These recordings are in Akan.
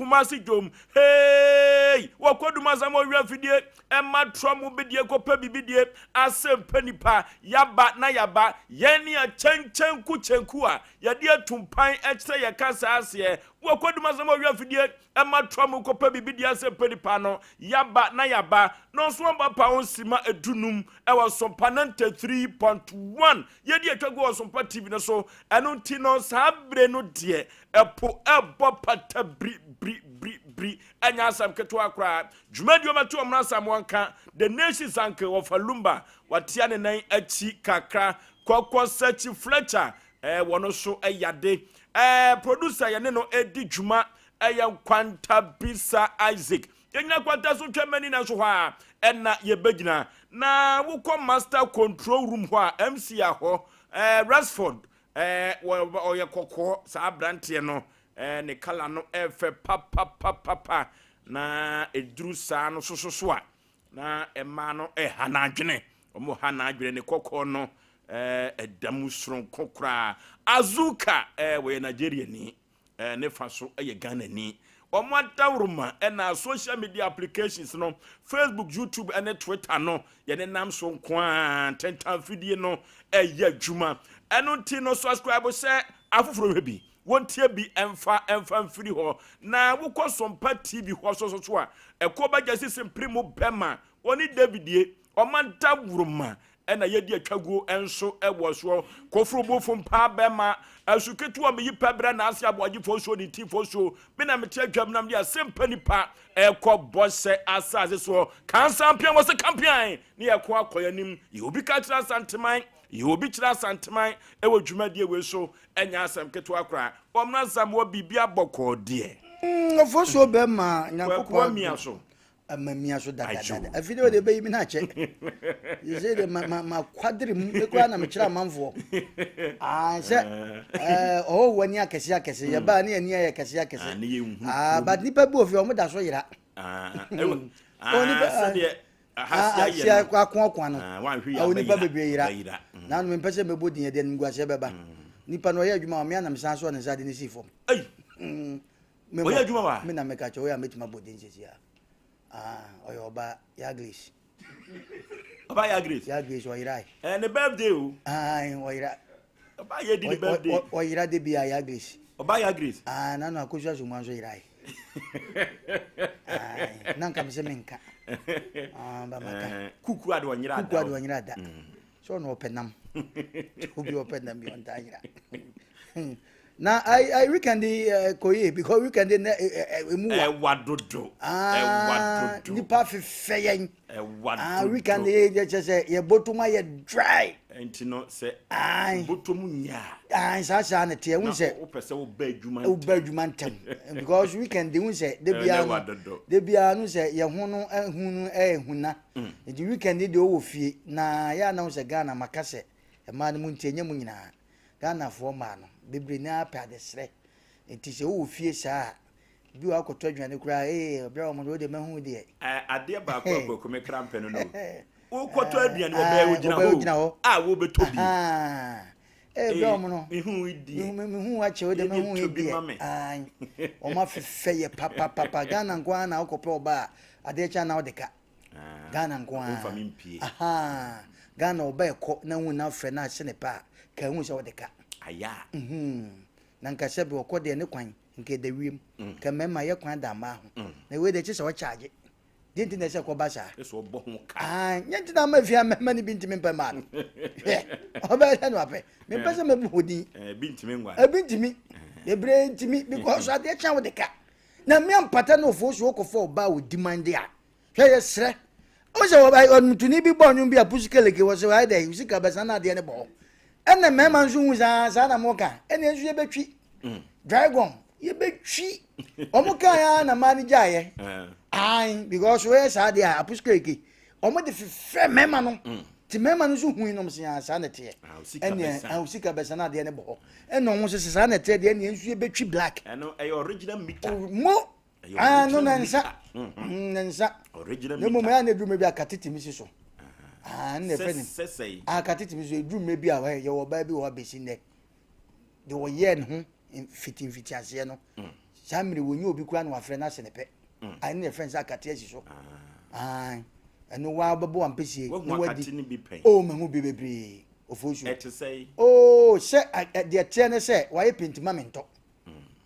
Kumasi dwom. Hey! Wɔkɔ Dumasam ɔwia fidie ɛma trɔ mu bidie kɔpɛ bibidie asɛm pɛ nipa yaba na yaba yɛn ne akyɛnkyɛnku kyɛnku a yɛde atumpan ɛkyerɛ yɛ kasa aseɛ. Wɔkɔ Dumasam ɔwia fidie ɛma trɔ mu kɔpɛ bibidie asɛm pɛ nipa no yaba na yaba na ɔnso aba pa ho nsima 15 ɛwɔ Sompa 93.1 yɛde atwa gu wɔ Sompa TV no so. Ɛno nti no, saa bere no deɛ, ɛpo ɛbɔ pata biri biri biri biri, ɛnyɛ asɛm ketewa koraa. Dwumadi ɔmɛto ɔmo asɛm wɔnka the nation sanke wɔfa Lumba watea ne nan akyi kakra kɔkɔ Sɛkyi Fletcher wɔno nso ɛyade producer yɛne no edi dwuma ɛyɛ Nkwanta Bisa Isaac. Yɛnyina kwanta so twɛ mani na nso hɔ a ɛna yɛbɛgyina na wokɔ master control room hɔ a MC a hɔ Rasford ɔyɛ kɔkɔɔ. Saa aberanteɛ no ne colour no ɛfɛ papapapapa na ɛduru saa no soso so a na ɛmaa no ɛha n'adwene, ɔmo ha n'adwene. Ne kɔkɔɔ no ɛda mu soronko koraa. Azuka wɔyɛ Nigeria ni, ne fa so ɛyɛ Ghana ni. Ɔmo adaworoma ɛna social media applications no, Facebook, YouTube ɛne Twitter no, yɛne nam so nko a ntentan fidie no ɛyɛ adwuma. Ɛno nti no, subscribe sɛ afoforɔ hwɛ bi, wɔntie bi, ɛmfa ɛmfa mfiri hɔ na wokɔ Sompa TV hɔ so so so a ɛkɔ bɛgya sisi mpere mu bɛma wɔne David ye. Ɔma daworoma ɛna yɛdi atwaguo nso ɛwɔ soɔ. Koforo bofo mpaa bɛma ɛso ketewa meyi pɛ brɛ na ase aboagyefoɔ so ne tifoɔ so. Me na mete atwam nam de asɛmpa nipa ɛkɔ bɔhyɛ asase soɔ kansa mpian wɔ sɛ kampian ne yɛkɔ akɔ anim. Yɛ obi ka kyerɛ Asanteman, yɛ obi kyerɛ Asanteman ɛwɔ dwumadie wei so. Ɛnyɛ asɛm ketewa koraa. Ɔmena sam wɔ biribi abɔkɔɔ deɛ. Ɔfo bɛma Nyankopɔn mia so. Ama mia so dadadada. Afei de wɔde bɛyi mi n'akyɛ sɛ de ma ma ma kwadere mu ekura na mekyerɛ amanfoɔ aa sɛ ɔwɔ wɔ ani akɛse akɛse yɛbaa ne ani ayɛ kɛse akɛse aa, but nipa bi wɔ fie, ɔmo da so yera. Sɛdeɛ ahyia akoakoa no awo, nipa bebree yera na mempɛ sɛ mɛbɔ din, yɛde animguaseɛ bɛba. Nipa no ɔyɛ adwuma, ɔmea nam san so ɔne nsa de ne si fam. Ɔyɛ adwuma wa. Me na meka kyɛ ɔyɛ a mɛtumi abɔ din sisi a ɔyɛ ɔba Yaglis. Ɔba Yaglis. Yaglis ɔyera. Ɛ ne birthday o. Ɔyera. Ɔba yɛ di ne birthday. Ɔyera de bi a Yaglis. Ɔba Yaglis. Nanu Akosua so mu nso yera na nka mi sɛ menka ba maka. Kuku ade ɔnyera da. Kuku ade ɔnyera da sɛ ɔna ɔpɛ nam, obi ɔpɛ nam bi ɔnta yera na ai ai weekend kɔ yie because weekend na emu wa. Ɛwa dodo, ɛwa dodo. Nipa fefɛ yɛn. Ɛwa dodo. Weekend yɛ kyɛ sɛ yɛ bɔtɔm ayɛ dry. Nti no sɛ bɔtɔm nya. Ayi, saa saa na teɛ n sɛ. Wopɛ sɛ wobɛ adwuma. Wobɛ adwuma ntɛm because weekend n sɛ de bia no de bia no sɛ yɛ ho no ɛhu no ɛyɛ huna. Nti weekend deɛ ɔwɔ fie na yɛ anam sɛ Ghana maka sɛ mmaa no mu nti ɛnyɛ mu nyinaa. Ghanafoɔ mmaa no bebree naa pɛ adesrɛ, nti sɛ wowɔ fie saa a, bi wɔ akɔtɔ aduane koraa ee ɔbrɛ wɔn de wode mahu deɛ. Adeɛ baako a Kwaku me kra mpɛ no, wokɔtɔ aduane, ɔbɛɛ wogyina hɔ a wobɛtɔ bi. Ee, brɛ wɔn no. Mehu yi deɛ. Mehu akyɛ wode mehu yi deɛ wɔn afefɛ yɛ papapapa. Ghana nko ara na wokɔpɛ ɔba a adeɛ kyɛn na wode ka Ghana nko ara. Ghana ɔba ɛkɔ na hu na afrɛ na ahyɛ ne pa a ka ehu sɛ ɔde ka. Aya. Na nka sɛ bi ɔkɔ deɛ ne kwan nka ɛda wiem ka mmarima yɛ kwan da mmaa ho na wei de kye sɛ ɔkyagye deɛ nti na ɛsɛ kɔba saa. Ɛsɛ ɔbɔ ho ka. Nyɛ nti na ama fia mmarima no bi ntumi mpɛ mmaa no. Hwɛ, ɔbɛyɛ sɛ no apɛ mempɛ sɛ mɛbu hɔ din. Ebi ntumi nwa. Ebi ntumi bebree ntumi because adeɛ kyɛn wo de ka na mmea mpata na ofuo so okɔfɔ ɔbaa odi man de a. Hwɛ, yɛsrɛ wo sɛ ɔnwomtoni bi bɔ nnwom bi a pusu keleke wɔ sɛ ayɛ dɛ sika bɛsa na adeɛ no bɔ hɔ ɛna mmarima nso hu saa saa na moka ɛna nso yɛbɛtwi dragon yɛbɛtwi ɔmo ka ya na mmaa no gyaeɛ ae because wɔyɛ saa deɛ a apusu keleke ɔmo de fefrɛ mmarima no nti mmarima no nso hui nom sɛ saa na ɛteɛ ɛne sika bɛsa na adeɛ no bɔ hɔ ɛna ɔmo nso sɛ saa na ɛteɛ deɛ ɛne nso yɛbɛtwi black. Ɛno ɛyɛ original meter. Mo ah no na nsa na nsa na mmom ɛyɛ na eduru bi a kate tumi si so ah na ɛfɛ ne ah kate tumi so eduru mmerɛ bi a yɛwɔ ɔbaa bi wɔ hɔ abɛsi nnɛ de wɔyɛɛ ne ho mfitimfiti aseɛ no. Saa mmerɛ wɔnyɛ obi koraa na wafrɛ no ase ne pɛ. Ɛno na yɛfrɛ no sɛ akate asi so. Ae. Ɛno waa wobɛbɔ w'ampesie Woahu na wadi. akate no bi pɛn? Oh, mahu bi bebree. Ofosuo. Ɛte sɛn? Oh, sɛ deɛ ɛteɛ ne sɛ wayɛ penti ma mentɔ.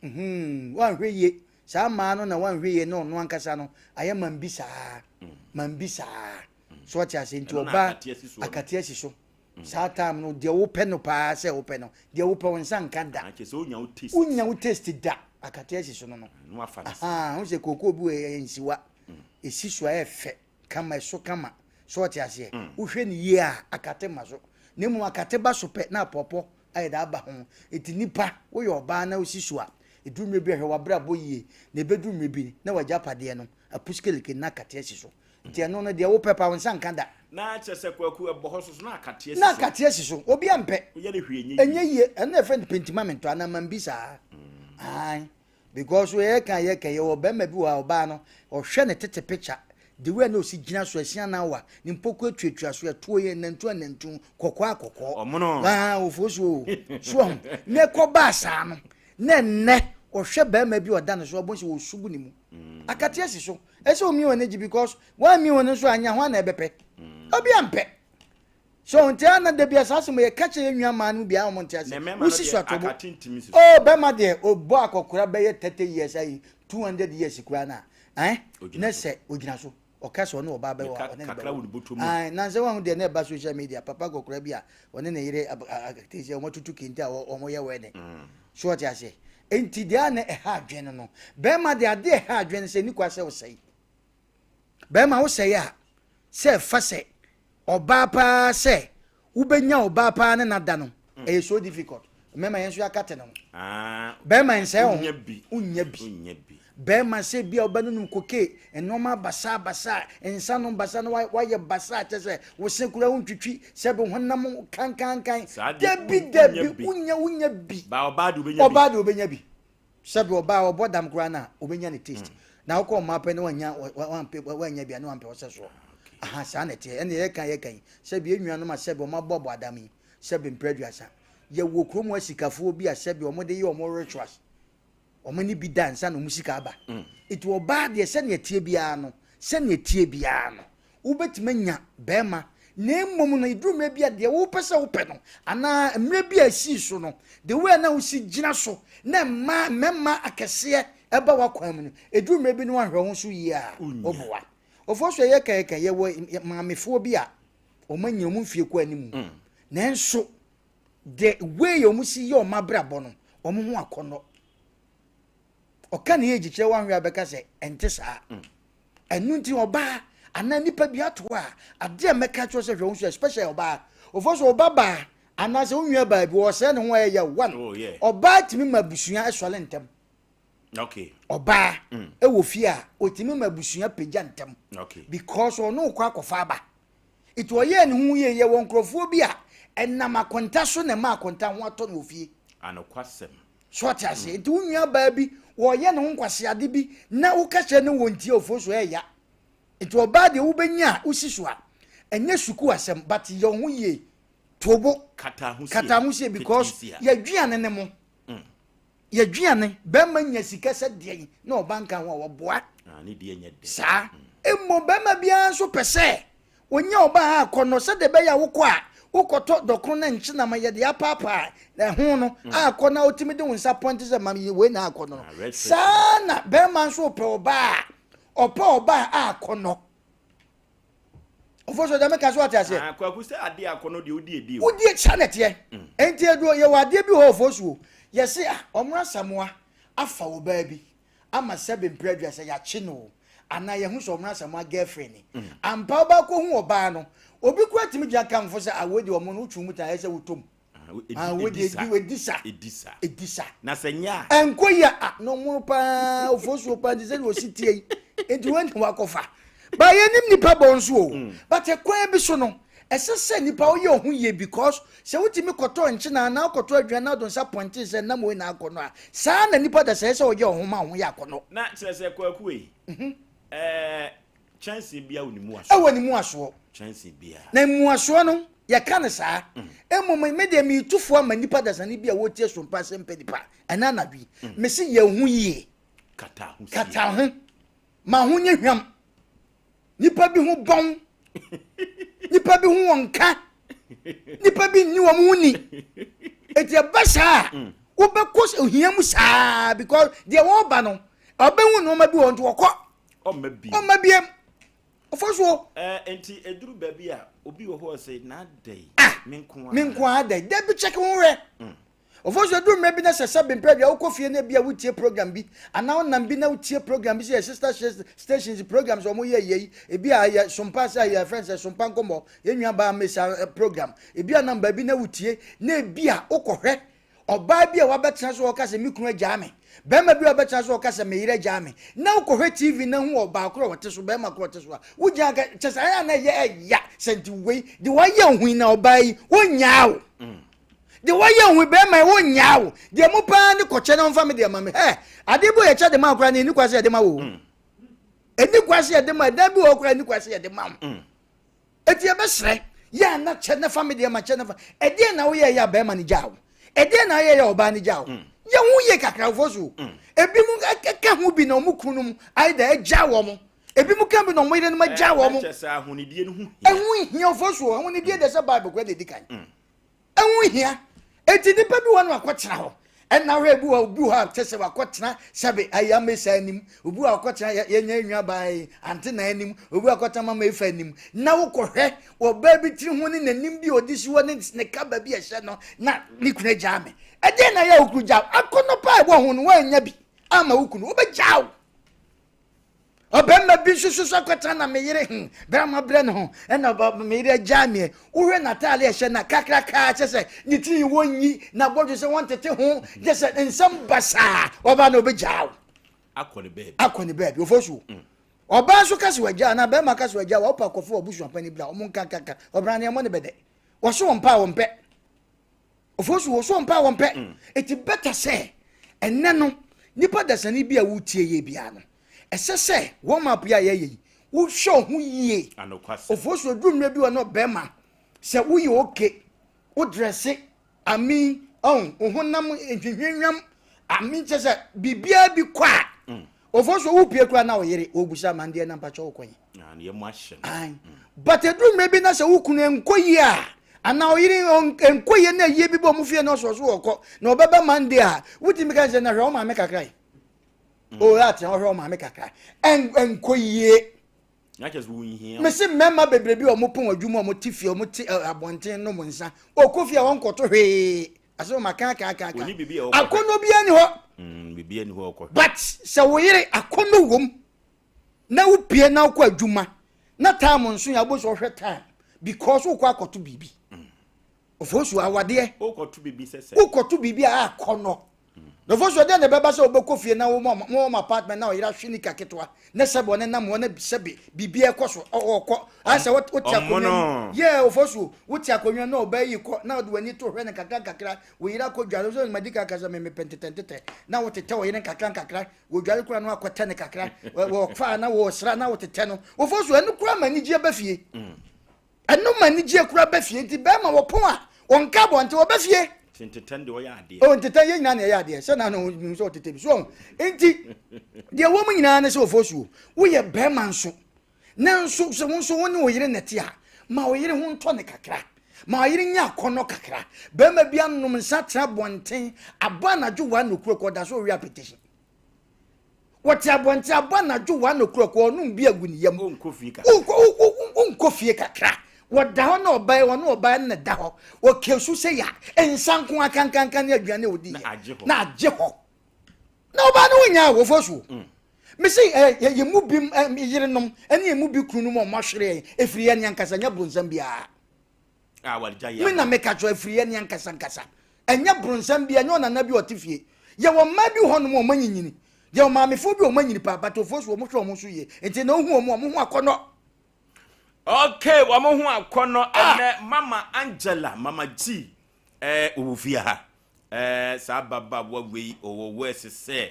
Mhm, woanhwɛ yie. Saa mmaa no na woanhwɛ yie na ɔno ankasa no ayɛ mambi saa. Mambi saa. So ɔte ase nti Ɛno na ɔbaa akate asi soɔ no. akate asi so. Saa time no deɛ wopɛ no paa sɛ wopɛ no deɛ wopɛ wo nsa nka da. Ah, kyerɛ sɛ wonya wo taste. Wonya wo taste da akate asi so no no. Na wafa no saa. Ahaa, wohu sɛ kookoo bi wɔ ɛyɛ nsiwa. Ɛsi so a ɛyɛ fɛ kama ɛso kama. So ɔte aseɛ? Wohwɛ no yie a akate ma so. Na mmom akate ba so pɛ na apɔpɔ ayɛ dɛ aba ho. Nti nipa woyɛ ɔbaa na wosi so a ɛduru mmerɛ bi a hwɛ w'abrabɔ yie na ɛbɛduru mmerɛ bi na w'agyapadeɛ no apuskeleke na akate asi so. Nti ɛno no deɛ wopɛ paa wo nsa nka da. Na kyerɛ sɛ Kwaku ɛbɔ hɔ so so na akateɛ si so. Na akateɛ si so. Obi ampɛ. Woyɛ no hwee ɛnyɛ yie. Ɛnyɛ yie. Ɛno na yɛfrɛ no pentima mentɔ anaa mambi saa. Ae. Because yɛka yɛka yɛwɔ bɛrima bi wɔ hɔ a ɔbaa no ɔhwɛ ne tete picture the way a na ɔsi gyina so asia na awa ne mpoku atuatua so ɛtoɔ yɛ nantu anantu kɔkɔɔ akɔkɔɔ. Ɔmono. Aa ofuo so o. So ɔho. Na ɛkɔbaa saa no na ɛnnɛ ɔhwɛ bɛrima bi a ɔda ne so ɔbɔ sɛ ɔsu gu ne mu. Akateɛ si so. Ɛsɛ omi wɔn ani gye because wɔn mi wɔn nso anya hwan na ɛbɛpɛ. Obi ampɛ. So nti ana da bi asa asɛm yɛ ka kyerɛ yɛn nua maa no bi a wɔn nte ase. Wosi so atobo. Oh bɛma deɛ ɔbɔ akɔkora bɛyɛ 30 years ayi 200 years kura na eh ne sɛ ogyina so. Ɔka sɛ ɔne ɔbaa bɛwɔ a ɔne ne bɛwɔ. Ae nansɛ wɔn deɛ na ɛba social media papa akɔkora bi a ɔne ne yere akete sɛ wɔn atutu kente a wɔn yɛ wedding. So ɔte aseɛ. Enti deɛ a na ɛha adwene no no, bɛrima deɛ adeɛ ɛha adwene sɛ ni kwa sɛ wosɛe. Bɛrima wosɛe a, sɛ ɛfa sɛ ɔbaa paa sɛ wobɛnya ɔbaa paa ne nada no, mm. ɛyɛ so difficult. Mmarima yɛn nso yɛaka te no. Ah, bɛrima nsɛe wo ho, wonya bi. Bɛrima sɛ bi a wobɛnonom koke, nnoɔma basaa basaa, nsa nom basaa na wayɛ basaa kyɛ sɛ wo se koraa wontwitwi, sɛ bi honam kankankan. Dabi dabi, wonya wonya bi. Ɔbaa de wobɛnya bi. Ɔbaa de wobɛnya bi. Sɛ bi ɔbaa ɔbɔ dam koraa na wobɛnya ne taste. Mm. Na wokɔ ɔmaa pɛ na wanya wampɛ wanya bi a na wampɛ ɔsɛ soɔ. Ah, Aha saa na ɛteɛ. Ɛne yɛka yɛka yi sɛ bi enuanom a sɛ bi ɔmo abɔbɔ adam yi sɛ bi mpɛ aduasa. Yɛwɔ kurom asikafoɔ bi a sɛ bi ɔmo de yɛ ɔmo rituals. Wɔn ani bi da ansa na wɔn sika aba. Nti ɔbaa deɛ sɛnea ɛteɛ biara no, sɛnea ɛteɛ biara no, wobɛtumi anya barima. Na mmom no, ɛduru mmerɛ bi a deɛ wopɛ sɛ wopɛ no, anaa mmerɛ bi a ɛsii so no, the way a na wosi gyina so na mmaa, mmarima akɛseɛ ɛba w'akwan mu no, ɛduru mmerɛ bi no woanhwɛ ho so yie a, woboa. Ɔfoɔ so ɛyɛ kɛkɛ, yɛwɔ maamefoɔ bi a wɔn anyini, wɔn mfie kɔ anim. Nanso, The way a wɔn si yɛ wɔn abrabɔ no, wɔn ho akɔnnɔ. Ɔka ne age kyerɛ wɔn ahwɛ abɛka sɛ ɛnte saa. Mm. Ɛno nti ɔbaa anaa nipa bi ato a adeɛ a mɛka kyerɛ sɛ hwɛ wo nso especially ɔbaa. Ɔfɔ so ɔba baa anaasɛ wo nua baa bi ɔsɛe ne ho a ɛyɛ one. Oh, yeah. Ɔbaa tumi ma abusua ɛsɔre ntɛm. Okay. Ɔbaa ɛwɔ fie a ɔtumi ma abusua pagya ntɛm. Okay. Because ɔno kɔ akɔfa aba. Nti ɔyɛɛ ne ho yie. Yɛwɔ nkurɔfoɔ bi a, ɛnam akonta so na ɛma akonta ho atɔ no wɔ fie. Anokwasɛm. So ɔte aseɛ? Nti wo nua baa bi, wɔyɛ ne ho nkwaseade bi na woka kyerɛ ne wɔntie ofuo so ɛɛya. Nti ɔbaa deɛ wobɛnya a wosi so a, ɛnyɛ sukuu asɛm but yɛ wo ho yie. To bo. Kata ho sie. Kata ho sie because Ketesia. yɛaduane ne mo. Yɛduane, bɛrima nya sika sɛ deɛn na ɔba nka ho a wɔboa. Ah, ne deɛ nyɛ dɛ. Saa. Mmom bɛrima biara nso pɛ sɛ ɔnya ɔbaa a akɔnnɔ sɛdeɛ ɛbɛyɛ a wokɔ a wokɔtɔ dɔkono ne nkyenam a yɛde apaapaa ɛho no mm. akɔ na wotumi de wo nsa pɔnte sɛ mam yi wei na akɔnnɔ no. Ah, Saa na bɛrima nso pɛ ɔbaa a ɔpɛ ɔbaa a akɔnnɔ. Ɔfo so deɛ meka so ate aseɛ. Ah, kwaku sɛ adeɛ akɔnɔ deɛ wodi edi o. Wodi saa na ɛteɛ. Mm. Enti edu yɛwɔ adeɛ bi hɔ ɔfo so yɛse ah ɔmo asamoa afa ɔbaa bi ama sɛbe mpere adua sɛ yɛakye no o anaa yɛhu sɛ ɔmo asamoa girlfriend ni. Mm. Ampa ɔbaa kɔ hu ɔbaa no obi kura tumi gyina kamfo sɛ ah wei deɛ ɔmo no wotwe mu tan ɛsɛ wotɔ mu. Ah, edi sa. Edi sa. Edi sa. Na sɛ nyɛ a. Ɛnkɔ yi a, ah, na ɔmono paa, ofosuo paa, nti sɛdeɛ ɔsi tie yi, nti wɔn na wakɔfa. Ba yɛnim nipa bɔ nso o, mm. but ɛkwan bi so no, ɛsɛ sɛ nipa woyɛ ɔho yie because sɛ wotumi kɔtɔ nkyena anaa wokɔtɔ aduane na wode nsa pɔnte sɛ nam wei na akɔ no a, saa na nipa da sɛ ɛsɛ sɛ ɔyɛ ɔho ma ɔho yɛ akɔnɔ. Na kyerɛ sɛ kwaku yi, mhm. ɛɛ Kyɛnsee biara wɔ ne mmuasoɔ. Ɛwɔ ne mmuasoɔ. Kyɛnsee biara. Na mmuasoɔ no, yɛka no saa. Mm. Mmom, me deɛ meretu fo ama nnipa dasani bi a wɔretie sompa sɛ mpɛ nipa ɛna anadwo yi. Mm. Mese yɛn ho yie. Kata ho sie. Kata ho. Ma ho nyɛ hwam. Nipa bi ho bɔn. Nipa bi ho wɔn ka. Nipa bi nni wɔn ho ni. Eti ɛba saa a, wobɛkɔ ohia mu saa because deɛ wɔreba no, ɔbɛhu nneɛma bi wɔ nti wɔkɔ. Ɔmma biem. Ɔmma biem. Ɔfɔ soɔ. Ɛɛ nti eduru baabi a obi wɔ hɔ ɔsɛ n'adɛ. Ah. Me nko ara. Me nko ara dɛ. Dabi check ho hwɛ. Ɔfɔ so edu mmerɛ bi na sɛ sɛ bempɛ deɛ wokɔ fie na ebi a wotie program bi anaa wonam bi na wotie program bi sɛ yɛ sister stations programs a wɔyɛ yɛ yi ebi a yɛ sompa sɛ yɛ fɛn sɛ sompa nkɔmmɔ yɛn nua baa mesa program ebi a nam baabi na wotie na ebi a wokɔhwɛ ɔbaa bi a wabɛtena so ɔka sɛ me kunu agyaa me bɛrima bi a wabɛtena so ɔka sɛ me yere agyaa me na wokɔhwɛ tv na hu ɔbaa korɔ a ɔte so bɛrima korɔ ɔte so a wogyina ka kyɛ sɛ ayɛ a na ɛyɛ ɛya sɛ nti wei de wayɛ hui na ɔbaa yi wonyaa wo deɛ wɔyɛ hu bɛrima yi wonyaa wo deɛ mo paa ne kɔkyɛ na ɔmfa me deɛ ma me hɛ adeɛ bi yɛkyɛ de ma koraa na ɛni kwa sɛ yɛde ma wo ɛni kwa sɛ yɛde ma ɛdan bi wɔ koraa ɛni kwa sɛ yɛde ma wo eti yɛbɛsrɛ yɛ ana kyɛ ne fa me deɛ ma kyɛ ne fa ɛdeɛ na woyɛ yɛ a bɛrima no gyaa wo ɛdeɛ na woyɛ yɛ ɔbaa no gyaa wo yɛ ho yie kakra fo so ebi mu ɛka ho bi na ɔmo kunu nom ayɛ dɛ agya wɔn ebi mu ka bi na ɔmo yerenom agya wɔn ɛho hia fo so ahonidie deɛ sɛ bible kora na edi kan. Ɛho hia. Enti nipa bi wɔ no akɔtena hɔ. Ɛna hɔ ebi wɔ obi wɔ hɔ a kyɛ sɛ wakɔtena sɛbe ayi amesa anim. Obi wɔ akɔtena yɛnyɛ nwa baa yi ante na anim. Obi wɔ akɔtena mama efa anim. Na wokɔhwɛ ɔbaa bi tiri ho ne n'anim bi a ɔde si hɔ ne ne kaba bi a ɛhyɛ no na ne kunu agyaa me. Ɛdeɛn na ɛyɛ a wo kunu gyaa wo? Akɔnnɔ paa a ɛwɔ ho no woannya bi amma wo kunu. Wobɛgyaa wo. Ɔbarima bi nso so akɔtena na me yere hmm, berɛ a mabrɛ ne ho ɛna me yere agyaa meɛ. Wohwɛ n'ataade a ɛhyɛ na kakrakaa kyɛ sɛ ne tiri wɔnyi n'abɔdwe sɛ wɔntete ho kyɛ sɛ nsɛm basaa ɔbaa na ɔbɛgyaa wo. Akɔ ne baabi. Akɔ ne baabi ɔfɔ so. Ɔbaa nso ka sɛ wagyaa na bɛrima ka sɛ wagyaa wa wopɛ akɔfo abusuapani bra ɔmo nkankaka ɔbra ne ɛmɔ ne bɛdɛ. Wɔso wɔn pa a wɔmpɛ. Ofosu wɔ so mpa wɔn pɛ. Mm. Eti bɛta sɛ ɛnɛ no nipa dasani bi a wotie yɛ biara no ɛsɛ sɛ wɔn map yi a yɛyɛ yi wohwɛ ho yie. Ofosu oduru mmerɛ bi wɔ no bɛrima sɛ woyɛ oke wo drɛse ami ɔn wo honam nhwehwehwam ami kyɛ sɛ biribiara bi kɔ a mm. Ofosu wo pie kura na ɔyere obusa mandeɛ na mpakyɛ wokɔ yi. Ayi. But eduru mmerɛ bi na sɛ wo kunu nkɔ yie a anaa ɔyere nkɔ yie na ayie bi bɔ ɔmo fie na ɔsɔ so ɔkɔ na ɔbɛba Monday a wotumi ka sɛ na hwɛ wo maame kakra yi. O yɛ atena ɔhwɛ wo maame kakra. Ɛnkɔ yie. Mesi mmarima bebree bi a wɔn pɔn adwuma wɔn te fie wɔn te abɔnten nom nsa ɔkɔ fie a wɔn nkɔto hwee asɛ wɔn aka aka aka aka akɔnɔ bi ani hɔ. But sɛ wo yere akɔnɔ wom na wopie na wokɔ adwuma na time nso yɛ abɔ so ɔhwɛ time because wokɔ akɔto biribi ofosu awadeɛ wokɔto biribi sɛ sɛ wokɔto biribi a akɔnɔ na ofosu ɛdeɛ na ɛbɛba sɛ wobɛkɔ fie na wɔn wɔn apartment na ɔyere ahwe nika ketewa na sɛbi ɔne nam hɔ na sɛbi biribi ɛkɔ so ɔkɔ asɛ wote akonnwa mu yɛ ofosu wote akonnwa na ɔbaa yi kɔ na ɔde w'ani to hwɛ no kakra kakra wo yere akɔ dware sɛ madi kaka sɛ memepɛ ntetɛntetɛ na wotetɛ ɔyere nkakra nkakra Wɔdware koraa na wakɔtɛ no kakra, wɔfa na wɔsra na wɔtetɛ no. Wɔfɔ so ɛno koraa ma anigyeɛ ba fie. Ɛno ma anigyeɛ koraa ba fie. Nti bɛrima wɔpɔn a wɔnka abɔnten wɔba fie. Ntetɛ deɛ ɔyɛ adeɛ. O ntetɛ yɛ nyinaa na ɛyɛ adeɛ sɛ na na ɔnim sɛ ɔtetɛ bi so ɔho. Nti deɛ wɔn nyinaa ne sɛ wɔfɔ so woyɛ bɛrima nso nanso sɛ wo nso wo ne wo yere na ɛte a ma wo yere ho ntɔ ne kakra ma wo yere nya akɔnnɔ kakra. Bɛrima bi anom nsa tena abɔnten abɔ anadwo wa nokuro kɔ ɔda so ɔwe apetition. Wɔte abɔnten abɔ anadwo wa nokuro kɔ ɔnom bi agu ne yam. Wonkɔ fie kakra. Wonkɔ fie kakra. Wɔda hɔ na ɔbaa wɔne ɔbaa no na da hɔ. Wɔkɛ su sɛ ya nsa nko akankankan ne aduane a ɔdi yɛ. Na agye hɔ. Na ɔbaa no wonya awofo so. Mese yɛ mu bi yerenom ne yɛ mu bi kununom a wɔahwere yɛn ɛfiri yɛn ankasa nyɛ bronsam biara. Me na meka kyerɛ ɛfiri yɛn ankasa ankasa ɛnyɛ bronsam biara nyɛ ɔnana bi ɔte fie. Yɛwɔ mmaa bi hɔ nom a wɔn anyinyini. Yɛwɔ maamefoɔ bi a wɔn anyini paa but ofoɔ so wɔn hwɛ wɔn so yie nti na ohu wɔn a wɔn ho akɔnɔ. Okay, wɔn ho akɔnɔ ɛnɛ Mama Angela, Mama G, ɛɛ ɔwɔ fie ha. Ɛɛ saa ababaawa wei ɔwɔ wɛs sɛ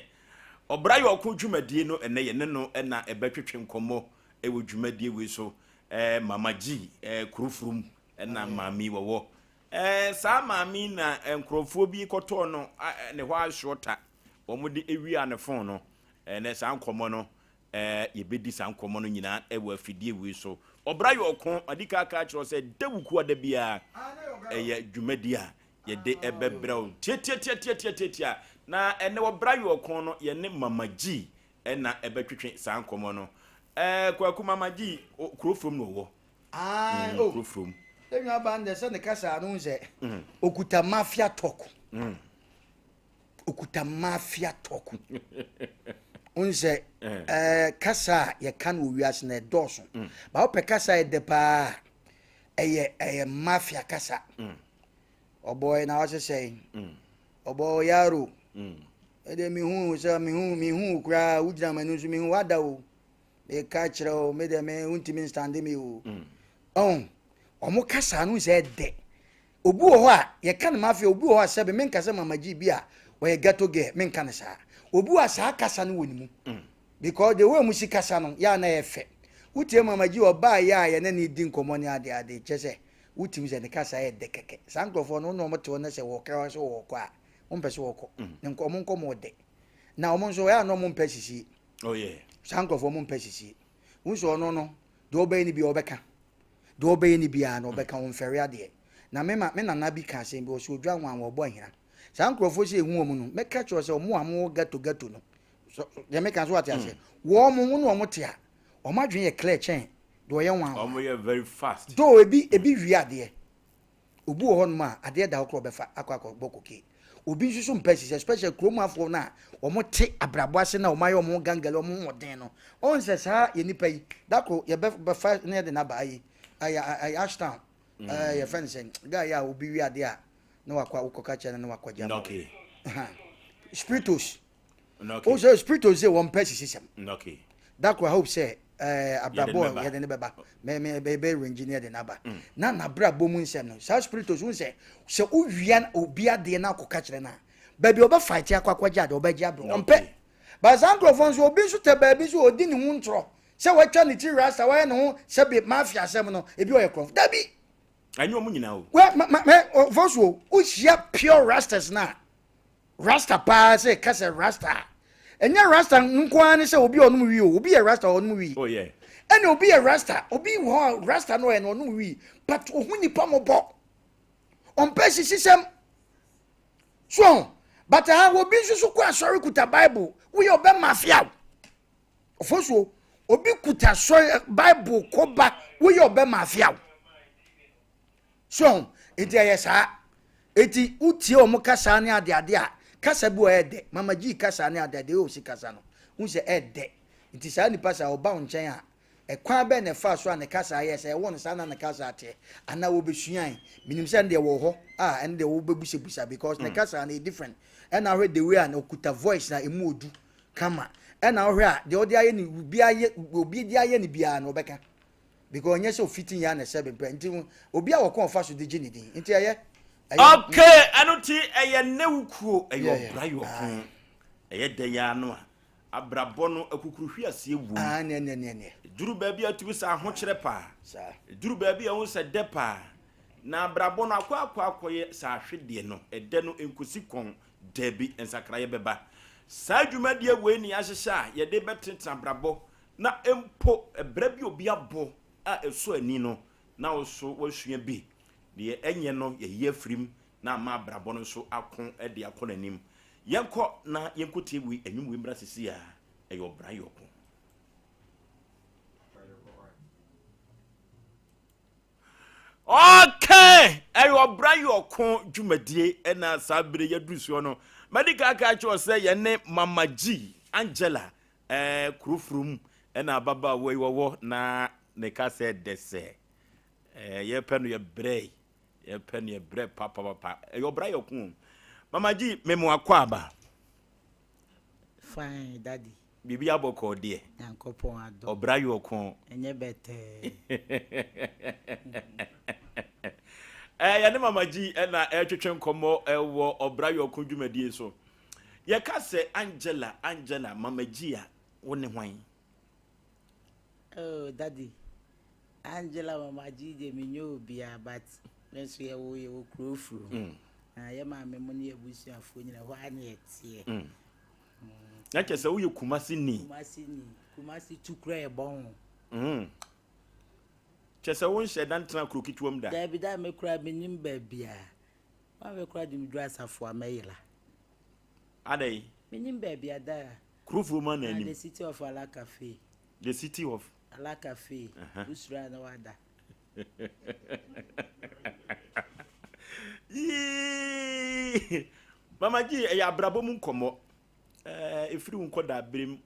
ɔbra yɛ ɔko dwumadie no ɛnɛ yɛne no ɛna ɛbɛtwetwe nkɔmmɔ ɛwɔ dwumadie wei so. Ɛɛ Mama G, ɛɛ Kurofurum ɛna maame wɔwɔ. Ɛɛ saa maame na nkurɔfoɔ bi kɔtɔɔ no ne hɔ asoɔta wɔn de ewia ne fon no. Ɛnɛ saa nkɔmmɔ no, yɛbɛdi saa nkɔmmɔ no nyinaa wɔ afidie wei so. Ɔbra yɛ ɔko, madi kan aka akyerɛ wo sɛ da wuku ada biara ɛyɛ dwumadi a yɛde ɛbɛbrɛ wo tiatiatiatiatiatia. Na ɛnɛ ɔbra yɛ ɔko no, yɛne Mama G ɛna ɛbɛtwetwe saa nkɔmmɔ no. Ɛɛ Kwaku Mama G, kuro from na ɔwɔ. Ah, mm, oh. Kuro from. Yɛn nua baa no deɛ sɛ ne kasa no sɛ mm. okuta mafia talk. Mm. Okuta mafia talk. N sɛ eh. eh, kasa a yɛka no wɔ wiase no ɛdɔɔso. Mm. Ba wopɛ kasa a ɛdɛ paa ɛyɛ ɛyɛ mafia kasa. Mm. Ɔbɔe na wasesɛe. Mm. Ɔbɔ yaro. Mm. Ɛdeɛ mehu sɛ mehu mehu koraa wogyina m'anim so mehu wada o. Meka kyerɛ o me deɛ me wontumi nstande me o. Mm. Ɔn ɔmo kasa no sɛ ɛdɛ. Obi wɔ hɔ a yɛka no mafia obi wɔ hɔ a sɛbe menka sɛ Mama G bi a ɔyɛ ghetto girl menka no saa. Obi wɔ a saa kasa no wɔ ne mu. Mm. Because the way ɔmo si kasa no yɛ a na ɛyɛ fɛ. Wotie Mama G ɔbaa yɛ a yɛne ne di nkɔmmɔ ne ade ade kyɛ sɛ wotumi sɛ ne kasa yɛ dɛ kɛkɛ. Saa nkurɔfoɔ no wo ne ɔmo te hɔ na sɛ wɔka sɛ wɔkɔ a wompɛ sɛ wɔkɔ. Mm. Ne nkɔ ɔmo nkɔmmɔ ɔdɛ. Na ɔmo nso ɛyɛ a na ɔmo mpɛ sisie. Oh yeah. Saa nkurɔfoɔ ɔmo mpɛ sisie. Wohu sɛ ɔno no deɛ ɔbɛyɛ no bi ɔbɛka. Deɛ ɔbɛyɛ no biara no ɔbɛka, ɔmfɛre adeɛ. Na me ma, me nana bi ka asɛm bi, ɔse odwa nwan wɔbɔ ahina. Saa nkorɔfoɔ sɛ yɛhu wɔn no, mɛka kyerɛ wo sɛ wɔn a wɔwɔ ghetto ghetto no, so, deɛ meka so wate aseɛ, wɔn wo ne wɔn te a, wɔn adwene yɛ clear kyɛn deɛ ɔyɛ nwan nwan. Wɔn yɛ very fast. Though ebi, ebi wie adeɛ, Obi wɔ hɔnom a, adeɛ da hɔ koraa ɔbɛfa akɔ akɔbɔ cocaine. Obi nso so mpɛ sisi, especially kurom afoɔ no a wɔte abrabɔ ase na wɔayɛ wɔn ho gangale, wɔn ho ɔden no. Ɔn sɛ saa yɛ nipa yi, da koro yɛbɛfa na yɛde no aba ayi, ayi, ayi, Ashtown, mm. eh, yɛfrɛ no sɛ, guy a obi wi adeɛ a, na wakɔ wokɔka kyerɛ no na wakɔgye ama. Okay. Spiritus. Okay. O sɛ spiritus sɛ wɔn pɛ sisi sɛm. Okay. Da koro I hope sɛ ɛɛ eh, abrabɔ yɛde ne bɛba mɛ mɛ bɛ bɛ range ne yɛde n'aba mm. na n'abrabɔ mu nsɛm no saa spiritus n sɛ sɛ owia obi adeɛ na akɔka kyerɛ na baabi ɔbɛ fight akɔ akɔgye adeɛ ɔbɛgye abrɛ ɔmpɛ baasa nkurɔfoɔ nso obi nso tɛ baabi nso odi ne ho ntorɔ sɛ watwa ne ti rasta wayɛ ne ho sɛbi mafia asɛm no ebi ɔyɛ korɔmfo dabi. Ɛnyɛ ɔmo nyinaa o. Wɛ ma ma mɛ ɔfɔso wohyia pure rastas na. Rasta paa sɛ ka sɛ rasta a ɛnyɛ rasta nko ara ne sɛ obi a ɔnom wii o obi yɛ rasta ɔnom wii oh, yeah. ɛna obi yɛ rasta obi wɔ hɔ a rasta no ɔyɛ no ɔnom wii but ohun nipa mɔbɔ ɔmpɛ sisisɛm so but ha obi nso so kɔ asɔre kuta bible woyɛ ɔbɛ mafia o ɔfo obi kuta asɔre bible kɔba woyɛ ɔbɛ mafia o. So ho? Enti ɛyɛ saa. Enti wotie wɔn kasa ne adeade a, kasa bi wɔ hɔ ɛdɛ. Mama G kasa ne adeade, AOC kasa no, wohu sɛ ɛdɛ. Nti saa nipa saa, ɔba wo nkyɛn a, ɛkwan bɛn na ɛfaa so a ne kasa yɛɛ sɛ ɛwɔ no saa na ne kasa teɛ? Anaa wɔbɛsuae? Menim sɛ ɛno deɛ wɔ hɔ a, ɛno deɛ wobɛbusabusa because ne kasa no yɛ different. Ɛna wohwɛ the way a na ɔkuta voice na ɛmu ɔdu kama. Ɛna wohwɛ a, deɛ ɔde ayɛ ne, obi ayɛ, obi de ayɛ ne biara no ɔbɛka. Because ɔnyɛ sɛ ofiti yɛ a na ɛsɛ bempɛ nti obi a wɔkɔn ɔfa so de gye ne din nti ɛyɛ. Okay, ɛno ti ɛyɛ ne wo kuo ɛyɛ ɔbra yɛ ɔko ɛyɛ dɛ yɛ ano a abrabɔ no akukuru hwi aseɛ wom. Ah, ne ne ne ne. Duru baabi a tumi sɛ ahokyerɛ paa. Duru baabi a ɛho sɛ dɛ paa. Na abrabɔ no akɔ akɔ akɔyɛ sɛ ahwedeɛ no ɛdɛ no nkosi kɔn daabi nsakraeɛ bɛba. Saa dwumadie wei ne yɛahyehyɛ a yɛde bɛtenetene abrabɔ Na mpo ɛberɛ bi a obi abɔ a ɛsɔ ani no, na wo nso woasua bi. Deɛ ɛnyɛ no, yɛyi afiri mu na ama abrabɔ no nso ako de akɔ n'anim. Yɛnkɔ na yɛnkɔtie wei, nnwom wei mmra seesei ara. Ɛyɛ ɔbra yɛ ɔko. Okay, ɛyɛ ɔbra yɛ ɔko dwumadie ɛna saa bere yɛduru soɔ no. Madi kan aka akyerɛ sɛ yɛne Mama G, Angela, ɛɛ kuro furum ɛna ababaawa yi wɔwɔ na ne kasa ɛdɛ sɛ ɛɛ yɛpɛ no yɛbrɛ yɛpɛ no yɛbrɛ papapapa ɛyɛ ɔbra yɛ ɔko. Mama G, memu akɔ aba. Fine, daddy. Biribi abɔ kɔɔ deɛ. Nyankopɔn adom. Ɔbra yɛ ɔko. Ɛnyɛ bɛtɛɛ. Ɛɛ yɛne Mama G ɛna ɛretwetwe nkɔmmɔ ɛwɔ ɔbra yɛ ɔko dwumadie so. Yɛka sɛ Angela, Angela, Mama G a, wo ne hwan? Oh, daddy. Angela Mama G deɛ menyɛ obiara but me nso yɛwɔ yɛwɔ kuro furo. Mm. Na yɛ maame mu ne yɛ abusuafoɔ nyina hɔ a ne yɛteɛ. Mm. Na kyerɛ sɛ woyɛ Kumasi ni. Kumasi ni. Kumasi tu kura yɛ bɔn ho. Kyerɛ sɛ wonhyɛ da ntena kuro ketewa mu da. Daabi da me kura menim baabia. Wɔn me kura de me duru asafo a mɛyera. Adɛn? Menim baabia da. Kurofoɔ mu ana anim? The city of Alakafe. The city of? Alakafe. Wosuro a na wada. Yii! Mama G, ɛyɛ abrabɔ mu nkɔmmɔ. Ɛfiri wo nkɔdaa berem,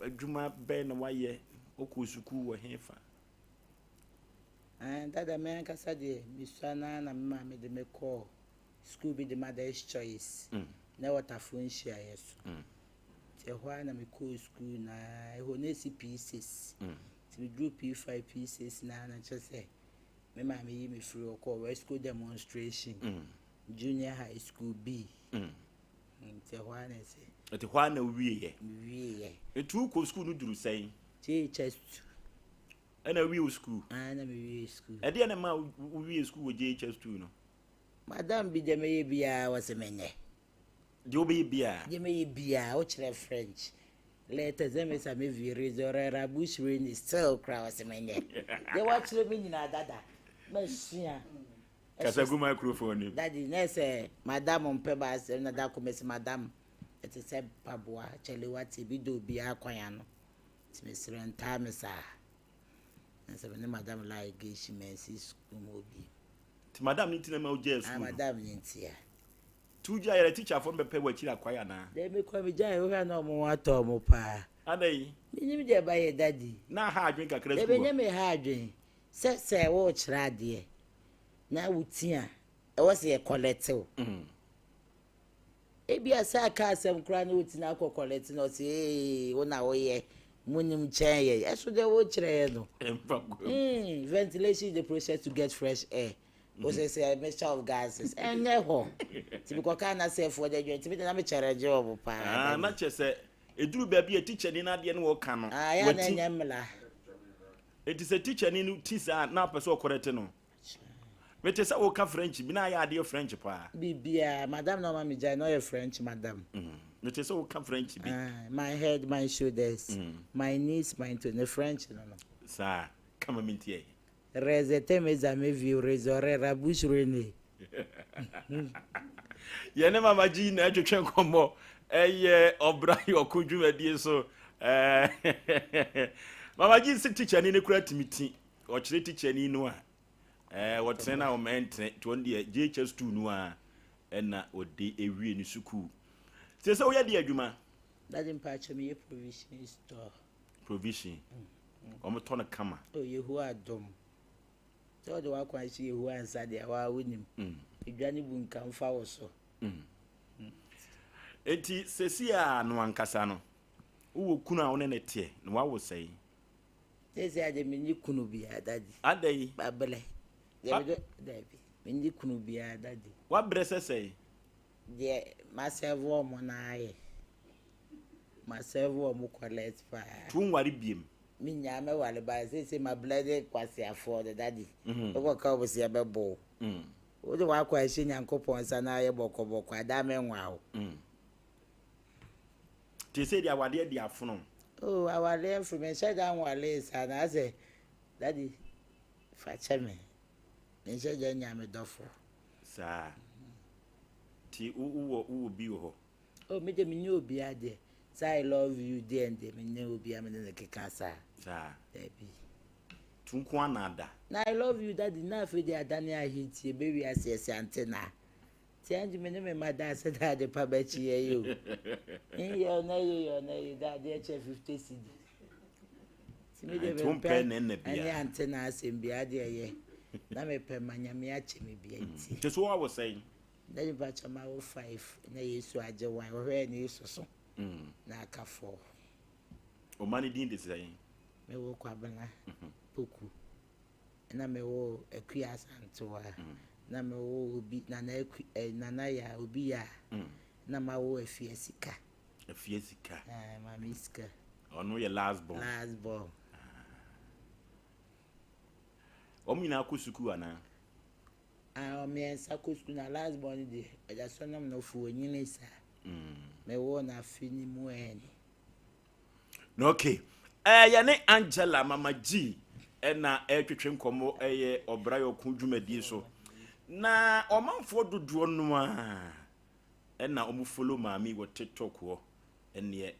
adwuma bɛn na woayɛ? Wokɔɔ sukuu wɔ hefa? Dada, me ankasa deɛ, mesua no ara na me maame de me kɔɔ sukuu bi de Mother's Choice, na ɛwɔ Tafo nhyiaeɛ so. Nti ɛhɔ ara na mekɔɔ sukuu na ɛhɔ na ɛsi P6. Nti meduru P5, P6 na na kyerɛ sɛ me maame yi me firi hɔ kɔɔ Wesco Demonstration, Junior High School B. Nti ɛhɔ ara na ɛsɛ. Nti hɔ ara na wowieɛ? Mewieɛ. Nti wokɔ sukuu no duru sɛn? JHS 2. Ɛna wowie wo sukuu? Ah, na mewie sukuu. Ɛdeɛ na ɛma wowie sukuu wɔ JHS 2 no? Madam bi deɛ mɛyɛ biara wɔse menyɛ. Deɛ wobɛyɛ biara? Deɛ mɛyɛ biara, wokyerɛ French. Letters ɛmɛ sa me viri zɔrɛra bush rain still kora wɔse menyɛ. Deɛ wakyerɛ me nyinaa dada, masua. Kasa gu microphone nim. Daddy, na sɛ madam mpɛ ba asɛm na da ko mesi madam ɛte sɛ mpaboa kyɛle wate bi dɔ obiara kwan ano. Nti mesrɛ ntaa me saa. Na sɛ me ne madam lai geshi mansi sukuu mu obi. Nti madam ne nti na ma wogyaa sukuu no? Ah, madam ne nti a. Nti wogyaa yɛrɛ teacherfoɔ no bɛpɛ w'akyiri akwae anaa? Daabi kɔ megyae wohwɛ na ɔmo ho atɔ ɔmo paa. Adɛn? Menim deɛ ɛba yɛ daddy. Na aha adwene kakra sukuu hɔ? Dabi ɛnyɛ me ha adwene. Sɛ sɛ worekyerɛ adeɛ na wo ti a, ɛwɔ sɛ yɛ kɔlɛte wo. Ebia sɛ aka asɛm koraa na woti na akɔ kɔlɛte na ɔsɛ ee wo na woyɛ munim kyɛn yɛ. Ɛso deɛ wokyerɛ yɛ no. Ventilation is the process to get fresh air. Wo sɛ sɛ mixture of gases ɛnyɛ hɔ. Nti mekɔkaa na sɛfoɔ de adwuma nti mede na mekyɛrɛ gye wɔn paa. Ah, na kyerɛ sɛ ɛduru baabi a tikyani no adeɛ no wɔka no. Ah, yɛ a na ɛnyɛ mmla. Enti sɛ tikyani no ti saa a, na apɛ sɛ ɔkɔrɛte no. Mete sɛ woka French bi, na ayɛ adeɛ French paa. Biribiara, madam na ɔma megyae na ɔyɛ French madam. Mete sɛ woka French bi. Ah, my head, my shoulders, my knees, my toes, ne French no no. Saa, ka ma mentie. Rezete mes amis vieux, rezore, rabouche rene. Yɛne Mama G na ɛtwetwe nkɔmmɔ ɛyɛ ɔbra yɔko dwumadie so. Mama G sɛ tikyani no kura tumi ti ɔkyerɛ tikyani no a wɔtene na wɔn ntene nti wɔn deɛ JHS 2 no a ɛna wɔde ewie ne sukuu. Sɛ sɛ woyɛ de adwuma. Daddy mpakyɛ meyɛ provision store. Provision. Wɔn tɔ no kama. Oh Yehowa adom. Sɛ wode w'akwan hyɛ Yehowa nsa deɛ, wo ara wonim. Edwa no bunkam fa wo so. Enti seesei a no ankasa no, wowɔ kunu a wo ne no teɛ, na wawo sɛn? Seesei a deɛ menni kunu biara, Daddy. Adɛn? Mabrɛ. Deɛ mede, dabi, menni kunu biara, Daddy. Wabrɛ sɛ sɛn? Deɛ masɛve wɔn no ara yɛ. Masɛve wɔn collect paa. Nti wonware biem? Me nyaa mɛ wale ba sese ma blɛ de kwaseafoɔ de daddy wokɔ ka wɔn sɛ yɛbɛ bɔ wo wode wakɔ ahyɛ Nyankopɔn nsa na ayɛ bɔkɔ bɔkɔ adaa mɛ nwa wo. Te sɛ deɛ awadeɛ de afono. Oh awadeɛ mfo me nhyɛ da nwalee saa na asɛ daddy fa kyɛ me me nhyɛ da nya me dɔfo. Saa ti wowɔ wowɔ bi wɔ hɔ. Oh me deɛ menni obiara deɛ sɛ I love you deɛ ndeɛ menni obiara mene no keka saa. Saa. Dabi. Tu nko ara na ada. Na I love you daddy na afei deɛ adane ahentie bɛ wiase ɛsɛ ante na ti anji me ne me ma da sɛ da ade pa bɛkye yɛ yi o nyɛ ɔna yi yɛ ɔna yi da adeɛ kyɛ 50 cedi ti me deɛ mempɛ ɛne ante na asɛm bi adeɛ yɛ na mepɛ ma nyame akyɛ me bia nti. Te so wɔ sɛn? Daddy mpakyɛ mawo five na Yesu agye one wɔhwɛ ne Yesu so na aka four. Ɔma ne din de sɛn? Mewɔ Kwabena Poku na mewɔ Akua Asantewa na mewɔ obi Nana Aku eh, Nana ya obi ya na mawo Afia Sika. Afia Sika. Eh, maame Sika. Ɔno yɛ last born. Last born. Wɔn nyinaa kɔ sukuu anaa? Ah ɔmiɛnsa kɔ sukuu na last born no deɛ ɔda so nom nofo onyini saa. Me woo no afe no mu ɛɛni. Na okay. Ɛɛ yɛne Angela Mama G ɛna ɛretwetwe nkɔmmɔ ɛyɛ ɔbra yɛ ɔko dwumadie so. Na ɔmanfoɔ dodoɔ no a ɛna wɔn follow maame wɔ TikTok hɔ ɛneɛ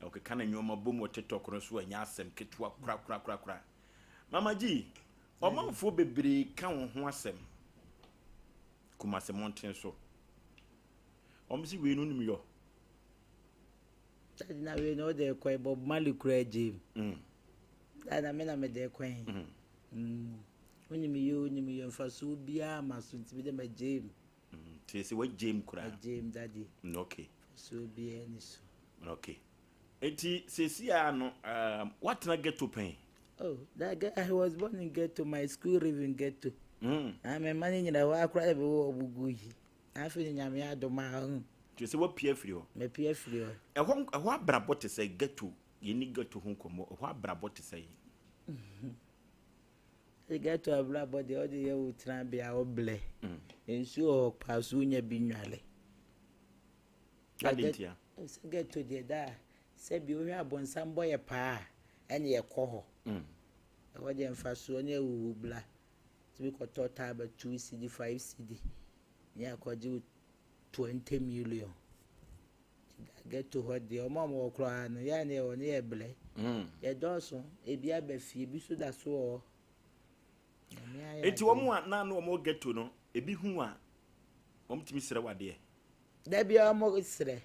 ɔkeka ne nneɛma bom wɔ TikTok no so ɛnyɛ asɛm ketewa korakorakorakora. Mama G, ɔmanfoɔ bebree ka wɔn ho asɛm Kumasi mmɔnten so. Wɔn si wei no nim yɔ. Daddy na wei no wode kɔ Bob Marley kura gye mu. Daddy na me na mede kɔ yi. Wonim yɛ wonim yɛ mfasoɔ biara ma so nti mede magye mu. Nti sɛ wagye mu koraa. Magye mu daddy. Okay. Mfasoɔ biara ni so. Okay. Nti sɛsi a no watena ghetto pɛn? Oh, that guy, I was born in ghetto, my school live in ghetto. Na me ma ne nyina hɔ akora de wɔ ɔbugu yi. Na afei ne Nyame adom a ɔhu. Nti sɛ wapue afiri hɔ? Mapue afiri hɔ. Ɛhɔ ɛhɔ abrabɔ te sɛ ghetto, yɛnni ghetto ho nkɔmmɔ, ɛhɔ abrabɔ te sɛ? Ghetto abrabɔ deɛ ɔde yɛ wo tenabea ɔblɛ. Nsuo wɔ hɔ paa so wonya bi nnwale. Ade ntia? Sɛ ghetto deɛ da a, sɛ bi wohwɛ abɔnsam bɔ yɛ paa a, ɛne yɛkɔ hɔ. Ɛhɔ deɛ mfasoɔ ne awuwu bla. Tumi kɔtɔ taaba 2 cedi, 5 cedi. Ne akɔgye wo 20 million. Ghetto hɔ deɛ ɔmo a ɔmo wɔ koraa no yɛa ne yɛwɔ ne yɛ blɛ. Yɛdɔɔso, ebi aba fie, ebi so da so wɔ hɔ. Enti wɔn a na na wɔn ghetto no, ebi hu a wɔn tumi srɛ wadeɛ? Da bi a wɔn srɛ.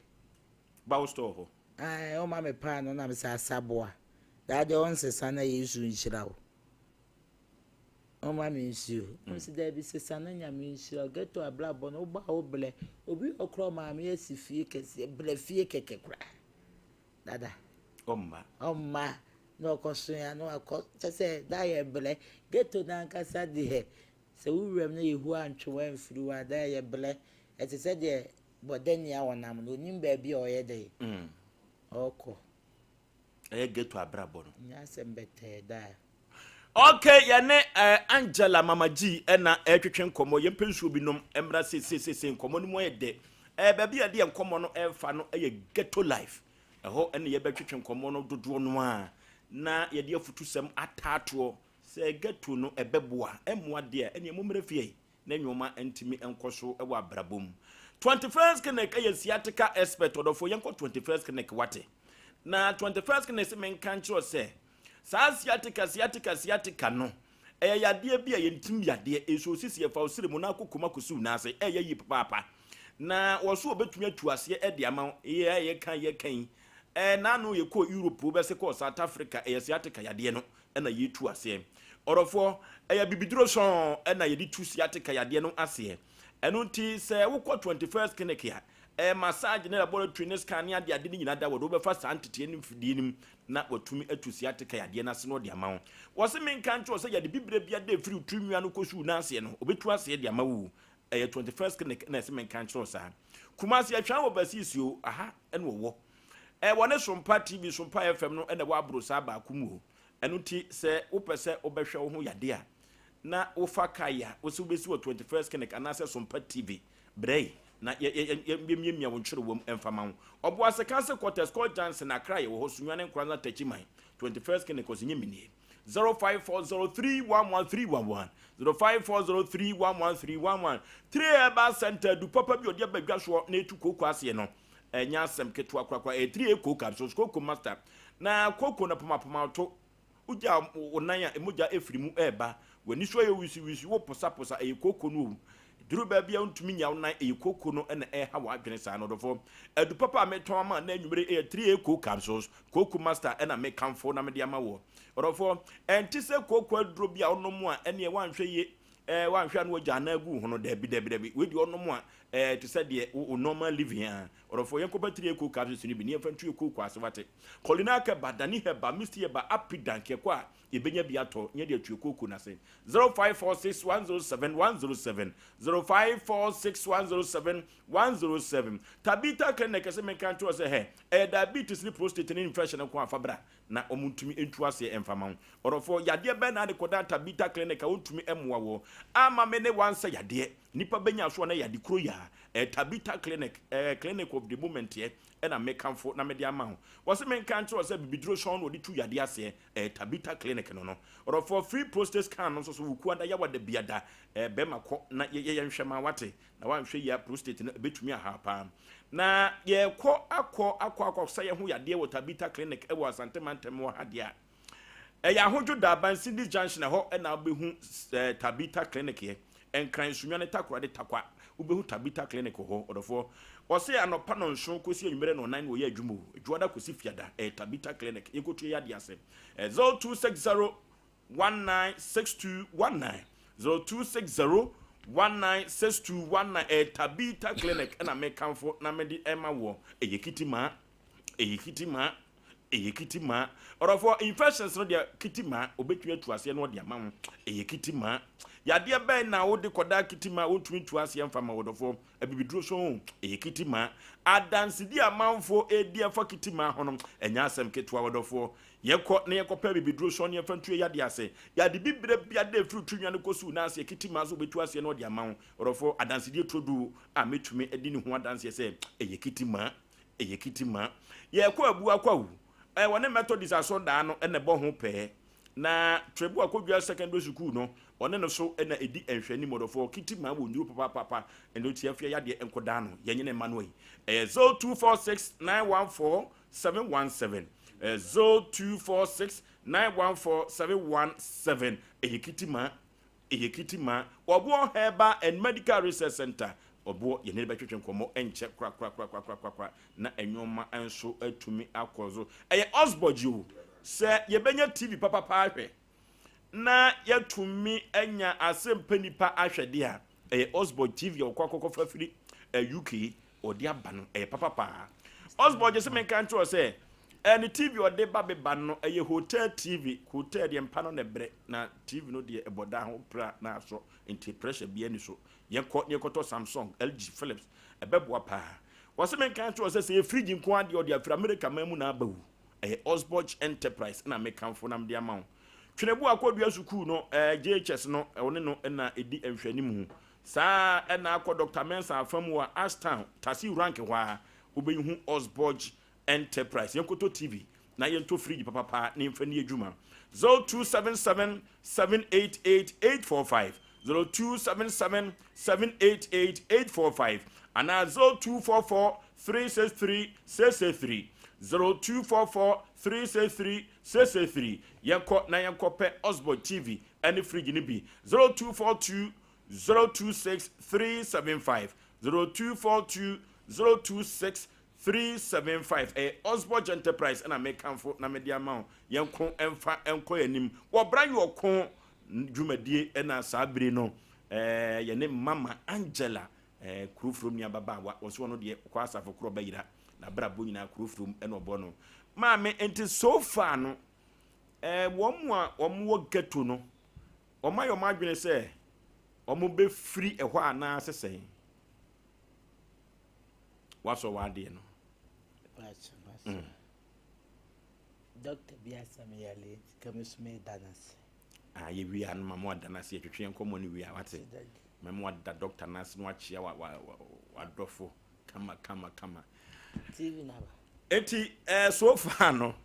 Ba wo store hɔ? Ae, wɔn ma me paano na me sɛ asaboa. Daa deɛ wɔn nsesa na Yesu nhyira wo. Wɔn ma me nsuo. Wɔn sɛ daabi sesa na Nyame nhyira wo. Ghetto abrabɔ no wobɔ a wo blɛ. Obi wɔ koraa maame asi fie kɛseɛ, blɛ fie kɛkɛ koraa. Dada. Ɔmma. Ɔmma. Na ɔkɔ soa na wakɔ kyɛ sɛ da yɛ blɛ. Ghetto n'ankasa deɛ sɛ wo wuram na Yehowa antwe wo amfiri hɔ a da yɛ blɛ. Ɛte sɛ deɛ bɔdani a ɔnam no onim baabi a ɔyɛ dɛ. Ɔkɔ. Ɛyɛ ghetto abrabɔ no. Nyɛ asɛm bɛtɛɛ da. Okay, yɛne Angela Mama G ɛna ɛretwetwe nkɔmmɔ. Yɛmpɛ nsuo bi nom mmra seesiesie nkɔmmɔ no mu ayɛ dɛ. Baabi a yɛde yɛn nkɔmmɔ no ɛrefa no ɛyɛ ghetto life. Ɛhɔ ɛna yɛbɛtwetwe nkɔmmɔ no dodoɔ no a na yɛde afutusɛm ataatoɔ sɛ ghetto no ɛbɛboa ɛmmoa deɛ ɛne ɛmo mmerɛ fie na nneɛma ntumi nkɔ so wɔ abrabɔ mu. 21st Clinic ɛyɛ sciatica expert ɔdɔfoɔ. Yɛnkɔ 21st Clinic wate. Na 21st Clinic sɛ menka nkyerɛ sɛ saa sciatica sciatica sciatica no ɛyɛ yadeɛ bi a yɛntim yadeɛ nso osisi ɛfa osiri mu na akɔ kɔm akɔsi wo nan ase ɛyɛ yie papaapa na wɔso wɔbɛtumi atu aseɛ ɛde ama wo. Yɛ yɛka yɛka yi n'ano yɛkɔ Europe wobɛsɛ kɔɔ South Africa ɛyɛ sciatica yadeɛ no ɛna yɛtu aseɛ. Ɔdɔfoɔ, ɛyɛ bibiduro sɔn ɛna yɛde tu sciatica yadeɛ no aseɛ. Ɛno nti sɛ wokɔ 21st Clinic a massage ne laboratory ne scan ne ade ade ne nyinaa da wɔde wobɛfa saa nteteɛ ne mfidie no mu na watumi atu sciatica yadeɛ no ase na ɔde ama wo. Wɔse menka nkyerɛ sɛ yɛde bibire bi ade efiri wo tiri nwia no kɔsi wo nan aseɛ no obɛtu aseɛ de ama wo. Ɛyɛ 21st Clinic na ɛsɛ menka nkyerɛ saa. Kumasi atwa wɔ Basisi o, aha ɛna wɔwɔ. Ɛwɔ ne Sompa TV, Sompa FM no ɛna ɛwɔ aboro saa baako mu o. Ɛno nti sɛ wopɛ sɛ wobɛhwɛ wo ho yadeɛ a na wofa kae a wosɛ wobɛsi wɔ 21st Clinic anaasɛ Sompa TV brɛ na yɛmiamia wo ntwerɛ wɔ mu ɛmfa ma wo. Ɔboase Council Quarters, Court Johnson, Accra yɛwɔ hɔ, Sunyani Nkoranza Techiman. 21st Clinic ɔsɛ nyɛ minie. 0540311311 0540311311 3 Herbal Center du papa bi ɔde aba dwa soɔ na etu kooko aseɛ no ɛnyɛ asɛm ketewa korakora. Ɛyɛ 3 kooko capsules, kooko master na kooko na pomapoma to wogya wo nan a mogya efiri mu ɛɛba, w'ani so ayɛ wisiwisi, wo posaposa, ɛyɛ kooko no o. Duru baabi a wontumi nya wo nan, ɛyɛ kooko no ɛna ɛha w'adwene saa no. Ɔdɔfo, adu papa a metɔn ama na anwummere ɛyɛ 3 kooko capsules, kooko master ɛna mekamfo na mede ama wɔ. Ɔdɔfo, ɛnte sɛ kooko aduro bi a wonom a ɛneɛ woanhwɛ yie, woanhwɛ a na wagya anan agu wo ho no. Dabi dabi dabi, wei deɛ ɔnom a te sɛ deɛ wo normal living a. Ɔdɔfo, yɛnkɔpɛ 3 kooko capsules no bi ne yɛmfa ntu yɛ kooko ase wate. Colina Keba, Dani Heba, Misty Heba, Apidank, yɛkɔ a yɛbɛnya bi atɔ nyɛ de atue kooko no ase. 0546107107 0546107107 Tabita Clinic sɛ menka nkyerɛ sɛ hɛ ɛyɛ diabetes ne prostate ne infection nko afa bra na ɔmo ntumi ntu aseɛ ɛmfa ma wo. Ɔdɔfoɔ, yadeɛ bɛn na ade kɔda Tabita Clinic a wɔntumi mmoa wɔ ama me ne wansɛ yadeɛ? Nnipa bɛnya so a na ɛyɛ ade koro yi ara. Ɛyɛ Tabitha Clinic, ɛyɛ clinic of the moment yɛ, ɛna mekamfo na mede ama wo. Wɔse menka nkyerɛ wo sɛ bibiduro sɔn na wɔde tu yadeɛ aseɛ, ɛyɛ Tabitha Clinic no no. Ɔdɔfoɔ, free prostate scan no nso so, wo kuada yawada biada, ɛɛ bɛrima kɔ na yɛ yɛnhwɛ ma wate, na wanhwɛ yie a prostate no ɛbɛtumi aha paa. Na yɛkɔ akɔ akɔ akɔ sɛ yɛn ho yadeɛ wɔ Tabitha Clinic ɛwɔ Asante mantam wɔ ha deɛ a, Ɛyɛ Ahodwo Daban Cindy's Junction ɛhɔ na wobɛhu eh, Tabitha Clinic yɛ. Nkran Sunyani Takoradi Takwa wobɛhu Tabitha Clinic wɔ hɔ ɔdɔfoɔ. Ɔse anɔpa nɔnson kɔsi anwummerɛ nɔnan na wɔyɛ adwuma o. Dwoada kɔsi Fiada ɛyɛ Tabitha Clinic. Yɛnkɔtua yɛ adeɛ ase. 0260 196219 0260 196219 ɛyɛ Tabitha Clinic ɛna mekamfo na mede ɛma woɔ. Ɛyɛ kitimaa. Ɛyɛ kitimaa. Ɛyɛ kitimaa. Ɔdɔfoɔ, infections no deɛ kitimaa, ɔbɛtumi atu aseɛ na ɔde ama wo. Ɛyɛ kitimaa. Yadeɛ bɛn na wode kɔdaa kitimaa wɔntumi ntu aseɛ mfa ma wo ɔdɔfoɔ? Abibiduro so o, ɛyɛ kitimaa. Adansedi a amanfoɔ redi afa kitimaa ho no, ɛnyɛ asɛm ketewa ɔdɔfoɔ. Yɛkɔ na yɛkɔpɛ abibiduro sɔn na yɛmfa ntu yɛn yadeɛ ase. Yade bibire biara a ɛfiri to nwa no kɔsi wo nan aseɛ, kitimaa nso wɔbɛtu aseɛ na ɔde ama wo. Ɔdɔfoɔ, adansedie turodoo a mɛtumi adi ne ho adanseɛ sɛ ɛyɛ kitimaa. Ɛyɛ kitima. Yɛkɔ Abua Kwawu, ɛɛ wɔne Methodist asɔrdaa no na ɛbɔ ho pɛɛ. Na Trebu Akodua Secondary Sukuu no, ɔne no so na ɛdi nhwɛanim. Ɔdɔfoɔ, kitima wɔ nnuro papaapa, ɛno nti afia yadeɛ nkɔdaa no. Yɛnye ne mma no yi. Ɛyɛ 0246 914 717. Ɛyɛ 0246 914 717. Ɛyɛ kitima. Ɛyɛ Kitima, Ɔboɔ Herbal and Medical Research Centre. Ɔboɔ, yɛne no bɛtwetwe nkɔmmɔ ɛnkyɛ korakorakorakorakorakora na nnoɔma nso atumi akɔ so. Ɛyɛ Osborg o, sɛ yɛbɛnya TV papapa ahwɛ na yɛatumi anya asɛmpa nipa ahwɛ deɛ a, ɛyɛ Osborg TV a ɔkɔ akɔkɔfa firi UK ɔde aba no, ɛyɛ papa paa. Osborg gye sɛ menka nkyerɛ wo sɛ, ɛne TV ɔde ba beba no, ɛyɛ hotel TV. Hotel deɛ mpa no na ɛbrɛ, na TV no deɛ ɛbɔ dan ho pra na asɔ, nti pressure biara ni so. Yɛnkɔ na yɛnkɔtɔ Samsung, LG, Philips, ɛbɛboa paa. Wɔse menka nkyerɛ wo sɛ, sɛ ɛyɛ fridge nko ara deɛ ɔde afiri America man mu na aba o. Ɛyɛ Osborg Enterprise na mekamfo na mede ama wo. Twenebu Akɔdua Sukuu no, ɛɛ JHS no, ɔne no na ɛdi nhwɛanimu. Saa ara na akɔ Dɔkta Mensah afa mu wɔ Ashtown, Tasi Rank hɔ ara, wobɛhu Osborg Enterprise. Yɛnkɔtɔ TV na yɛntɔ fridge papapa na yɛmfa nni adwuma. 0277 788 845, 0277 788 845 anaa 0244 363 663, 0244 363 663. Yɛnkɔ na yɛnkɔpɛ Osborg TV ne fridge no bi. 0242 026 375 0242 026 375 Ɛyɛ Osborg Enterprise na mekamfo na mede ama wo. Yɛnko mfa nkɔ yɛn anim wɔ Bra Yɛ Ɔko dwumadie na saa bere no yɛne Mama Angela kuro from ni ababaawa wɔn so ɔno deɛ ɔkɔ asafo korɔ bɛyera n'abrabɔ nyinaa kuro from ɛna ɔbɔ no maame nti so far no wɔn a wɔn wɔ ghetto no Wɔayɛ wɔn adwene sɛ wɔbɛfiri ɛhɔ anaasɛ sɛn? Woasɔ w'adeɛ no. Dɔkta bi asɛm yɛle nti ka me so meda no ase. Ah, yɛwie a no ma mo ada no ase yɛtwetwe yɛn nkɔmmɔ no wie a wate ma mo ada dɔkta no ase na wakyea wadɔfo kama kama kama. TV na ba. Eti eh, so far no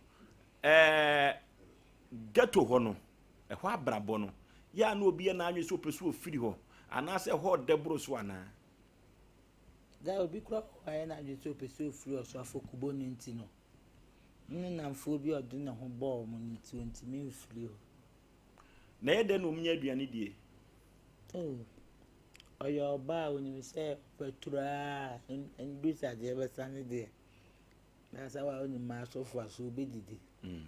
eh, ghetto hɔ no Ɛhɔ abrabɔ no, yɛ a na obi yɛ n'adwene sɛ ɔpɛ sɛ ɔfiri hɔ, anaasɛ ɛhɔ ɔdɛ boro so anaa? Da obi kora wɔ hɔ a yɛ n'adwene sɛ ɔpɛ sɛ ɔfiri hɔ so afɔkubɔ no nti no, ne nnamfoɔ bi a ɔde ne ho bɔɔ wɔn no nti ɔntumi mfiri hɔ. Na ɛyɛ dɛn na wɔnya aduane die? Oh, ɔyɛ ɔbaa a ɔnim sɛ ɔpɛ turo a ndu sɛ adeɛ bɛsa ne deɛ. Na sɛ wa ɔnim ma asɔfo a so ɔbɛdidi. Mm.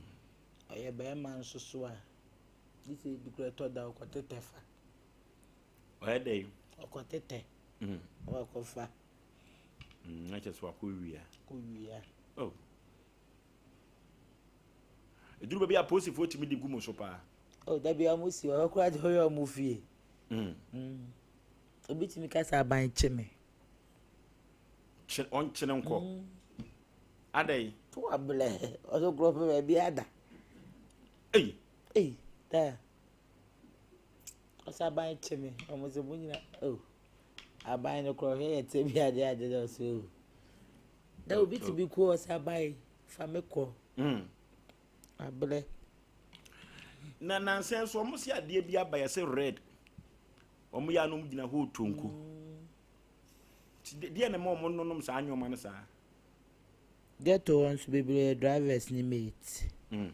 Ɔyɛ barima nso so a, gye sɛ ebi koraa ɛtɔ da a ɔkɔtetɛ fa. Ɔyɛ dɛ? Ɔkɔtetɛ. Mm. Ɔkɔfa. Mm, na kyerɛ sɛ wakɔ wia. Kɔ wia. Oh. Eduru baabi a polisifoɔ tumi di gu mu so paa. Oh, dabi a wɔn si hɔ koraa de ɔyɛ wɔn fie. Mm. Mm. Obi tumi kasa aban kye me. Kye ɔnkyene nkɔ. Mm. Adɛn? To ablɛ ɔso korɔ pɛ baabi ada. Ei. Ei daa. Ɔsɛ aban kye me ɔmo sɛ mo nyina oh. Aban no korɔ hwɛ yɛ tɛ bi ade ade dɛ ɔsɛ o. Dɛ obi ti bi kɔ ɔsɛ aban fa me kɔ. Mm. Abrɛ. Na nansa nso wɔn si adeɛ bi aba yɛ sɛ red. Wɔn yɛ anom gyina hɔ tonko. Mm. Deɛ na ɛma wɔn nonom saa nneɛma no saa. Ghetto hɔ nso bebree yɛ drivers ne mate. Mm.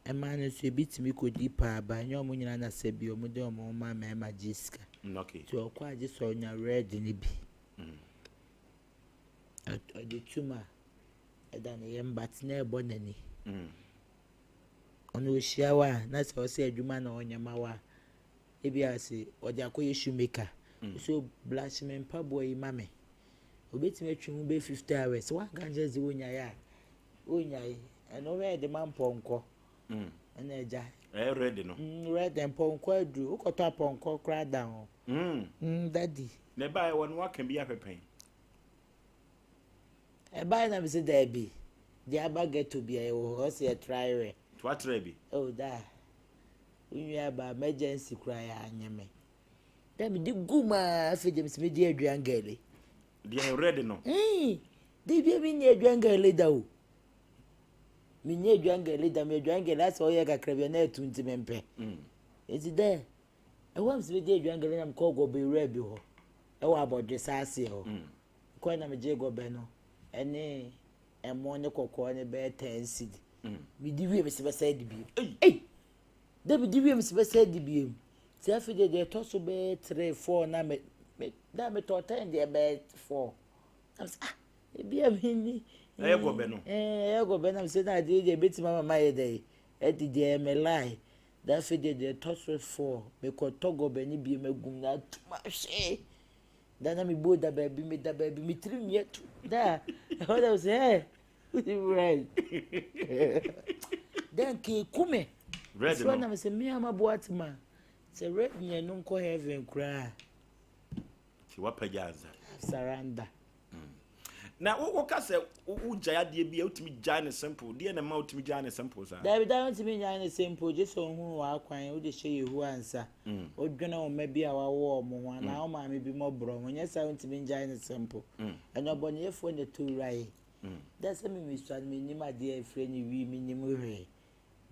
Mmaa no nso ebi tumi kɔdi paa ba ɛnyɛ wɔn nyinaa na sɛ bi wɔn de wɔn ho ma mmarima gye sika. Mm, okay. Nti ɔkɔ agye sɛ ɔnya red no bi. Mm. Ɔde tum a ɛda ne yam but na ɛbɔ n'ani. Mm. Ɔno ɔhyia wo a na sɛ ɔsɛ adwuma na ɔnyɛ ma wo a ebi a sɛ ɔde akɔyɛ shoemaker. Mm. So blush me mpaboa yi ma me. Obetumi atwi ho bɛyɛ 50 hours. Wanka nkyerɛ sɛ wonyaeɛ a Wonyae. Ɛno red ma mpɔnkɔ. Mm. Ɛna agya. Ɛyɛ red no. Mm, red mpɔnkɔ aduru. Wokɔtɔ apɔnkɔ koraa da ho. Mm. Mm, daddy. Na ɛbaeɛ wɔ no waka bi ahwɛ pɛn. Ɛbaeɛ na mese daabi. Deɛ aba ghetto bi a ɛwɔ hɔ ɔsɛ yɛ try wɛ. To atra bi. Oh daa. Wo nua ba emergency koraa yɛ anyɛ me. Dɛ mede gu mu a afei deɛ mese medi aduan gɛle. Deɛ red no. Mm. Da bia menni aduan gɛle da o. Menni aduan gɛle da, me aduan gɛle asɛ ɔyɛ kakra bi na ɛtu nti mempɛ. Mm. Enti dɛ ɛhɔ a mese medi aduan gɛle na mekɔɔ gɔbɛ wura bi hɔ ɛwɔ abɔdwe saa aseɛ hɔ. Mm. Kɔɛ na megyee gɔbɛ no ɛne ɛmo ne kɔkɔɔ ne bɛyɛ 10 cedi. Mm. Medi wie mese bɛsɛ de bio. Ei! Da medi wie mese bɛsɛ de bio. Ti afei deɛ deɛ ɛtɔ so bɛyɛ 3 4 na me me da metɔ 10 deɛ bɛyɛ 4. Na mese ah ebi a menni. Ɛyɛ gɔbɛ no. Ɛyɛ gɔbɛ na mese na adeɛ deɛ ebetumi ama mayɛ dɛ ɛdi deɛ ɛyɛ me lie. Da afei deɛ deɛ ɛtɔ so 4 mekɔtɔ gɔbɛ no bio magum na atum ahwee. Da na mebuo da baabi meda baabi me tiri nwi atu. Da ɛhɔ da mese ɛ red. Dɛ nka eku me. Red no. Na mese me ama boatema sɛ red nyɛ no nkɔ heaven koraa. Ti wapagya ansa. Surrender. Mm. Na wo wo ka sɛ wo gyae adeɛ bi a wotumi gyae ne simple deɛ na ɛma wotumi gyae ne simple saa. Dabi da wontumi nyae ne simple gye sɛ ohunu w'akwan wode hyɛ Yehowa nsa. Mm. Wodwene wo mma bi a wawo wɔn ho anaa mm. wo maame bi mmɔborɔ ho nyɛ saa wontumi ngyae ne simple. Mm. Ɛna ɔbɔneyɛfoɔ na ɛtɔ wura yi. Mm. Da sɛ memisua no menim adeɛ a ɛfiri ne wii menim hwee.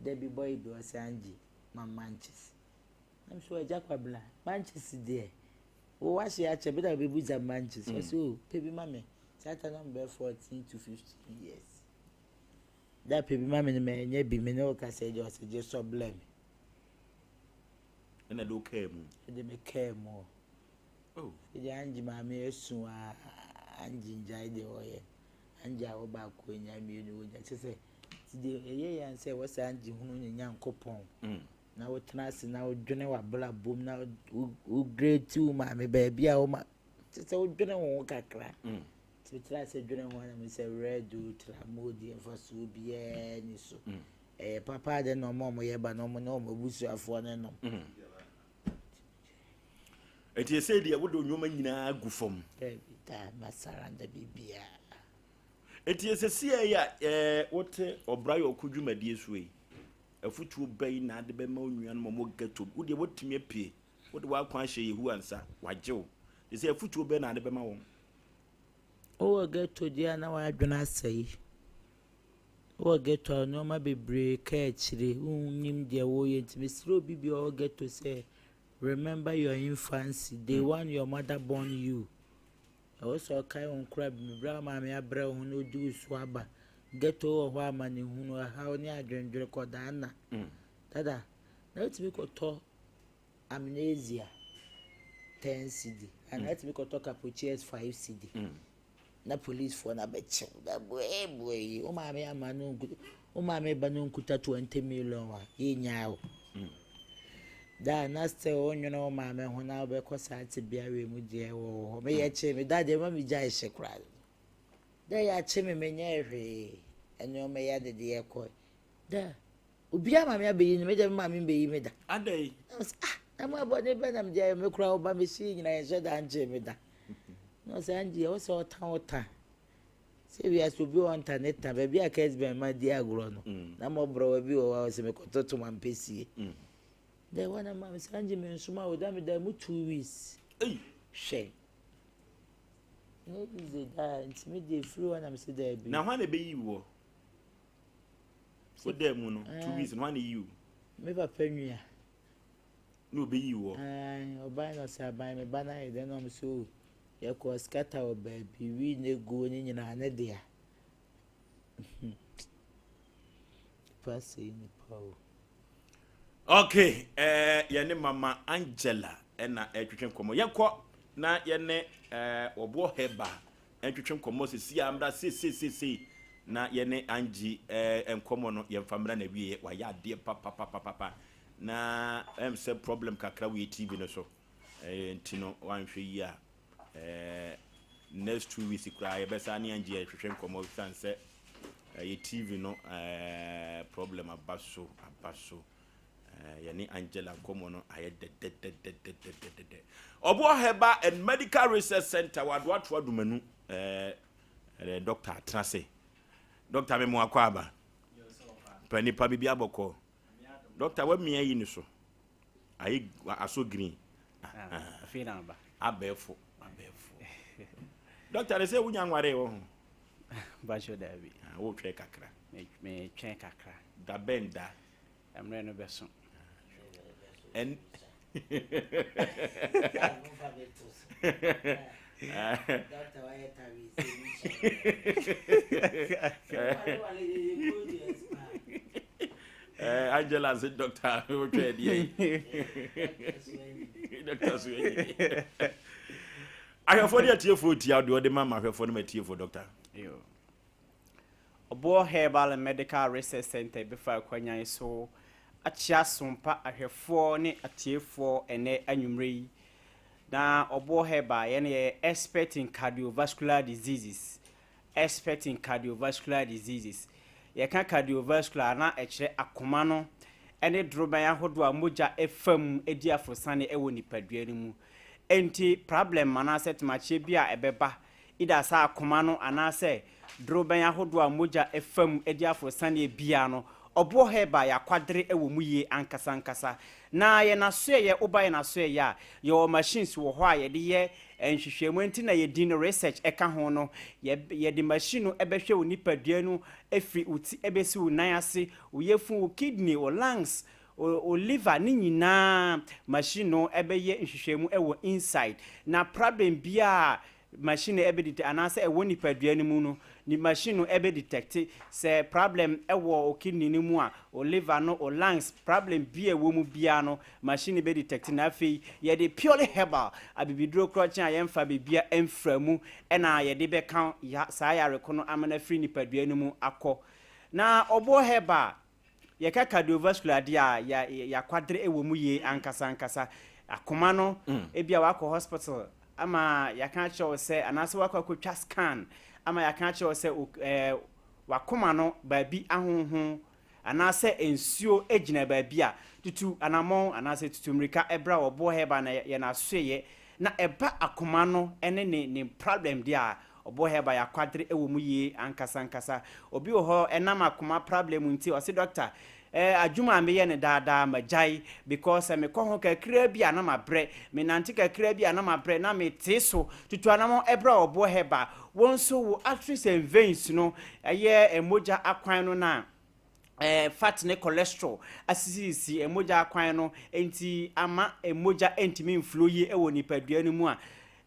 Da bi bɔyi bi ɔsɛ Angie ma manches. Na so agya kwabena manches deɛ wo wahye akyɛ bi na bɛbu dza manches mm. ɔsɛ o pɛ bi ma me saa ta na mebɛyɛ 14 to 15 years da pɛ bi ma me no manyɛ bi me ne wo kasa deɛ ɔsɛ gye sɔ blɛ me ɛna de wo kaa mu ɛde me kaa mu oh. ɛde angye maame asu a angye ngyae deɛ ɔyɛ angye a wɔbaako anya mmienu wɔnya kyɛ sɛ ti deɛ ɛyɛ yɛn sɛ wɔsɛ angye hunu ne nyankopɔn mm. Na wotena ase na wodwene w'abrabɔ mu na wo greti wo maame baabi a wo ma te sɛ wodwene wo ho kakra. Mm. Nti metra ase dwene ho na me sɛ redo tramo deɛ mfasoɔ biara ni so. Mm. Ɛyɛ papa ade na ɔmo a ɔmo yɛ ba na ɔmo ne ɔmo abusuafoɔ ne nom. Mm. Nti ɛsɛ deɛ wode nneɛma nyinaa gu fam. Dabi daa masaranda biribiara. Nti ɛsɛ si ɛyɛ a ɛɛ wote ɔbra yɛ ɔko dwumadie so yi. Afotuo bɛn na ade bɛma wo nuanom a wɔwɔ ghetto mu? Wo deɛ woatumi apue, wode w'akwan ahyɛ Yehowa nsa, wagye wo. Te sɛ afotuo bɛn na ade bɛma wɔn? Wowɔ ghetto deɛ a na w'adwene asɛe. Wowɔ ghetto a nneɛma bebree ka akyire, wonnim deɛ woreyɛ nti mesrɛ obi biara ɔwɔ ghetto sɛ remember your infancy, day one your mother born you. Ɛwɔ sɛ ɔkae wo nkorabea berɛ a wo maame abrɛ wo ho na ɔdi wo so aba. Ghetto wɔ hɔ amanehunu, ɛhaw ne adwendwene kɔdaa nna. Dada, na wotumi kɔtɔ amnesia 10 cedi anaa wotumi kɔtɔ capuchies 5 cedi na policefoɔ no abɛkye wo na buebue yi wo maame ama no nkuta wo maame ba no nkuta 20 million a yɛnyaa wo. Da na still wo nwene wo maame ho na wobɛkɔ saa tebea wei mu deɛ wɔ wɔ hɔ. Meyɛ kye me da deɛ ma megyae hye koraa. Da yɛakye me menyɛɛ hwee nneɛma yi ade deɛ kɔ. Da obiara maame abɛyi no me deɛ me maame mbɛyi me da. Adɛn? Na ɔsɛ ah na mo abɔne bɛ na mede ayɛ me koraa wo ba mehyee nyina yɛnhyɛ da nkyee me da. Na ɔsɛ Angie ɛwɔ sɛ ɔta wo ta. Sɛ wiase obi wɔ ɔnta ne ta baabi a Kesben ma di agorɔ no mm. na mmɔborɔwa bi wɔ hɔ a ɔsɛ mekɔtoto ma mpɛsie. Mm. Dɛ hɔ na ma me sɛ Angie me nsoma wo da me da mu 2 weeks. Hwɛ. Ɛnyɛ easy daa nti me deɛ firi hɔ na me sɛ daabi. Na hwan na ɛbɛyi woɔ? Wodaa mu no, 2 weeks no, hwan na ɛyi wo? Me papa nua. Na ɔbɛyi woɔ? Ɔban na ɔsɛ aban me ba no ayɛ dɛn na ɔmo sɛ o yɛkɔ scatter wɔ baabi wii ne guo ne nyinaa ne dea. Nipa sɛe nipa o. Okay, yɛne Mama Angela ɛna ɛtwetwe nkɔmmɔ. Yɛnkɔ na yɛne Ɔboɔ Heba ɛntwetwe nkɔmmɔ sisi a mmra seeseiseesei na yɛne Angie nkɔmmɔ no yɛmfa mmra na wieɛ. Wayɛ adeɛ papapapapa na sɛ problem kakra wɔ yɛ TV no so nti no wanhwɛ yi a next 2 weeks koraa yɛbɛsa ne Angie yɛhwehwɛ nkɔmmɔ siane sɛ yɛ TV no problem aba so aba so. Yɛne Angela nkɔmmɔ no ayɛ dɛdɛdɛdɛdɛdɛdɛ. Ɔboɔ Herbal and Medical Research Center wɔ Adoatoa Dumanu. Doctor atena se. Doctor, me mo akɔ aba pa nipa bibi abɔkɔ. Doctor, wamia yi ne so ayɛ asɔ green. Afei na aba. Abɛɛfo abɛɛfo. Doctor de sɛ wonya nware wɔ ho? Bahyɛ daabi. Ah, wotwɛn kakra? Metwɛn kakra. Da bɛn da? Mmerɛ no bɛso. Ɛn Doctor wayɛ tawi sɛ mi hyɛ. Angela sɛ doctor wotwɛn deɛ doctor so anyi ahwɛfoɔ ne atiefoɔ tia deɛ ɔde ma ma ahwɛfoɔ no ma atiefoɔ, doctor. Yo. Ɔboɔ Herbal and Medical Research Center bɛfa akwanyan so akyea sompa ahwɛfoɔ ne atiefoɔ ɛnɛ anwummerɛ yi. Na Ɔboɔ Herbal, yɛn yɛ expert in cardiovascular diseases. Expert in cardiovascular diseases. Yɛka cardiovascular na ɛkyerɛ akoma no ɛne dorobɛn ahodoɔ a mogya ɛfa mu di afosane ɛwɔ nipadua no mu. Enti problem anaasɛ temakyɛ bi a ɛbɛba ida sɛ akoma no anaasɛ dorobɛn ahodoɔ a mogya ɛfa mu di afosane bia no, Ɔboɔ Herbal yɛakwadere wɔ mu yie ankasa ankasa. Na yɛn asoɛyɛ, woba yɛn asoɛyɛ a, yɛwɔ machines wɔ hɔ a yɛde yɛ nhwehwɛmu nti na yɛdi no research ɛka ho no. Yɛde machine no ɛbɛhwɛ wo nipadua no ɛfiri wo ti ɛbɛsi wo nan ase, wo yafunu, wo kidney, wo lungs, wo liver ne nyinaa. Machine no ɛbɛyɛ nhwehwɛmu ɛwɔ inside na problem biara machine no ɛbɛ detect anaasɛ ɛwɔ nipadua no mu no, ni machine no ɛbɛ detect sɛ problem ɛwɔ o kidney no mu a, o liver no, o lungs, problem bi a ɛwɔ mu biara no, machine no bɛ detect. Na afei yɛde purely herbal abibiduro korɔkyen a yɛmfa biribia ɛmfra mu ɛna yɛde bɛka ya saa yareko no ama no afiri nipadua no mu akɔ. Na Ɔboɔ Herbal, yɛka cardiovascular adeɛ a yɛakwadere wɔ mu yie ankasa ankasa. Akoma no, ebi a wakɔ hospital ama yɛaka akyerɛ wo sɛ anaasɛ wakɔ akɔtwa scan ama yɛaka akyerɛ wo sɛ wakoma no baabi ahoho anaasɛ nsuo gyina baabi a, tutu anammɔn anaasɛ tutu mmirika ɛbrɛ a Ɔboɔ Herbal na yɛn asoɛyɛ. Na ɛba akoma no ne ne problem deɛ a, Ɔboɔ Herbal yɛakwadere wɔ mu yie ankasa ankasa. Obi wɔ hɔ, ɛnam akoma problem nti, ɔse, "Doctor, adwuma a meyɛ no daadaa magyae because sɛ mekɔ ho kakraa bi a na mabrɛ, menante kakraa bi a na mabrɛ na metee so." Tutu anammɔn ɛbrɛ a Ɔboɔ Herbal. Wɔn nso wo arteries and veins no, ɛyɛ mogya akwan no na fat ne cholesterol asisisi mogya akwan no nti ama mogya ntumi mflow yie wɔ nipadua no mu a,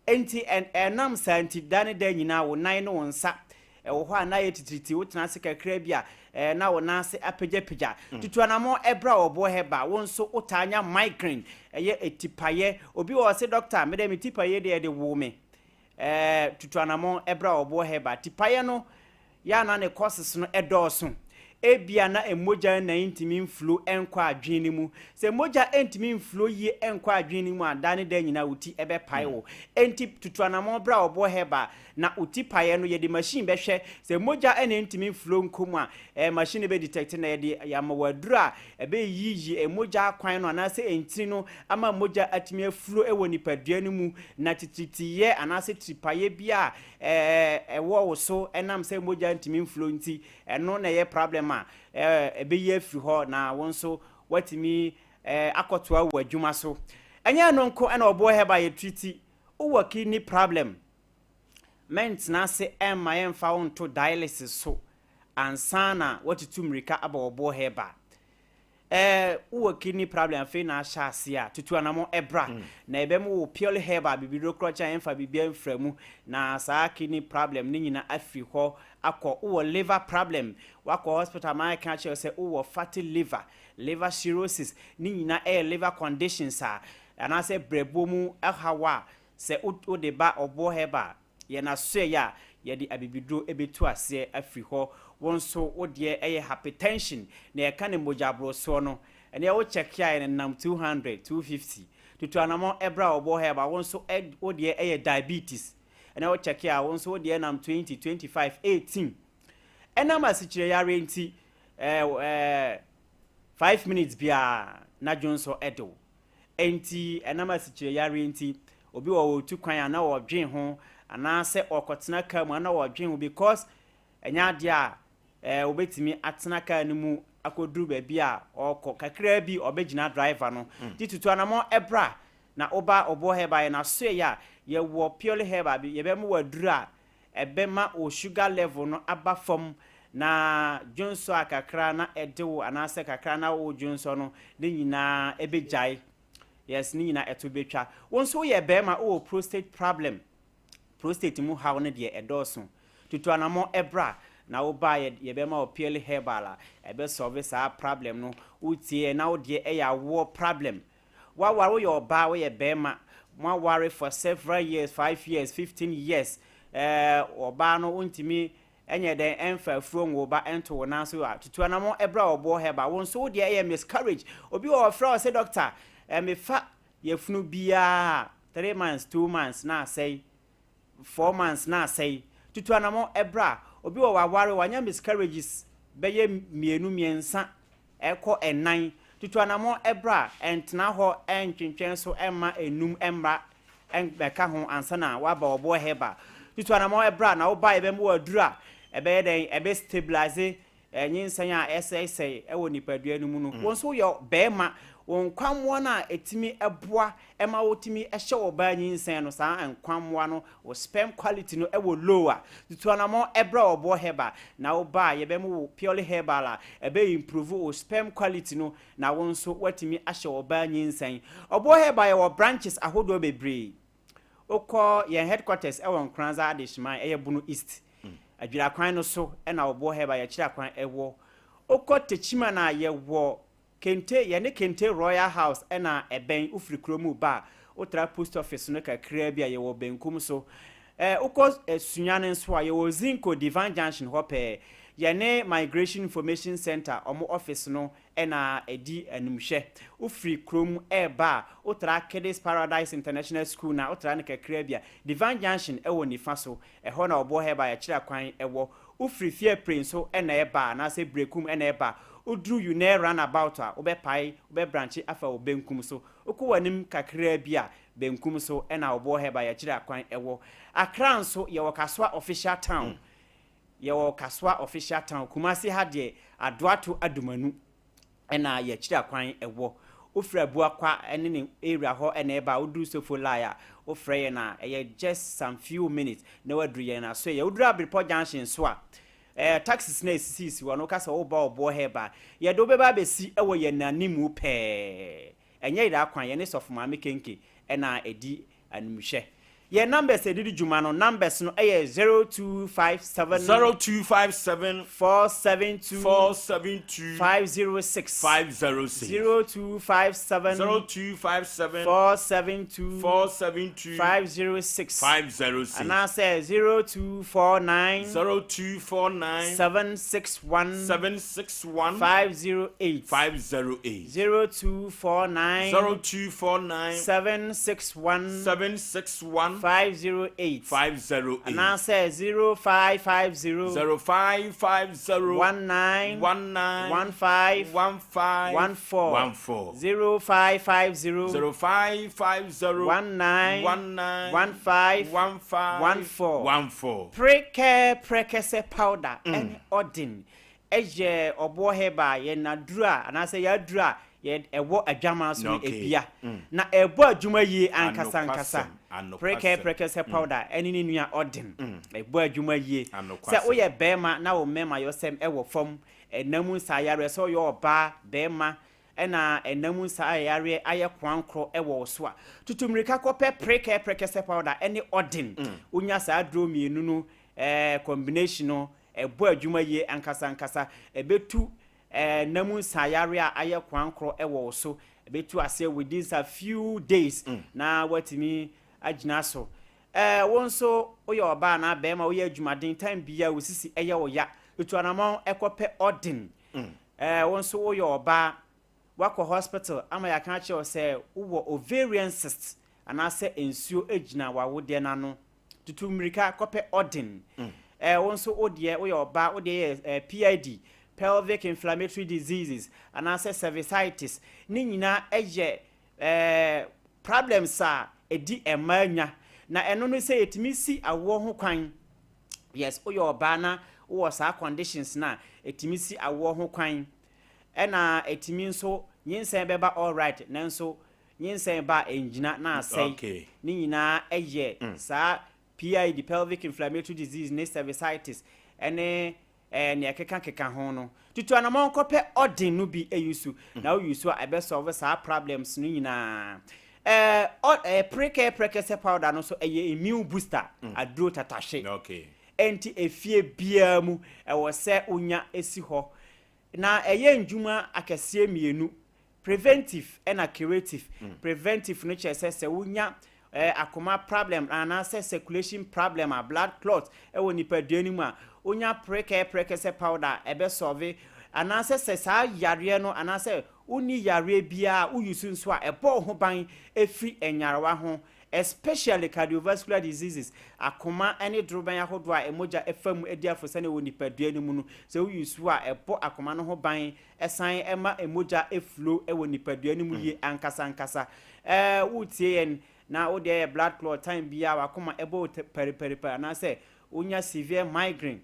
nti ɛnam saa nti da ne da nyinaa wo nan ne wo nsa ɛwɔ hɔ a na yɛ titiriti. Wotena ase kakra bi a na wo nan ase apagyapagya. Tutu anammɔn ɛbrɛ a Ɔboɔ Herbal. Wo nso wotaa nya migraine, ɛyɛ etipayɛ. Obi wɔ hɔ sɛ, "Doctor, mede me tipayɛ deɛ yɛde woo me." Tutu anammɔn ɛbrɛ a Ɔboɔ Herbal. Tipayɛ no yɛ ana ne causes no ɛdɔɔso. Ebia na mogya na ntumi mflow nkɔ adwene no mu. Sɛ mogya ntumi mflow yie nkɔ adwene no mu a, da ne da nyinaa wo ti ɛbɛpae wo. Enti tutu anammɔn brɛ a Ɔboɔ Herbal na wo ti paeɛ no, yɛde machine bɛhwɛ sɛ mogya ɛna ntumi mflow nkɔ mu a, machine no bɛ detect na yɛde yɛama wɔ aduro a ɛbɛyiyi mogya akwan no anaasɛ ntini no ama mogya atumi aflow wɔ nipadua no mu. Na titiritiyɛ anaasɛ tiripaeɛ bi a ɛwɔ wo so ɛnam sɛ mogya ntumi mflow nti, ɛno na ɛyɛ problem a, ɛbɛyi afiri hɔ na wo nso woatumi akɔtoa wɔ adwuma so. Ɛnyɛ ɛno nko ɛna Ɔboɔ Herbal yɛ treat. Wowɔ kidney problem. Mɛntena ase mma yɛmfa wo nto dialysis so ansa na woatutu mmirika aba Ɔboɔ Herbal. Eh, wowɔ kidney problem afei na ahyɛ aseɛ a, tutu anamɔ bra na yɛbɛma wo purely herbal bibiduro korɔkyɛ a yɛmfa biribiara mfra mu na saa kidney problem no nyina afiri hɔ akɔ. Wowɔ liver problem, woakɔ hospital ma yɛka akyerɛ wo sɛ wowɔ fatty liver, liver cirrhosis, ne nyina ɛyɛ liver conditions a, anaasɛ brɛboɔ mu haw a, sɛ wode ba Ɔboɔ Herbal Yɛn asoɛeɛ a yɛde abibiduro bɛtu aseɛ afiri hɔ. Wo nso wo deɛ ɛyɛ hypertension na yɛka no mogya borosoɔ no, ɛneɛ wo check a ɛnenam 200, 250. Tutu anamɔn bra Ɔboɔ Herbal, wo nso wo deɛ ɛyɛ diabetes, ɛneɛ wo check a wo nso wo deɛ nam 20, 25, 18. Ɛnam asikyire yareɛ nti ɛɛ 5 minutes biara na dwonsɔ de wo. Enti ɛnam asikyire yareɛ nti, obi wɔ hɔ ɔretu kwan a na ɔredwen ho anaasɛ ɔrekɔtena kaa mu a na ɔredwen ho because ɛnyɛ adeɛ a ɛɛ ɔbɛtumi atena kaa no mu akɔduru baabi a ɔrekɔ. Kakraa bi ɔbɛgyina driver no. Nti tutu anamɔ bra na woba Ɔboɔ Herbal yɛn asoɛeɛ a yɛwɔ purely herbal bi yɛbɛma wo aduro a ɛbɛma wo sugar level no aba fam na dwonsɔ a kakra na ɛde wo anaasɛ kakra na wo dwonsɔ no ne nyinaa ɛbɛgyae. Yes, ne nyinaa ɛto bɛtwa. Wo nso woyɛ bɛrima wowɔ prostate problem. Prostate mu haw no deɛ ɛdɔɔso. Tutu anamɔ ɛbra na wo ba a yɛbɛma wo purely herbal a ɛbɛ solve saa problem no. Wotie na wo deɛ ɛyɛ awoɔ problem. Woaware, woyɛ ɔbaa, woyɛ bɛɛma, moaware for several years, 5 years, 15 years, eh, ɔbaa no wontumi nyɛ dɛn ɛmfa afuro nwo ba ɛnto wo nan so a, tutu anamɔn ɛbra ɔboɔ herbal, wo nso wo deɛ ɛyɛ miscarriage, obi wɔ hɔ ɔfrɛ wo sɛ doctor, eh, mefa yafunu biaa 3 months, 2 months na asɛe, 4 months na asɛe, tutu anamɔn ɛbra, obi wɔ waware, wanya miscarriages bɛyɛ mmienu, mmiɛnsa, Ɛkɔ nnan. Tutu anammɔn bra, ntena hɔ ntwentwɛn so mma nnum mmra mmɛka ho ansa na woaba ɔboɔ herbal. Tutu anammɔn bra na woba a yɛbɛma wo aduru a ɛbɛyɛ dɛn, ɛbɛ stabilize nyinsɛn a ɛsɛesɛe wɔ nipadua no mu no. Wo nso woyɛ barima, wo nkwammoa no a ɛtumi boa ma wotumi hyɛ ɔbaa nyinsɛn no, saa nkwammoa no Wo sperm quality no wɔ low a, tutu anamɔn brɛ Ɔboɔ Herbal na wo ba a yɛbɛmo wo purely herbal a ɛbɛ improve wo sperm quality no na wo nso woatumi ahyɛ ɔbaa nyinsɛn. Ɔboɔ Herbal yɛwɔ branches ahodoɔ bebree. Wokɔ yɛn headquarters wɔ Nkoranza Adehyeman ɛyɛ Bono East, Adwira kwan no so na Ɔboɔ Herbal yɛkyerɛ kwan wɔ. Wokɔ Techiman a yɛwɔ Kente, Yɛne Kente Royal House na ɛbɛn, wofiri kuro mu reba a, wotra post office no kakraa bi a, yɛwɔ benkum so. Wokɔ Sunyani nso a, yɛwɔ Zinco Divine Junction hɔ pɛɛ. Yɛne Migration Information Centre wɔn office no na ɛdi animhwɛ. Wofiri kurom reba a, wotra Kiddies Paradise International School no a, wotra no kakraa bi a, Divine Junction wɔ nifa so. Ɛhɔ na Ɔboɔ Herbal yɛkyerɛ kwan wɔ. Wofiri Fiapre nso na ɛreba anaasɛ Berekum na ɛreba a, woduru Unair round about a, wobɛpae, wobɛbranche afa wo benkum so. Wokɔ w'anim kakraa bi a, benkum so na Ɔboɔ Herbal yɛkyerɛ kwan wɔ. Accra nso, yɛwɔ Kasoa Official Town. Yɛwɔ Kasoa Official Town. Kumasi ha deɛ, Adoato Adumanu. na yɛkyerɛ akwan wɔ. Wofiri Abuakwa ne ne area hɔ na ɛba a, woduru Sofo line a, wofrɛ yɛn a, ɛyɛ just some few minutes na woaduru yɛn asoɛeɛ. Woduru Abirepɔ junction nso a, eh, taxis no a ɛsisisisi hɔ no, woka sɛ woreba Ɔboɔ Herbal a, yɛde wo bɛba abɛsi wɔ yɛn animu pɛɛ. Ɛnyɛ yera kwan, yɛne Sɔfo Maame Kenke na ɛdi Animhwɛ. Yɛn numbers a yɛde di dwuma no, numbers no yɛ 0257. 0257. 472. 472. 506. 506. 0257. 0257. 472. 472. 506. 506. Anaasɛ 0249. 0249. 761. 761. 508. 508. 0249. 0249. 761. 761. 508. 508. Anaasɛ 0550. 0550. 19. 19. 15. 15. 14. 14. 0550. 0550. 19. 19. 15. 15. 14. 14. Prekɛ prɛkɛsɛ powder ɛne ɔden. Yɛ ɔboɔ herbal, yɛn aduro a anaasɛ yɛn aduro a yɛ ɛwɔ adwaman so no ebia na ɛbɔ adwuma yie ankasa ankasa. Prɛkɛ prɛkɛsɛ powder ɛne ne nua ɔden ɛbɔ adwuma yie. Sɛ woyɛ bɛrima na wo mmarima yɔsɛm ɛwɔ fam, ɛna mu nsaa yareɛ, sɛ woyɛ ɔbaa bɛrima ɛna ɛna mu nsaa yareɛ ayɛ koankorɔ ɛwɔ wo so a, tutu mmirika kɔpɛ prɛkɛ prɛkɛsɛ powder ɛne ɔden. Wonya saa aduro mmienu no ɛɛ combination no, Ɛbɔ adwuma yie ankasa ankasa. Ɛbɛtu nna mu nsaeyareɛ a ayɛ koankorɔ wɔ wo so. Ɛbɛtu aseɛ within some few days na woatumi agyina so. Wo nso woyɛ ɔbaa anaa barima woyɛ adwumaden time biara wo sisi yɛ wo ya, tutu anamɔn kɔpɛ Odin. Wo nso woyɛ ɔbaa woakɔ hospital ama yɛaka akyerɛ wo sɛ wowɔ ovarian cyst anaasɛ nsuo gyina w'awodeɛ no ano, Tutu mmirika kɔpɛ Odin. Eh, wo nso wo deɛ, woyɛ ɔbaa, wo deɛ yɛ eh, PID, pelvic inflammatory diseases, anaasɛ cervicitis. Ne nyinaa yɛ eh, problems a ɛdi mmaa nya. Na ɛno no sɛ yɛtumi si awoɔ ho kwan. Yes, woyɛ ɔbaa na wowɔ saa conditions no a, ɛtumi si awoɔ ho kwan. Ɛna ɛtumi nso, nyinsɛn bɛba alright, nanso Nyinsɛn ba a ɛngyina na asɛe. Ne nyinaa yɛ saa PID, pelvic inflammatory disease, ne cervicitis ne nea ɛkeka keka ho no. Tutu anamɔn kɔpɛ ɔden no bi use na wo use a ɛbɛ solve saa problems no nyinaa. Prekɛ prɛkɛsɛ powder no nso ɛyɛ immune booster, aduro tatahwe. Ɛnti efie biara mu ɛwɔ sɛ wonya si hɔ. Na ɛyɛ ndwuma akɛseɛ mmienu, Preventive ɛna curative. Preventive no kyerɛ sɛ sɛ wonya eh, akoma problem anaasɛ circulation problem a blood clot ɛwɔ nipadua no mu a, wonya prekɛ prɛkɛsɛ powder a ɛbɛ solve, anaasɛ sɛ saa yareɛ no anaasɛ wonni yareɛ biara a wo use nso a ɛbɔ wo ho ban ɛfiri nyarewa ho, especially cardiovascular diseases, akoma ne dorobɛn ahodoɔ a mogya ɛfa mu di afosane wɔ nipadua no mu no, sɛ wo use a ɛbɔ akoma no ho ban Ɛsan ma mogya flow wɔ nipadua no mu yie ankasa ankasa. Ɛɛ woretie yɛn na wo deɛ yɛ blood clot time biara w'akoma ɛbɔ wo pariparipari anaasɛ wonya severe migraine,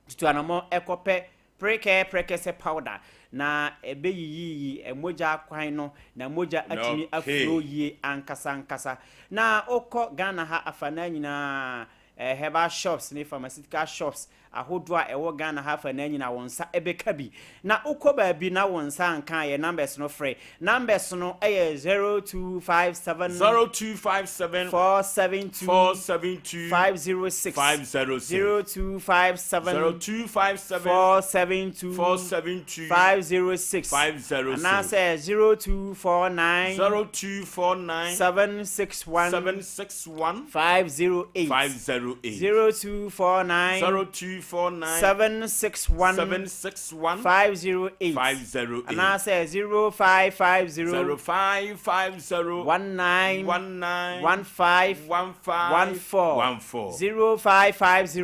tutu anamɔ kɔpɛ prekɛ prɛkɛsɛ powder na ɛbɛyiyiyi mogya kwan no na mogya atumi aflow yie ankasa ankasa. Na wokɔ Ghana ha afanaa nyinaa Herbal shops ne pharmaceutical shops ahodoɔ a ɛwɔ Ghana ha afanaa nyinaa wo nsa bɛka bi. Na wokɔ baabi na wo nsa anka a, yɛn numbers no frɛ. Numbers no yɛ 0257 0257 472 472 506 506 0257 0257 472 472 506 506 anaasɛ 0249 0249 761 761 508 508 0249 0249 761 761 508 508 anaasɛ 0550 0550 19 19 15 15 14 14 0550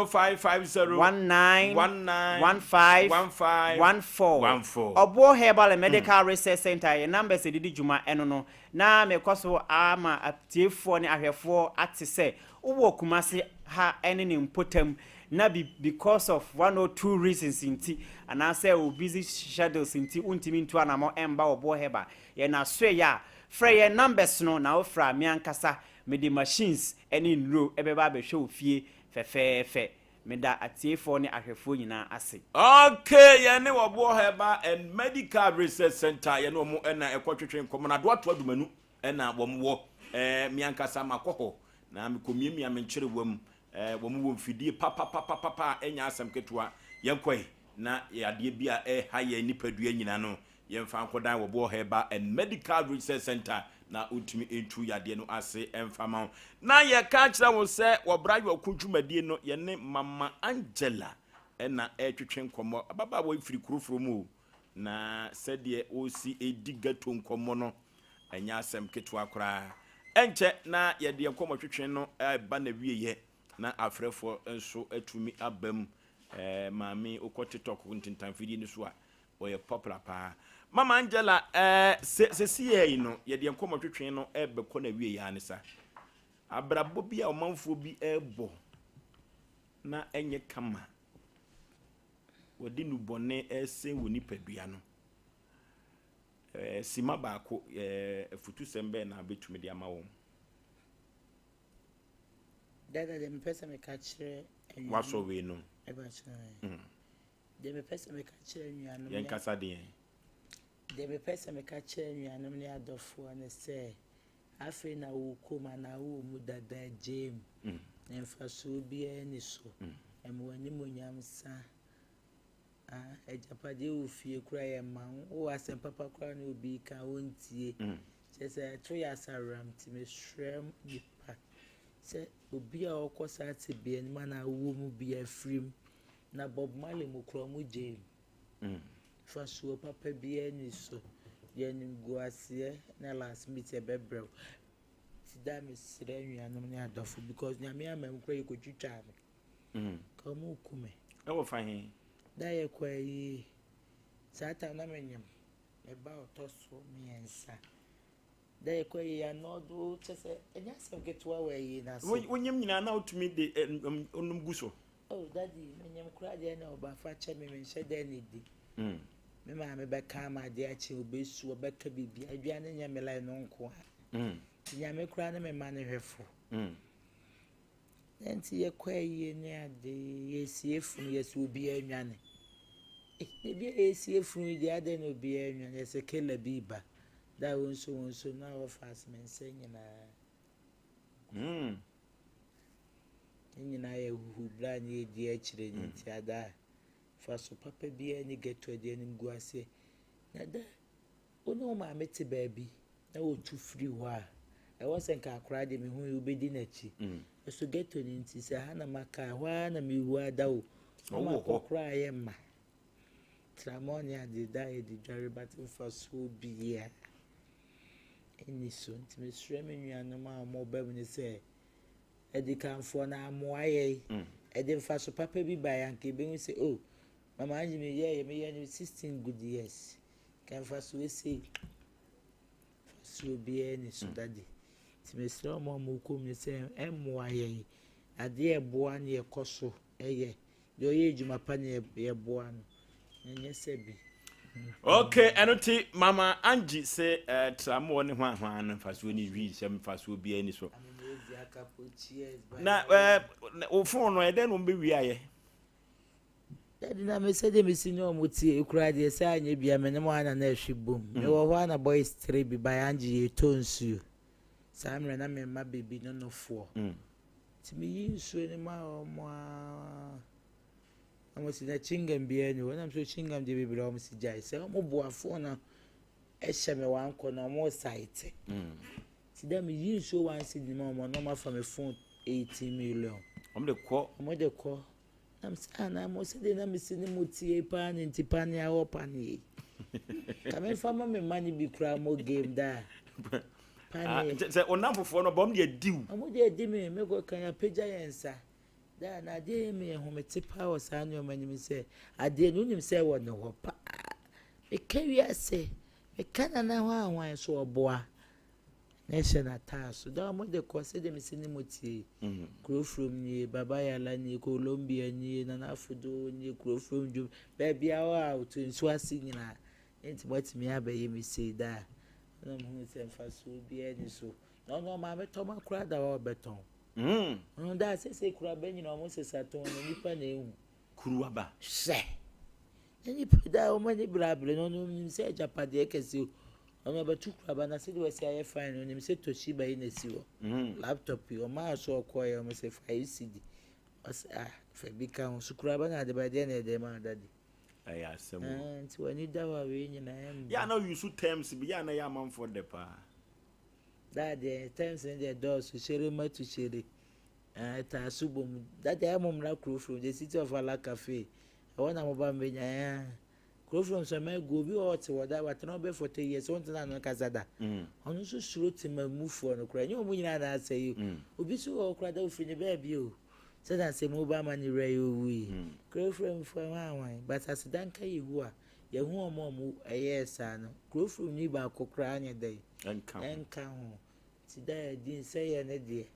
0550 19 19 15 15 14 14. Ɔboɔ Herbal and Medical Research Center yɛ numbers ɛdidi dwuma ɛno no. Na mekɔ so ara ma atiefoɔ ne ahwɛfoɔ ate sɛ wowɔ Kumasi ha ne ne mpɔtam na bi because of one or two reasons nti anaasɛ wo busy schedules nti wontumi ntu anamɔ mba Ɔboɔ Herbal yɛn asoɛeɛ a, frɛ yɛn numbers no na wofrɛ a me ankasa mede machines ne nnuro bɛba abɛhwɛ wo fie fɛfɛɛfɛ. Meda atiefoɔ ne ahwɛfoɔ nyinaa ase. Ok, yɛne Ɔboɔ Herbal and Medical Research Center, yɛne wɔn na ɛkɔ twetwe nkɔmmɔ no. Adoato Adumanu na wɔn wɔ. Eh, me ankasa makɔ hɔ na mekɔ miamia me nkyerewa mu. Eh, wɔn wɔ mfidie papapapapa a ɛnyɛ asɛm ketewa. Yɛnkɔe na adeɛ bi a ɛha yɛn nipadua nyina no, Yɛmfa nkɔdan wɔ Boɔ Herbal and Medical Research Centre na wontumi ntu yadeɛ no ase mfa ma wo. Na yɛka kyerɛ wo sɛ wɔ Bra Yɔko dwumadie no yɛne Mama Angela na ɛretwetwe nkɔmmɔ. Ababaawa yi firi kuro foforɔ mu o, na sɛdeɛ ɔresi redi ghetto nkɔmmɔ no ɛnyɛ asɛm ketewa koraa. Ɛnkyɛ na yɛde yɛn nkɔmmɔtwetwe no reba n'awieɛ na afrɛfoɔ nso atumi aba mu. Ɛɛ maame wokɔ TikTok ntentanfidie no so a Ɔyɛ popular paa. Mama Angela eh, se sesiyɛ yi no yɛde yɛn nkɔmmɔ twetwe no ɛbɛkɔ na wie yɛ ne sa. Abrabɔ bi a ɔmanfoɔ bi ɛrebɔ na ɛnyɛ kama. Wɔde nnubɔne resɛe wo nipadua no. Simma baako, afutusɛm bɛn na wobɛtumi de ama wɔn? Dada, deɛ mepɛ sɛ meka kyerɛ anuanom. Wasɔ wei no. Deɛ mepɛ sɛ meka kyerɛ anuanom. Yɛn kasa deɛ. Deɛ mepɛ sɛ meka kyerɛ anuanom ne adɔfoɔ ne sɛ, afei na wokɔ mu anaa wowɔ mu dada gyaa mu, na mfasoɔ biara nni so. Ɛma w'animuonyam sa. Ah, agyapadeɛ wɔ fie koraa yɛ ma wo. Wowɔ asɛm papa koraa na obi reka a wontie. Kyerɛ sɛ ɛto yɛ asaworam nti mesrɛ nnipa sɛ obi a ɔkɔ saa tebea no mu anaa wowɔ mu biara firi mu. Na Bob Marley mu koraa ɔmo gyee mu. Mfasoɔ papa biara nni so. Deɛ animguaseɛ na last meet ɛbɛbrɛ wo. Nti daa mesrɛ anuanom ne adɔfo because Nyame ama mu koraa yɛkɔtwitwaa me. Nka ɔmo reku me. Ɛwɔ fa he? Da yɛkɔ ayie. Saa time na menyem. Me ba ɔtɔ so mmiɛnsa. Da yɛkɔ ayie anɔɔdo kyɛ sɛ ɛnyɛ asɛm ketewa wɔ ayie no ase. Wonyem nyinaa na wotumi de onum gu so? Oh daddy, menyem koraa deɛ na ɔba fa kyɛ me, menhyɛ da nnidi. Me maame bɛka ama adeɛ akye, ɔbɛsu, ɔbɛka biribi. Aduane nyɛ me line no nko a. Nti Nyame koraa ne me ma no hwɛfo. Dɛn nti yɛkɔ ayie ne ade yɛresie funu yɛsɛ obiara nnwane. Eh, baabi a yɛresie funu yi deɛ adɛn na obiara nnwane yɛsɛ kela bi ba da a wɔnso wɔnso na wɔfa ase me nsa nyinaa. Ne nyinaa yɛ huhubra ne yɛdi akyire no nti ada a fa so papa biara ne ghetto de anim gu aseɛ na da Wo ne wo maame te baabi na wotu firi hɔ a, ɛwɔ sɛ nka akwadaa deɛ mehu yi wobɛdi n'akyi. Ɛso ghetto no nti sɛ ha na maka a, ɛhɔ ara na mewu ada o. Na makɔ koraa yɛ mma. Tramɔɔ ne ade da a yɛde dware but mfasoɔ biara nni so. Nti mesrɛ me nuanom a wɔba mu no sɛ, adikanfoɔ no ammoa yɛn. Ɛde mfaso papa bi baeɛ anka yɛbɛhu sɛ oh, Mama Angie meyɛeɛ, meyɛɛ no 16 good years. Nka mfasoɔ sei, mfasoɔ biara nni so daddy. Nti mesrɛ wɔn a wɔkɔ mu no sɛ ɛmmoa yɛn. Adeɛ a ɛboa ne yɛkɔ so yɛ. Deɛ ɔyɛ adwuma pa ne yɛboa no. Ɛnyɛ sɛ bi. Okay, ɛno ti Mama Angie se eh, tramoɔ ne hwanhwan no mfasoɔ ni wi sɛ mfasoɔ biara ni so. Na eh, wo phone no ɛdɛn na wɔn bɛwie ayɛ? Daddy na me sɛdeɛ mesi ne wɔn tie koraa deɛ sɛ anyɛ bia me ne mo ana na ɛhwe bom. Mm. Mewɔ hɔ ana boys tere bi by Angie yɛtɔ nsuo. Saa mmerɛ na mema baby no nofoɔ. Mm. Nti meyi nsuo no ma wɔn aa. Na wɔn si na chingam biara ni hɔ. Na mesɛ chingam deɛ bebree wɔn si gyae. Sɛ wɔn boafoɔ no ɛhyɛ me wankɔ na wɔn saete. Mm. Nti dɛ meyi nsuo one cedi ma wɔn na wɔn afa me phone 18 million. Wɔn de kɔ. Wɔn de kɔ. Na me sɛ, ah, na mo sɛdeɛ na mesi ne mo tie paa ne nti paneɛ awɔ paneɛ yi. Ka memfa ma me mma no bi koraa mo game daa. Paneɛ. Ah, sɛ ɔnam fofoɔ no bɔm de adi wo. Ɔmo de adi me, mekɔ kan apagya yɛn nsa. Daa na adeɛ yɛ me ahomete paa wɔ saa nneɛma no mu sɛ adeɛ no wonim sɛ ɛwɔ ne hɔ paa. Meka wiase, meka nana hɔ ahwan so ɔboa. Na ɛhyɛ n'ataaso. Daa wɔde kɔ sɛdeɛ mese ne mo tie yi. Kurofrom nie, Baba Yala nie, Colombia nie, Nana Afodo nie, Kurofrom dwom, baabi a hɔ a ɔto nsuo ase nyinaa. Enti moatumi abɛyɛ me sei daa. Ɛna mehuu sɛ mfasoɔ biara nni so. Na ɔno ɔmaa me tɔma koraa da hɔ a ɔbɛtɔn. Ɔno daa sɛsɛ kura bɛ nyina ɔmo sesa tɔn no nipa na ehu. Kuruwa ba. Hwɛ! Na nipa daa ɔmo ani brabere no ɔno ɔnim sɛ agyapadeɛ kɛse o. Ɔno ɔbɛto kuraba na sɛdeɛ wasi ayɛ fine no onim sɛ Toshiba yi na esi hɔ. Laptop yi ɔmaa so ɔkɔɔɛ ɔmo sɛ 5 cedi. Ɔsɛ ah fa bi ka ho so kuraba na ade ba deɛ na ɛde ma daddy. Ɛyɛ asɛm o. Ah, nti w'ani da hɔ a wei nyinaa ɛmba. Yɛ a na use terms bi yɛ a na ɛyɛ amanfoɔ dɛ paa. Daa deɛ terms no deɛ dɔɔso hyere ma tu hyere. Ah, ɛtaa so bom. Daddy ayɛ mo mmra Kurofrom the city of Allah cafe. Ɛhɔ na mo ba mbɛnya eh. Kurofrom nso ɛma egu obi wɔ hɔ ɔte hɔ da watena hɔ bɛyɛ 40 years ɔntena ano nkasa da. Ɔno nso suro temamufoɔ no koraa ɛnyɛ wɔn nyinaa na asɛe yi o. Obi nso wɔ hɔ koraa da ofiri ne baabi o. Sɛdeɛ asɛm ba ama ne wura yi owu yi. Kurofromfoɔ hwan hwan but aseda nka Yehowa yɛhu wɔn a wɔn ɛyɛɛ saa no. Kurofromni baako koraa nyɛ dɛn ɛnka ho. Nti da yɛdi nsɛeɛ no deɛ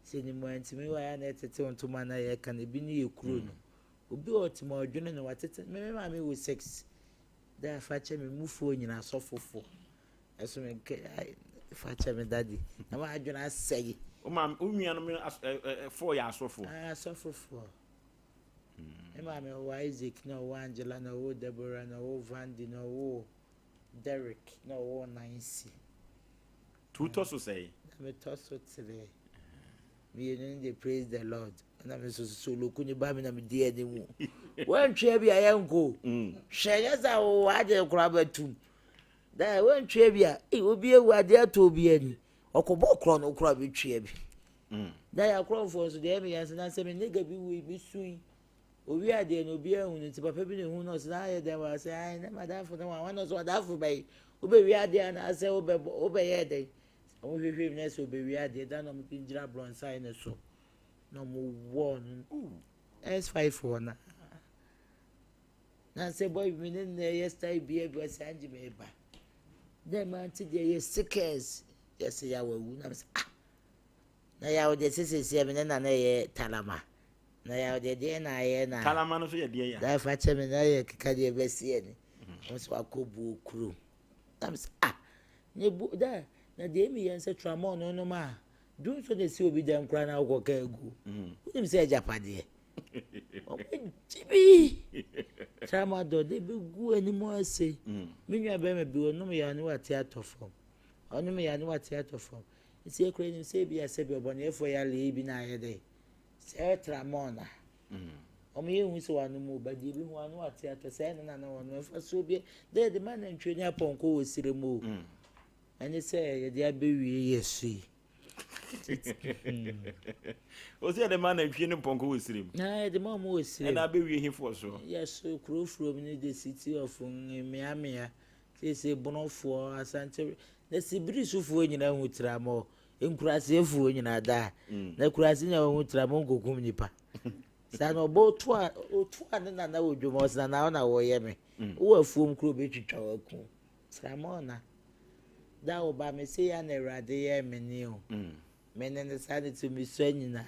sɛ nimu antumi wɔ a na ɛtetew ntoma na yɛka no ebi ne yɛ kuro no. Obi wɔ ɔte ma ɔdwene no watete me me maame wɔ sex da fa kyɛ me mufoɔ nyina asɔfofoɔ ɛso me nkɛ fa kyɛ me daddy na m'adwene asɛe. Wo maame wo nuanom foɔ yɛ asɔfoɔ? Ah asɔfofoɔ. Me maame ɔwɔ Isaac na ɔwɔ Angela na ɔwɔ Deborah na ɔwɔ Vandy na ɔwɔ Derrick na ɔwɔ Nancy. Tu tɔ so sɛe? Na metɔ so tere. Mmienu no de praise the Lord. Ɛna me nso soloku ne ba me na medi anim. Woantwea bi a yɛnkɔ. Mm. Hwɛ nyɛ sɛ wowɔ adeɛ koraa bɛtum. Da woantwea bi a, obi awu adeɛ atɔ obi ani. Ɔkɔbɔ korɔ no koraa bɛtwea bi. Mm. Da yɛ akorɔmfoɔ nso deɛ ɛmeyɛ nso na sɛ me nigga bi wui mesui. Owi adeɛ no obiara hu no nti papa bi na ehu no ɔsɛ na ayɛ dɛn wɔ ɔsɛ ayi na madamfo no wɔn wɔn ɔsɛ ɔdamfo bɛyi wobɛwi adeɛ anaasɛ wobɛbɔ wobɛyɛ dɛn wɔn hwehwɛ mu na ɛsɛ obɛwi adeɛ dan na wɔn de gyina abrɔnsan no so na wɔn wɔ no S5 wɔ na na sɛ boy mi ne na ɛyɛ style bi bi ɔsɛ angye mi ba dɛ maa ti deɛ yɛ sickers yɛsɛ yɛ awawu na sɛ ah na yɛ awo deɛ sɛ sɛ mi ne na na ɛyɛ talama. Na yaw deɛ deɛn na ayɛ na. Kalama no nso yɛ deɛ ya. Daa fa kyɛ me na yɛ keka deɛ bɛsi ɛni. Wɔn sɛ wakɔ buo kurom. Na me sɛ ah ne bu da na deɛ emi yɛn sɛ tramɔl no nom a dum so na esi obi dɛm koraa na wokɔ ka agu. Wonim sɛ agyapadeɛ. Wɔn agye bi. Tramadol de bɛ gu anim ase. Me nua bɛrima bi ɔnom yɛ a ne wate atɔ fam. Ɔnom yɛ a ne wate atɔ fam. Nti ekura nim sɛ ebi asɛ bi ɔbɔneyɛfoɔ yɛ alɛ bi na ayɛ dɛ. Sɛ ɛtra mɔɔ na wɔn yɛ hu sɛ wɔanom o, but deɛ ebi hu ano ate atɔ sɛ ɛno na na wɔnom mfasoɔ bi dɛ yɛde ma nantwie ne apɔnkɔ wɔ sire mu o mm. ɛne sɛ yɛde abɛwie yɛ so yi. o sɛ yɛde ma nantwie ne mpɔnkɔ wɔ sire mu. Na yɛde ma wɔn wɔ sire mu. Ɛna abɛwie hefoɔ so. Yɛ so kuro furom ne the city of mmeammea sese bonofoɔ asante na sibiri sofoɔ nyinaa hu tramɔ Nkurasefoɔ nyinaa da mm. na kurase nya wɔn ho tira mo nkokum nipa saa na ɔbɔ otu a otu a ne nana wɔ dwom ɔsɛ nana ɔna wɔyɛ me mm. wowɔ afuom kuro bɛtwitwa waku sra ma ɔna da wo ba me se ya na awurade yɛ me ne o mm. me ne ne saa ne ti me sua nyinaa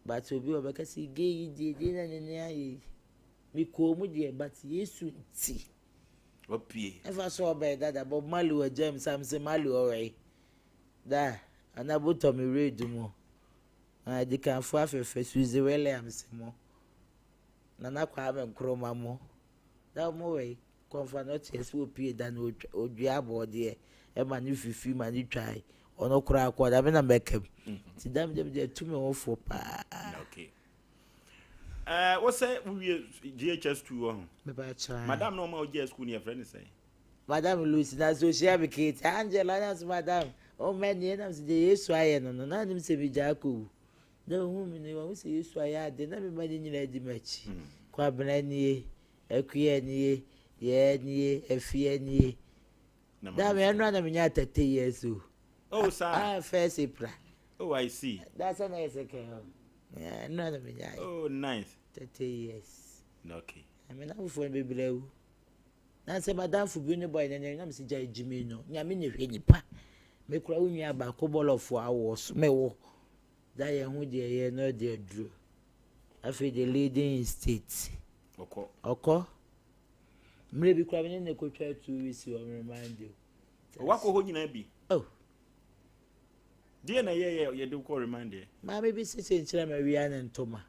but obi wɔ bɛka sɛ gay yi deɛ deɛ na ne ne ayɛ yi me kɔɔ mu deɛ but yesu nti Wapue. Ɛfa so ɔbɛn dada Bob Marley wɔ gyam sam se Marley ɔwɛe da ana botɔ me red mu adikanfo afɛfɛ Suzy Williams mo Nana Kwame Nkrumah mo da mo wɛe kɔnfa no ɔte ɛsɛ opie da no odua abɔɔdeɛ ɛma ne fifi ma ne twae ɔno koraa kɔ da me na mɛkam ti dam dam deɛ tu me ho fo paa. Okay. Ɛɛ wo sɛ wowie JHS 2 wɔ ho? Mepa Madam na ɔma wo school no yɛfrɛ ne sɛn? Madam Lucy na so ohyia me Kate Angela na so madam ɔma ni ɛnam sɛ deɛ Yesu ayɛ no no na anim sɛ megya akɔwu na ohun mi no wɔn sɛ Yesu ayɛ ade na mema ne nyinaa di m'akyi mm. Kwabena nie Akua nie Yɛɛ nie Afia nie da me ɛno na menya 30 years o Oh, sir. Ah, first April. Oh, I see. That's an second. Yeah, no, no, me Oh, nice. 30 years. Okay. I mean, I'm for be blue. Na sɛ madamfo bi ne boy na na me sɛ gya gyimi no nyame ne hwɛ nipa me kura wo nua baako bɔlɔfo awɔ so me wo da yɛn ho deɛ yɛ no deɛ duro afei the leading state ɔkɔ ɔkɔ mmerɛ bi kura me ne ne kɔtwa 2 weeks wɔ remand o wakɔ hɔ nyinaa bi oh Deɛ na ɛyɛ yɛ yɛde kɔ remand deɛ. Maame bi sese nkyerɛ ma wia ne ntoma.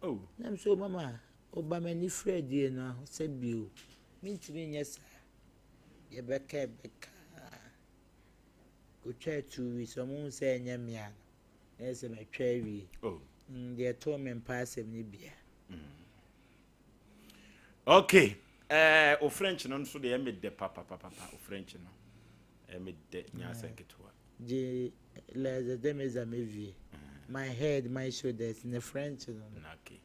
Oh. Na m so mama ɔba m'ani fira die no sɛ bio mentumi nyɛ saa yɛbɛka ɛbɛka kɔtwa 2 weeks ɔmo hu sɛ ɛnyɛ mmea no na ɛsɛ matwa awie. Oh. Deɛ ɛtoo me mpa asɛm no bia. Okay. Eh, o French no nso deɛ ɛmɛ dɛ papapapa o French no ɛmɛ dɛ nyɛ asɛ nketewa. Gye les demes me vie. My head, my shoulders, ne French no. Okay.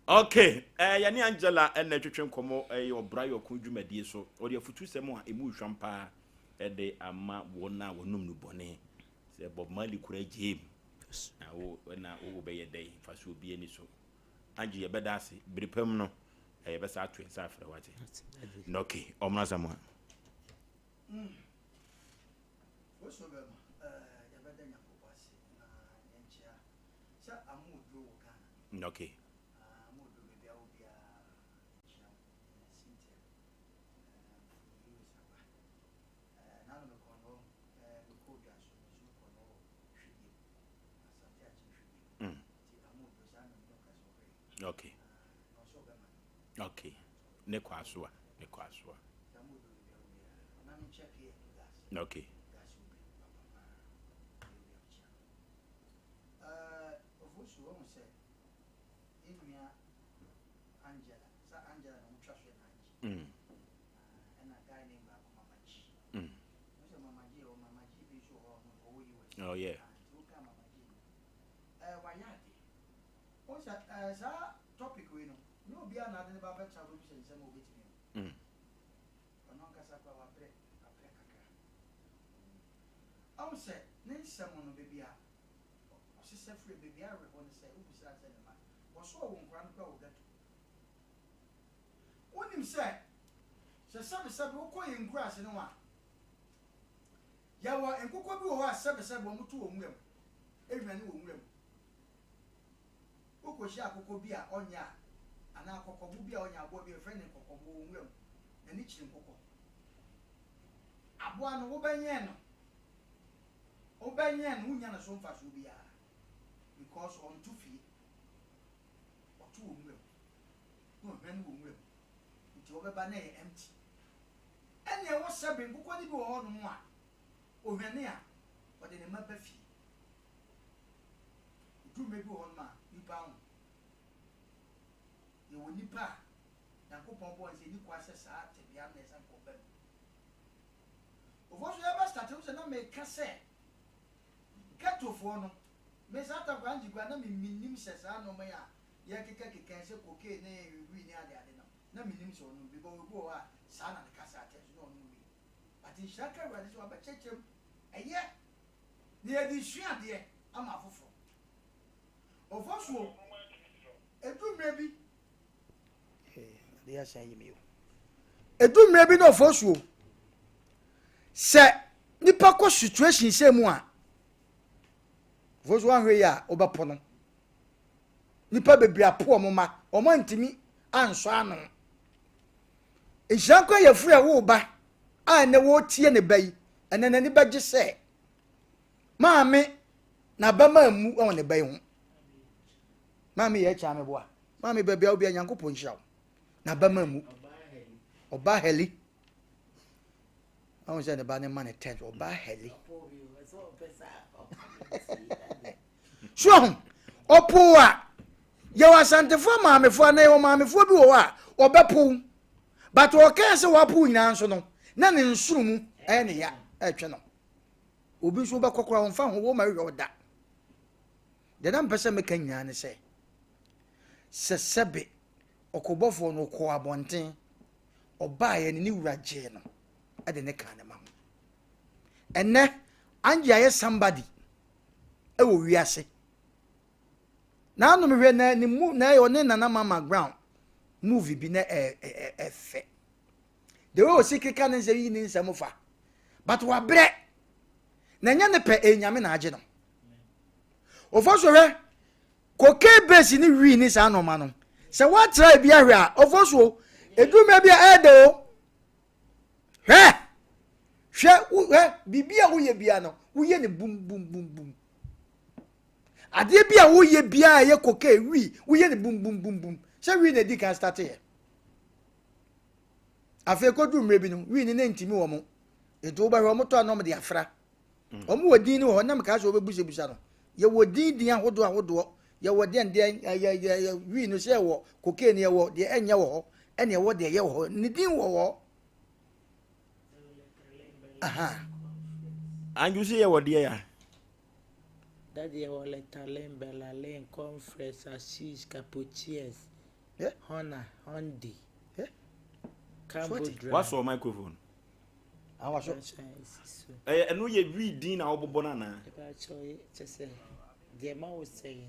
Okay, eh, yɛne Angela ɛna twetwe nkɔmmɔ ɛyɛ ɔbra yɛ ɔko dwumadie so. Ɔde afutu sɛm a ɛmu hwam paa ɛde ama wɔn a wɔnom no bɔne. Sɛ Bob Marley kura gyem na wo na wo bɛyɛ dɛn fa so obi ani so. Agye yɛbɛda ase bere pam no yɛbɛsa ato nsa afrɛ wate. Na okay, ɔmo asɛm a. Woso bɛma yɛbɛda Nyankopɔn ase na yɛnkyea sɛ amooduro wɔ Ghana. Okay. Okay. Ne kɔ asoa. Ne kɔ asoa. Okay. Oh yeah. Topic wei no, nyɛ obiara na ade ne ba bɛtra wobɛbisa nsɛm a obɛtumi o. Ɔno ankasa koraa wabrɛ, wabrɛ kakra. Ahu sɛ ne nsɛm no baabi a ɔsesa firi, baabi a awerɛhoɔ ne sɛ wobisaa sɛ ne mma, wɔso ɔwo nkwadaa no koraa wɔ ghetto. Wonim sɛ, sɛ sɛbesɛbe wokɔ yɛn nkuraase no a, yɛwɔ nkokɔ bi wɔ hɔ a sɛbesɛbe wɔto wɔ nwura mu, ɛhwane wɔ nwura mu. Wokɔhyia akokɔ bi a ɔnyɛ a, anaa kɔkɔbo bi a ɔnyɛ aboa bi a yɛfrɛ no kɔkɔbo wɔ nwura mu, n'ani kyiri nkokɔ. Aboa no, wobɛnyɛn no, wobɛnyɛn no, wonnya ne so mfasoɔ biara because ɔnto fie, ɔto wɔ nwura mu, na ɔhwane wɔ nwura mu, nti wobɛba na ɛyɛ empty. Ɛnna ɛwɔ sɛbe nkokɔ no bi wɔ hɔnom a, ohwane a, ɔde ne mma ba fie. Ɛduru mmerɛ bi wɔ hɔnom a, nnipa ho. Yɛwɔ nnipa a Nyankopɔn bɔɔ no sɛ ɛni kwa sɛ saa tebea no na ɛsɛ nka ɔba mu. Ofoɔ so yɛbɛ start wo sɛ na meka sɛ ghettofoɔ no, me saa tam koraa ngye koraa na me mennim sɛ saa nnoɔma yi a yɛkeka keka yi sɛ cocaine ne wii ne ade ade no, na mennim sɛ ɔnom bi, because obi wɔ hɔ a saa na ne kasa te nso na ɔnom wii. But nhyira nka Awurade sɛ wabɛkyerɛkyerɛ mu. Ɛyɛ na yɛde resua adeɛ ama afoforɔ. Ofosuo, ɛdu mmerɛ bi, adeɛ asan yi mi o. Ɛdu mmerɛ bi na ofosuo, sɛ nipa kɔ situation sɛ mu a, ofosuo ahwɛ yi a wobɛpo no. Nipa bebree apo wɔn mma, wɔn antumi ansɔ ano. Nhyira nka yɛfiri a ɛwoo ba a ɛnɛ wɔretie ne ba yi, ɛnɛ n'ani bɛgye sɛ maame n'abama mmu wɔ ne ba yi ho. Maame yɛ ɛkyɛ ameboa. Maame baabi a wobia Nyankopɔn nhyira wo. N'abama mmu. Ɔba hɛli. Ɔhu sɛ ne ba ne ma ne tɛn ɔba hɛli. So ahu? Ɔpow a, yɛwɔ Asantefoɔ maamefoɔ anaa yɛwɔ maamefoɔ bi wɔ hɔ a, ɔbɛpow. But ɔkaa sɛ wapow nyinaa nso no, na ne nsono mu ɛyɛ ne ya, ɛretwe no. Obi nso wobɛkɔ koraa ɔmfa ho, wo ma hwehwɛ ɔda. Deɛ na mpɛ sɛ meka nyinaa ne sɛ, sɛ sɛbe ɔkobɔfoɔ no ɔkɔɔ abɔnten, ɔbaeɛ no ne wura gyee no de ne kaa ne ma ho. Ɛnɛ, Angie ayɛ somebody. wɔ wiase. N'ano mehwɛ na ne mu na ɔne Nana Mama Brown movie bi na ɛfɛ. The way osi keka ne nsɛm yi ne nsɛm fa. But wabrɛ. Na ɛnyɛ ne pɛ ɛyɛ nyame na agye no. Ofo so hwɛ cocaine base ne wii ne saa nɔɔma no. Sɛ woatra ebi ahwɛ a ofo so eduru bi a ɛɛdɛ o. Hwɛ! Hwɛ, hwɛ, biribi a woyɛ biara no, woyɛ no bum bum bum bum. Adeɛ bi a woyɛ biara a ɛyɛ cocaine, wii, woyɛ no bum bum bum bum. Sɛ wii na edi kan starteɛ. Afei kɔduru mmerɛ bi no, wii no na ntumi wɔn. Nti wobɛhwɛ wɔn tɔ a na wɔn de afra. Wɔn wɔ din no wɔ hɔ, na mekaa sɛ wɔbɛbusabusa no. Yɛwɔ din din ahodoɔ ahodoɔ. Yɛwɔ deɛ deɛ yɛ yɛ yɛ wii no sɛ yɛwɔ cocaine yɛwɔ deɛ ɛnyɛ wɔ hɔ, ɛna yɛwɔ deɛ ɛyɛ wɔ hɔ. Ne din wɔ hɔ. Aha. Anju sɛ yɛwɔ deɛ ya. Daddy yɛwɔ Letalen, Belalen, Confrex, Ashish, Capochies, Yeah. Hona, Hondi, Yeah. Cambodra. Wasɔ microphone. Awa so. Ɛyɛ ɛno yɛ wii din na wɔbobɔ no anaa? Ɛbɛkyɛ kyɛ sɛ deɛ ma wo sɛe no.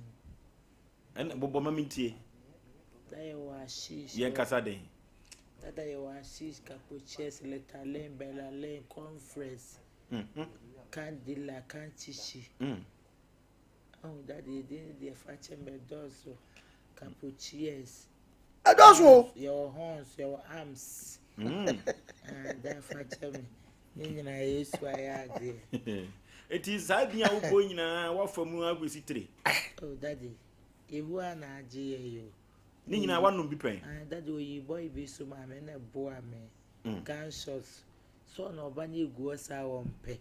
Ɛna bobɔ ma mentie. Da yɛwɔ Ashish. Yɛn kasa den. Dada yɛwɔ Ashish, Capochies, Letalen, Belalen, Confrex, Candela, Kanchichi. Oh, daddy, edin no deɛ fa kyɛ me ɛdɔɔso. Capochies. Ɛdɔɔso o. Yɛwɔ horns, yɛwɔ arms. Ah, da fa kyɛ me. Ne nyinaa Yesu ayɛ adeɛ. Eti saa din a wobɔ nyinaa wafa mu akwesi tire. Oh, daddy, Yehowa na agye yɛ yi o. Ne nyinaa wanom bi pɛn? Ah, daddy oyi boy bi so maa me na ɛboa me. Gunshots. Sɛ ɔna ɔba no egu hɔ saa wɔmpɛ.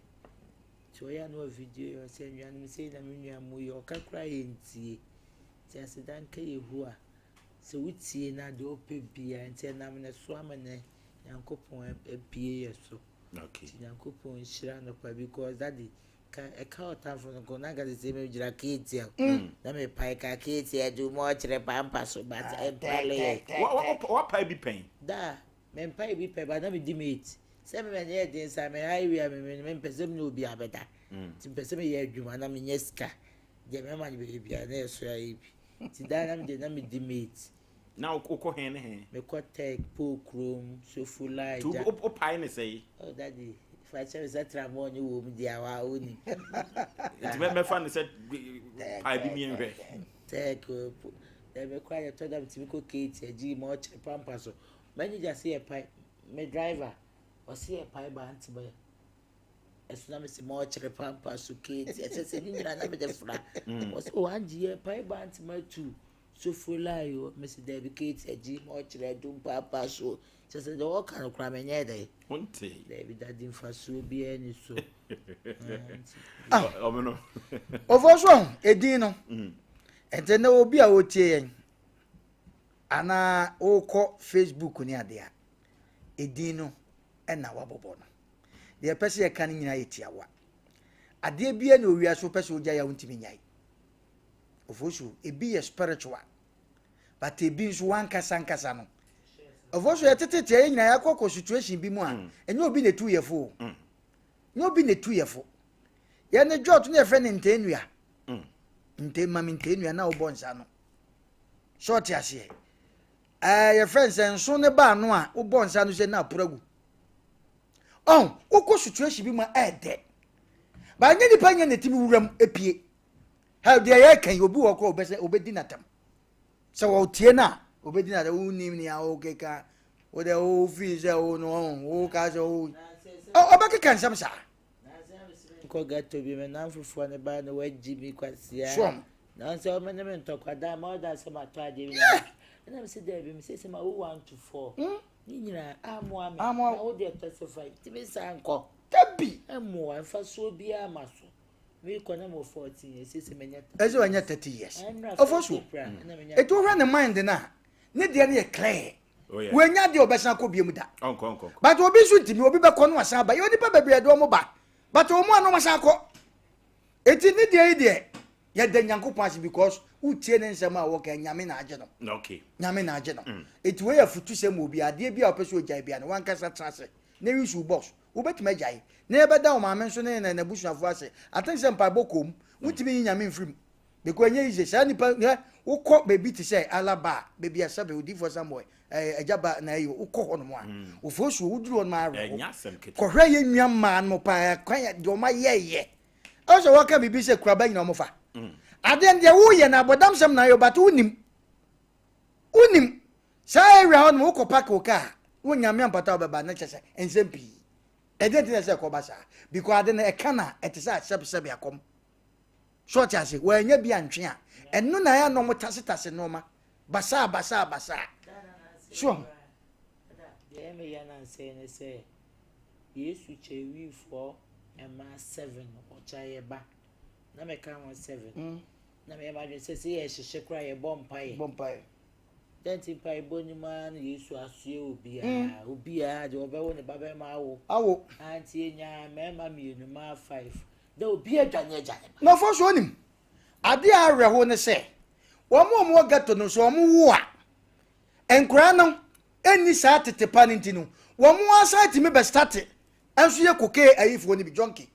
Nti ɔyɛ a na ɔvideo yɛ ɔsɛ anuanom sei na me nua mu yɛ ɔka koraa yɛntie. Nti aseda nka Yehowa sɛ wotie no a deɛ ɔpɛ biara nti ɛnam ne so ama nɛ Nyankopɔn abue yɛ so. Okay. Nti Nyankopɔn nhyira no pa because daddy ka ɛka ɔtamfo no nko na nka sɛ sɛ megyina keetia mm. na mepae ka keetia de mu ɔkyerɛ pampa so but ah, ɛmpale yɛ. Wapae bi pɛn? Daa mempae bi pɛn ba na medi mate sɛ me mɛnyɛ yɛ den saa me highway a me mempɛ sɛ me ne obi abɛda mm. nti mepɛ sɛ meyɛ adwuma na menyɛ sika deɛ mɛma no bɛyɛ biara na ɛso ayɛ bi nti daa na mede na medi mate. Na wokɔ hɛn ne hɛn? Mekɔ Tech, Pole kurom, Sofula, Nti Agya. wopae ne sɛe? Oh daddy, fa kyɛ me sɛ tramɔɔ ne wɔ mu deɛ a waa wonim. Nti mɛfa no sɛ pae bi miɛnhwɛ. Tech, oh, po, dɛ mekɔ a yɛtɔ da metumi kɔ Katie, agyi ma ɔkyerɛ pampa so. Manager se yɛpae, me driver, ɔse yɛpae ba nti bɛ. Ɛso na mese ma ɔkyerɛ pampa so Katie, ɛsɛ sɛ ne nyinaa na mede fra. Ɔse oh Angie yɛpae ba nti matu. Sofo lie o, mese dabi Kate agyi ma ɔkyerɛ adum paapaa so kyerɛ sɛ deɛ ɔka no koraa menyɛɛ dɛn. Wonte. Dabi dade mfasoɔ biara ni so. Ah. Ɔmo no. Ɔfɔ so ɔho edin no. Ɛnti na obi a ɔtie yɛn anaa wokɔ Facebook ne adeɛ a edin no ɛna wabɔbɔ no. Deɛ ɛpɛ sɛ yɛka no nyinaa yɛ tiawa. Adeɛ biara na owia so wopɛ sɛ wogyae a wontumi nyae. Ofosu, ebi yɛ spiritual, but ebi nso wankasa nkasa no. Ofosu yɛ tete yɛ nyinaa yɛakɔ kɔ situation bi mu a, mm. ɛnyɛ obi na etu yɛ fo o. Mm. Nyɛ obi na etu yɛ fo. Yɛn ne jɔt ne yɛfrɛ ne ntɛnua. Mm. Ntɛ mami ntɛnua na wobɔ nsa no. So ɔte aseɛ. Ɛɛ yɛfrɛ nsɛ nso ne baa no a wobɔ nsa no sɛ na apura gu. Ɔn wokɔ situation bi mu a ɛɛdɛ. Ba nyɛ nipa nyɛ na etimi wuram epie. Hɛ deɛ yɛreka yi obi wɔ kɔ ɔbɛsɛ ɔbɛdi n'atam sɛ wɔtie no a ɔbɛdi n'atam wonim nea wokeka wo deɛ wofii sɛ wo no ɔho woka sɛ wo ɔbɛkeka nsɛm saa. Nkɔ ghetto bi me namfofoɔ ne ba na wagyi mi kwasia. Soɔm. Na ɔsɛ ɔmo ne me ntɔkwa da ma ɔda sɛ matɔ adeɛ bi na ɛna me sɛ daabi me sɛ sɛ ma wo one to four. Hmm? Ne nyinaa amoa me. Na wo deɛ testify ntumi nsa nkɔ. Dabi. Ɛmoa mfasoɔ biara ma so. Mekɔ na mewɔ 14 years, sɛ manya 30 Ɛsɛ wanya 30 years. Ɔfɔ so. Etu wohwɛ ne mind no a, ne deɛ no yɛ clear. Oh, yeah. Wanya deɛ ɔbɛsan akɔ biom da. Ɔnkɔ nkɔ. But obi nso ntumi, obi bɛkɔ no asan aba. Yɛ onipa bebree de wɔn ba. But wɔn a na wɔn asan akɔ. Eti ne deɛ yi deɛ, yɛda Nyankopɔn ase because wotie ne nsɛm a wɔka Nyame na agye no. Okay. Nyame na agye no. Eti wei yɛ afutusɛm wɔ obi adeɛ bi a ɔpɛ sɛ ogyae bia no wankasa tena ase na use wo box. Wobɛtumi agyae. Na yɛbɛda wo maame nso ne n'abusuafoɔ ase. I think sɛ mpaebɔ kɔɔ mu. Wontumi nyi Nyame mfiri mu. Because ɛnyɛ easy. Saa nipa, hwɛ, wokɔ baabi te sɛ Alaba a, baabi a sɛbe odiyifoɔ Samuel, ɛɛ, agya ba na ɛyɛ, wokɔ hɔ nom a, ofosuo, woduru hɔ nom a awerɛho. Ɛnyɛ asɛm ketewa. Kɔhwɛ yɛn nua mmaa no paa, kwan a, deɛ wɔn ayɛɛyɛ. Ɛwɔ sɛ wɔka biribi sɛ kuraba nyina wɔn fa. Adeɛ no deɛ woyɛ no abɔdamsɛm na ayɛ, but wonim. Wonim. Saa area hɔ nom wokɔ park wo car wo nyame ampata wobɛba na kyɛ sɛ nsɛm pii. Ɛdeɛ nti na ɛsɛ ɛkɔba saa? Because ade no ɛka na ɛte sɛ asɛbsɛbe akɔm. So ɔte ase wɔanya bi antwe a ɛno na ɛyɛ na ɔmo tasetase nneɛma basaa basaa basaa. So ɔho. Deɛ ɛyɛ me ya nansa yi ne sɛ Yesu kyɛ wiifoɔ mmaa seven ɔkyɛ yɛ ba na meka ho seven na meyɛ m'adwene sɛ sɛ yɛhyehye koraa yɛbɔ mpaeɛ. Bɔ mpaeɛ. Dɛn nti mpaebɔ no mu ara na Yesu asoɛ obiara, obiara deɛ ɔbɛwo ne ba bɛrima awo. Awo. Anti yɛnyaa mmarima mmienu, mmaa five. Dɛ obiara dwane agya ne ba. Na ɔfo so onim. Adeɛ a awerɛho ne sɛ, wɔn a wɔwɔ ghetto no sɛ wɔn wo a, nkwadaa no nni saa tete pa no nti no, wɔn ara san tumi bɛ starte nso yɛ cocaine ayifoɔ no bi, junkie.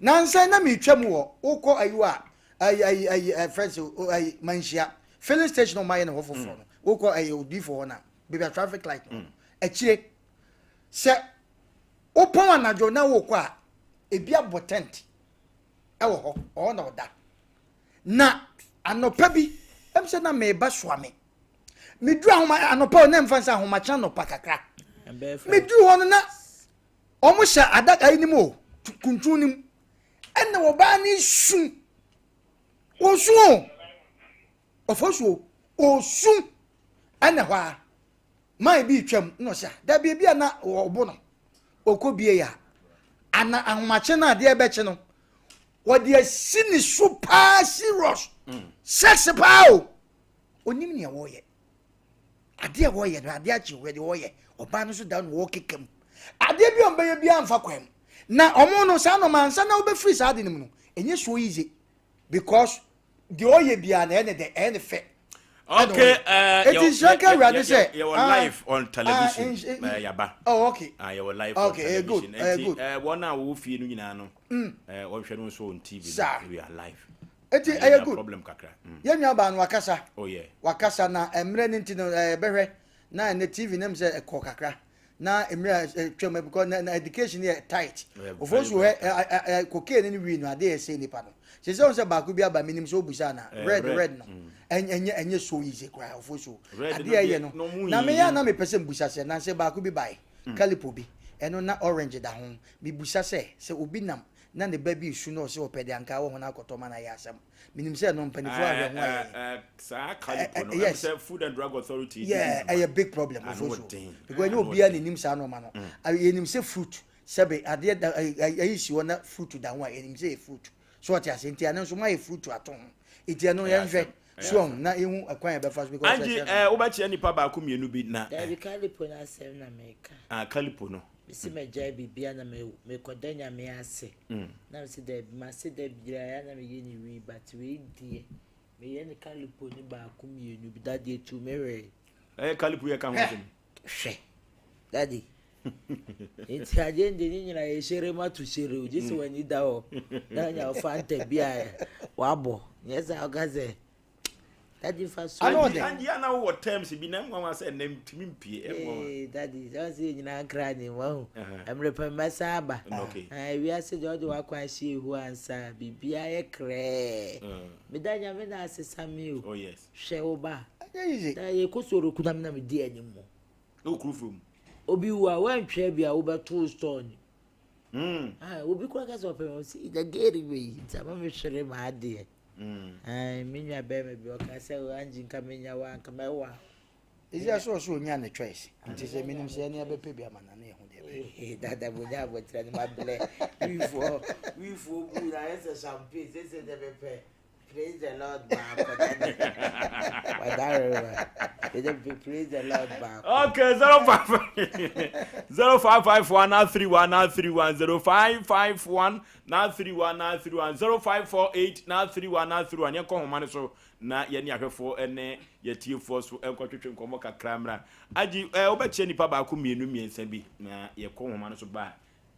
Nansa yi na meretwa mu wɔ wokɔ ayi hɔ a ayi ayi ayi ɛfrɛ sɛ ayi manhyia filling station a wɔayɛ no hɔ foforɔ no wokɔ ayi odifo hɔ na baabi a traffic light no akyire sɛ wopɔn anadwo na wokɔ a ebi abɔ tent ɛwɔ hɔ ɔhɔ na ɔda na anɔpa bi ɛm sɛ na meba soa me meduru ahoma anɔpa o na mfa sɛ ahomakye anɔpa kakra meduru hɔ no na Wɔn hyɛ adaka yi no mu o, kuntun no mu. Ɛna ɔbaa no su. Osu o. Ɔfɔ su o. Osu. Ɛna hɔ a man bi retwam na ɔsɛ dabi ebi a na ɔbo no ɔkɔ bie a ana ahomakye no adeɛ bɛkye no wɔde asi ne so paa serious mm. sex paa o onim nea wɔyɛ adeɛ a wɔyɛ no adeɛ akye wɔde wɔyɛ ɔbaa no so da no wɔkeka mu adeɛ bi a ɔbɛyɛ bi amfa kwan mu na ɔmo no saa nɔɔma ansa na wobɛfiri saa ade no mu no ɛnyɛ so easy because deɛ ɔyɛ biara na ɛyɛ ne dɛ ɛyɛ ne fɛ. Okay, eh, eti nhyira nka awurade sɛ yɛwɔ ah, live on television ah, eh, yaba oh okay ah, yɛwɔ live on okay, eh, television eh, good, eh, wɔn a wɔwɔ fie no nyinaa no mm. eh, wɔhwɛ no nso on tv no we are live eti ɛyɛ good problem kakra mm. yɛn nua baa no wakasa oh yeah wakasa na mmerɛ ne nti no ɛbɛhwɛ na ɛnɛ tv nam sɛ ɛkɔ kakra na mmerɛ a atwam eh, because na, na education yɛ tight ofo so hɛ ɛ ɛ cocaine ne wii no ade yɛ sɛ nipa no sɛ sɛ sɛ baako bi aba menim sɛ obusa na red red no mm. ɛnyɛ ɛnyɛ so easy koraa ofo so ade yɛ no na meyɛ na mepɛ sɛ mbusa sɛ na sɛ baako bi bae mm. calipo bi ɛno na orange da ho mebusa sɛ sɛ obi nam na ne ba bi esu na ɔsɛ ɔpɛ de anka wɔ ho na akɔtɔ ma na yɛ asɛm menim sɛ no mpanimfoɔ ahwɛ ho ayɛ saa calipo no yes sɛ food and drug authority yeah ɛyɛ big problem ofo so because ɛnyɛ obiara na enim saa nneɛma no mm. yɛnim sɛ fruit sɛbe adeɛ da ɛyi si hɔ na fruit da ho a yɛnim sɛ yɛ fruit so ɔte ase nti ɛno nso mo ayɛ fruit ato ho nti ɛno yɛnhwɛ so ɔho na ehu ɛkwan yɛ bɛfa so because Angie ɛɛ wobɛkyerɛ nipa baako mmienu bi na dabi calipo no asɛm na meka ah calipo no mesi magyae biribia na mekɔda nyame ase mm. na mese dabi mase da biara na meyɛ ne wii but wei deɛ Meyɛ no kalipo no baako mmienu bi daddy etu me hwee. Ɛyɛ kalipo yɛ ka ho asɛm. Hwɛ daddy nti adeɛ no deɛ ne nyinaa yɛ hyere ma to hyere o gye sɛ w'ani da hɔ na anya fanta bi a wabɔ nyɛ sɛ ɔka sɛ daddy fa so. Ano ɔde. Angie ana wowɔ terms bi na nwanwa sɛ ɛnɛ ntumi mpie ɛnwanwa. Ee daddy sɛ ɔsɛ yɛ nyinaa nkra ne mu ahu mmerɛ pɛ mmɛsa aba. Okay. Wiase deɛ ɔde w'akwan hyɛ ehu ansa biribiara yɛ krɛɛ. Meda Nyame na asesa me o. Oh yes. Hwɛ wo ba. Ɛnyɛ easy. Na yɛkɔ soro kuna me na medi anim mu. Ɛwɔ kuro fam. Obi wu a woantwea bi a wobɛto store ni. Mm. Ah, obi kura ka sɛ ɔpɛ me ɔsi na geri wei nti ama me hwere m'adeɛ. Mm. Ah, me nua bɛrima bi ɔka sɛ Angie nka menya wa nka mɛwa. Ezi aso ɔsɛ onya ne choice nti sɛ menim sɛ ɛne ɛbɛpɛ bi ama na ne ɛho deɛ bɛyɛ. Dada mo nya abɔtire no ma blɛ wifoɔ wifoɔ bu na ayɛ sɛ champagne sese de bɛpɛ praise the lord baako dada wadarewa de bɛ praise the lord baako. Okay, 05 0551 931 931 0551 931 931 0548 931 931 yɛnkɔ nhoma no so na yɛne ahwɛfoɔ ne yɛtiefoɔ so nkɔtwetwe nkɔmmɔ kakra mmra. Agye, eh, wobɛkyerɛ nnipa baako mmienu mmiɛnsa bi na yɛkɔ nhoma no so ba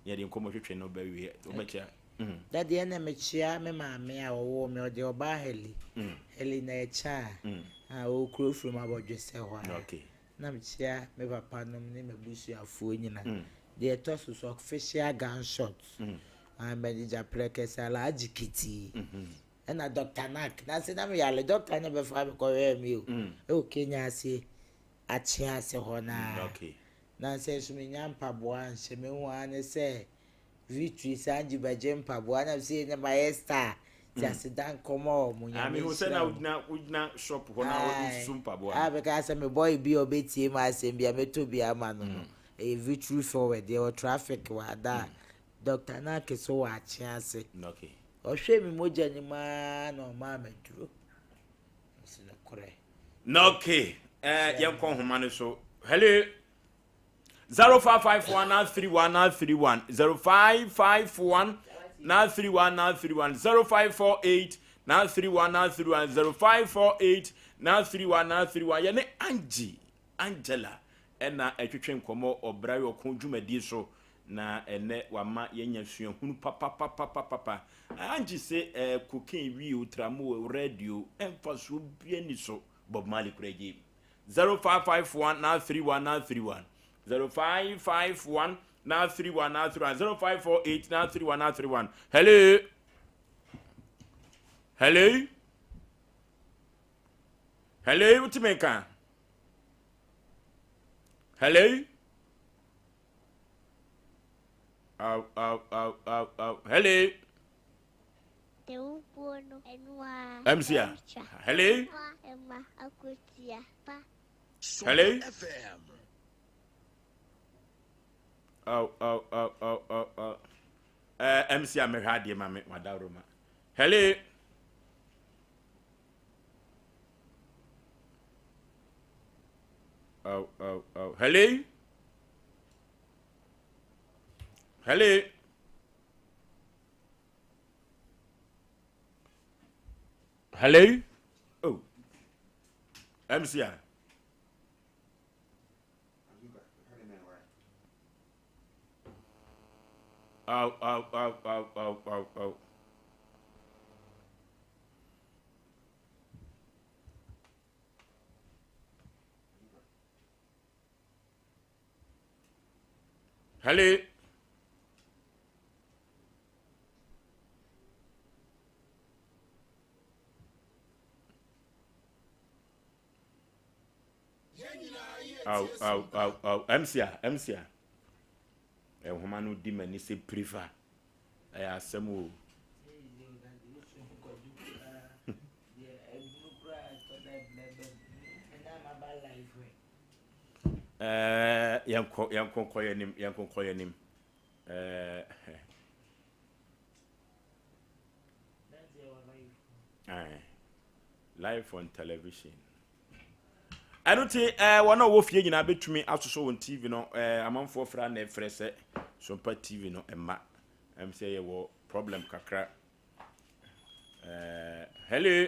a, yɛde nkɔmmɔ twetwe no bɛwie. Wobɛkyerɛ. Mm. Daddy ɛna mekyea me maame a ɔwoo me ɔde ɔbaa Heli mm. Heli na ɛkyɛ a mm. a ɔwɔ kuro firim abɔdwesɛ hɔ a okay. na mekyea me papa nom ne m'abusuafoɔ nyina mm. deɛ ɛtɔ so so official gunshot mm. manager prɛkɛsɛ alhaji kitii mm -hmm. Ɛna Doctor Nark, nanse na me yare, doctor no bɛfaa me kɔhwɛɛ me o, ɛwɔ Kenya ase, Akyea ase hɔ no ara. Nanse nso mennya mpaboa anhyɛ, mehu ara ne sɛ Victory san gye bɛgye mpaboa, na mese ɛnɛ mayɛ star, nti aseda nkɔma wɔn, Ah, Nyame mehu sɛ nhyira na wɔn. wogyina wogyina shop hɔ na Ae, wosusu mpaboa a no. meka sɛ me boy bi a ɔbɛtie m'asɛm bi a mɛtɔ bi ama no no, ɛyɛ Victory Forward, yɛwɔ traffic wɔ Ada a, Doctor Nark so wɔ Akyea ase. Okay. Ɔhwɛɛ me mogya no mu ara na ɔmaa me aduro. Mese nokorɛ. Na okay, eh, yɛnkɔ nhoma no so. Hello. 0551 931 931 0551 931 931 0548 931 931 0548 931 931 yɛne Angie Angela ɛna ɛtwetwe nkɔmmɔ ɔbra yɛ ɔko dwumadie so Na ɛnɛ wama yɛanya suahunu papapapapapa. Angie se eh, cocaine, wii o, tramo o, red o, mfasoɔ bia ni so. Bob Marley kura gye. 0551 931 931 0551 931 931 0548 931 931 Hello. Hello. Hello, wotumi nka? Hello. Aw, aw, aw, aw, aw. Hello. MC a. Hello. Hello? Oh, oh, oh, oh, oh, oh. Uh, eh, MC a mehwɛ adeɛ ma me wadaworo ma. Hello? Oh, oh, oh. Hello? Hello? Hello? Oh. MC a. Oh, oh, oh, oh, oh, oh, oh. Hello. Aw, aw, aw, aw. MC a, MC a. Nhoma no di m'ani sɛ pirifa. Ɛyɛ asɛm o. Ɛɛ, yɛnkɔ, yɛnkɔ nkɔ yɛn anim, yɛnkɔ nkɔ yɛn anim. Ɛɛ, live on television. Ɛno nti, ɛɛ wɔn a wɔwɔ fie nyinaa bɛtumi asosɔ wɔn TV no. Ɛɛ amanfoɔ fra na ɛfrɛ sɛ Sompa TV no mma. Ɛm sɛ yɛwɔ problem kakra. Ɛɛ hello.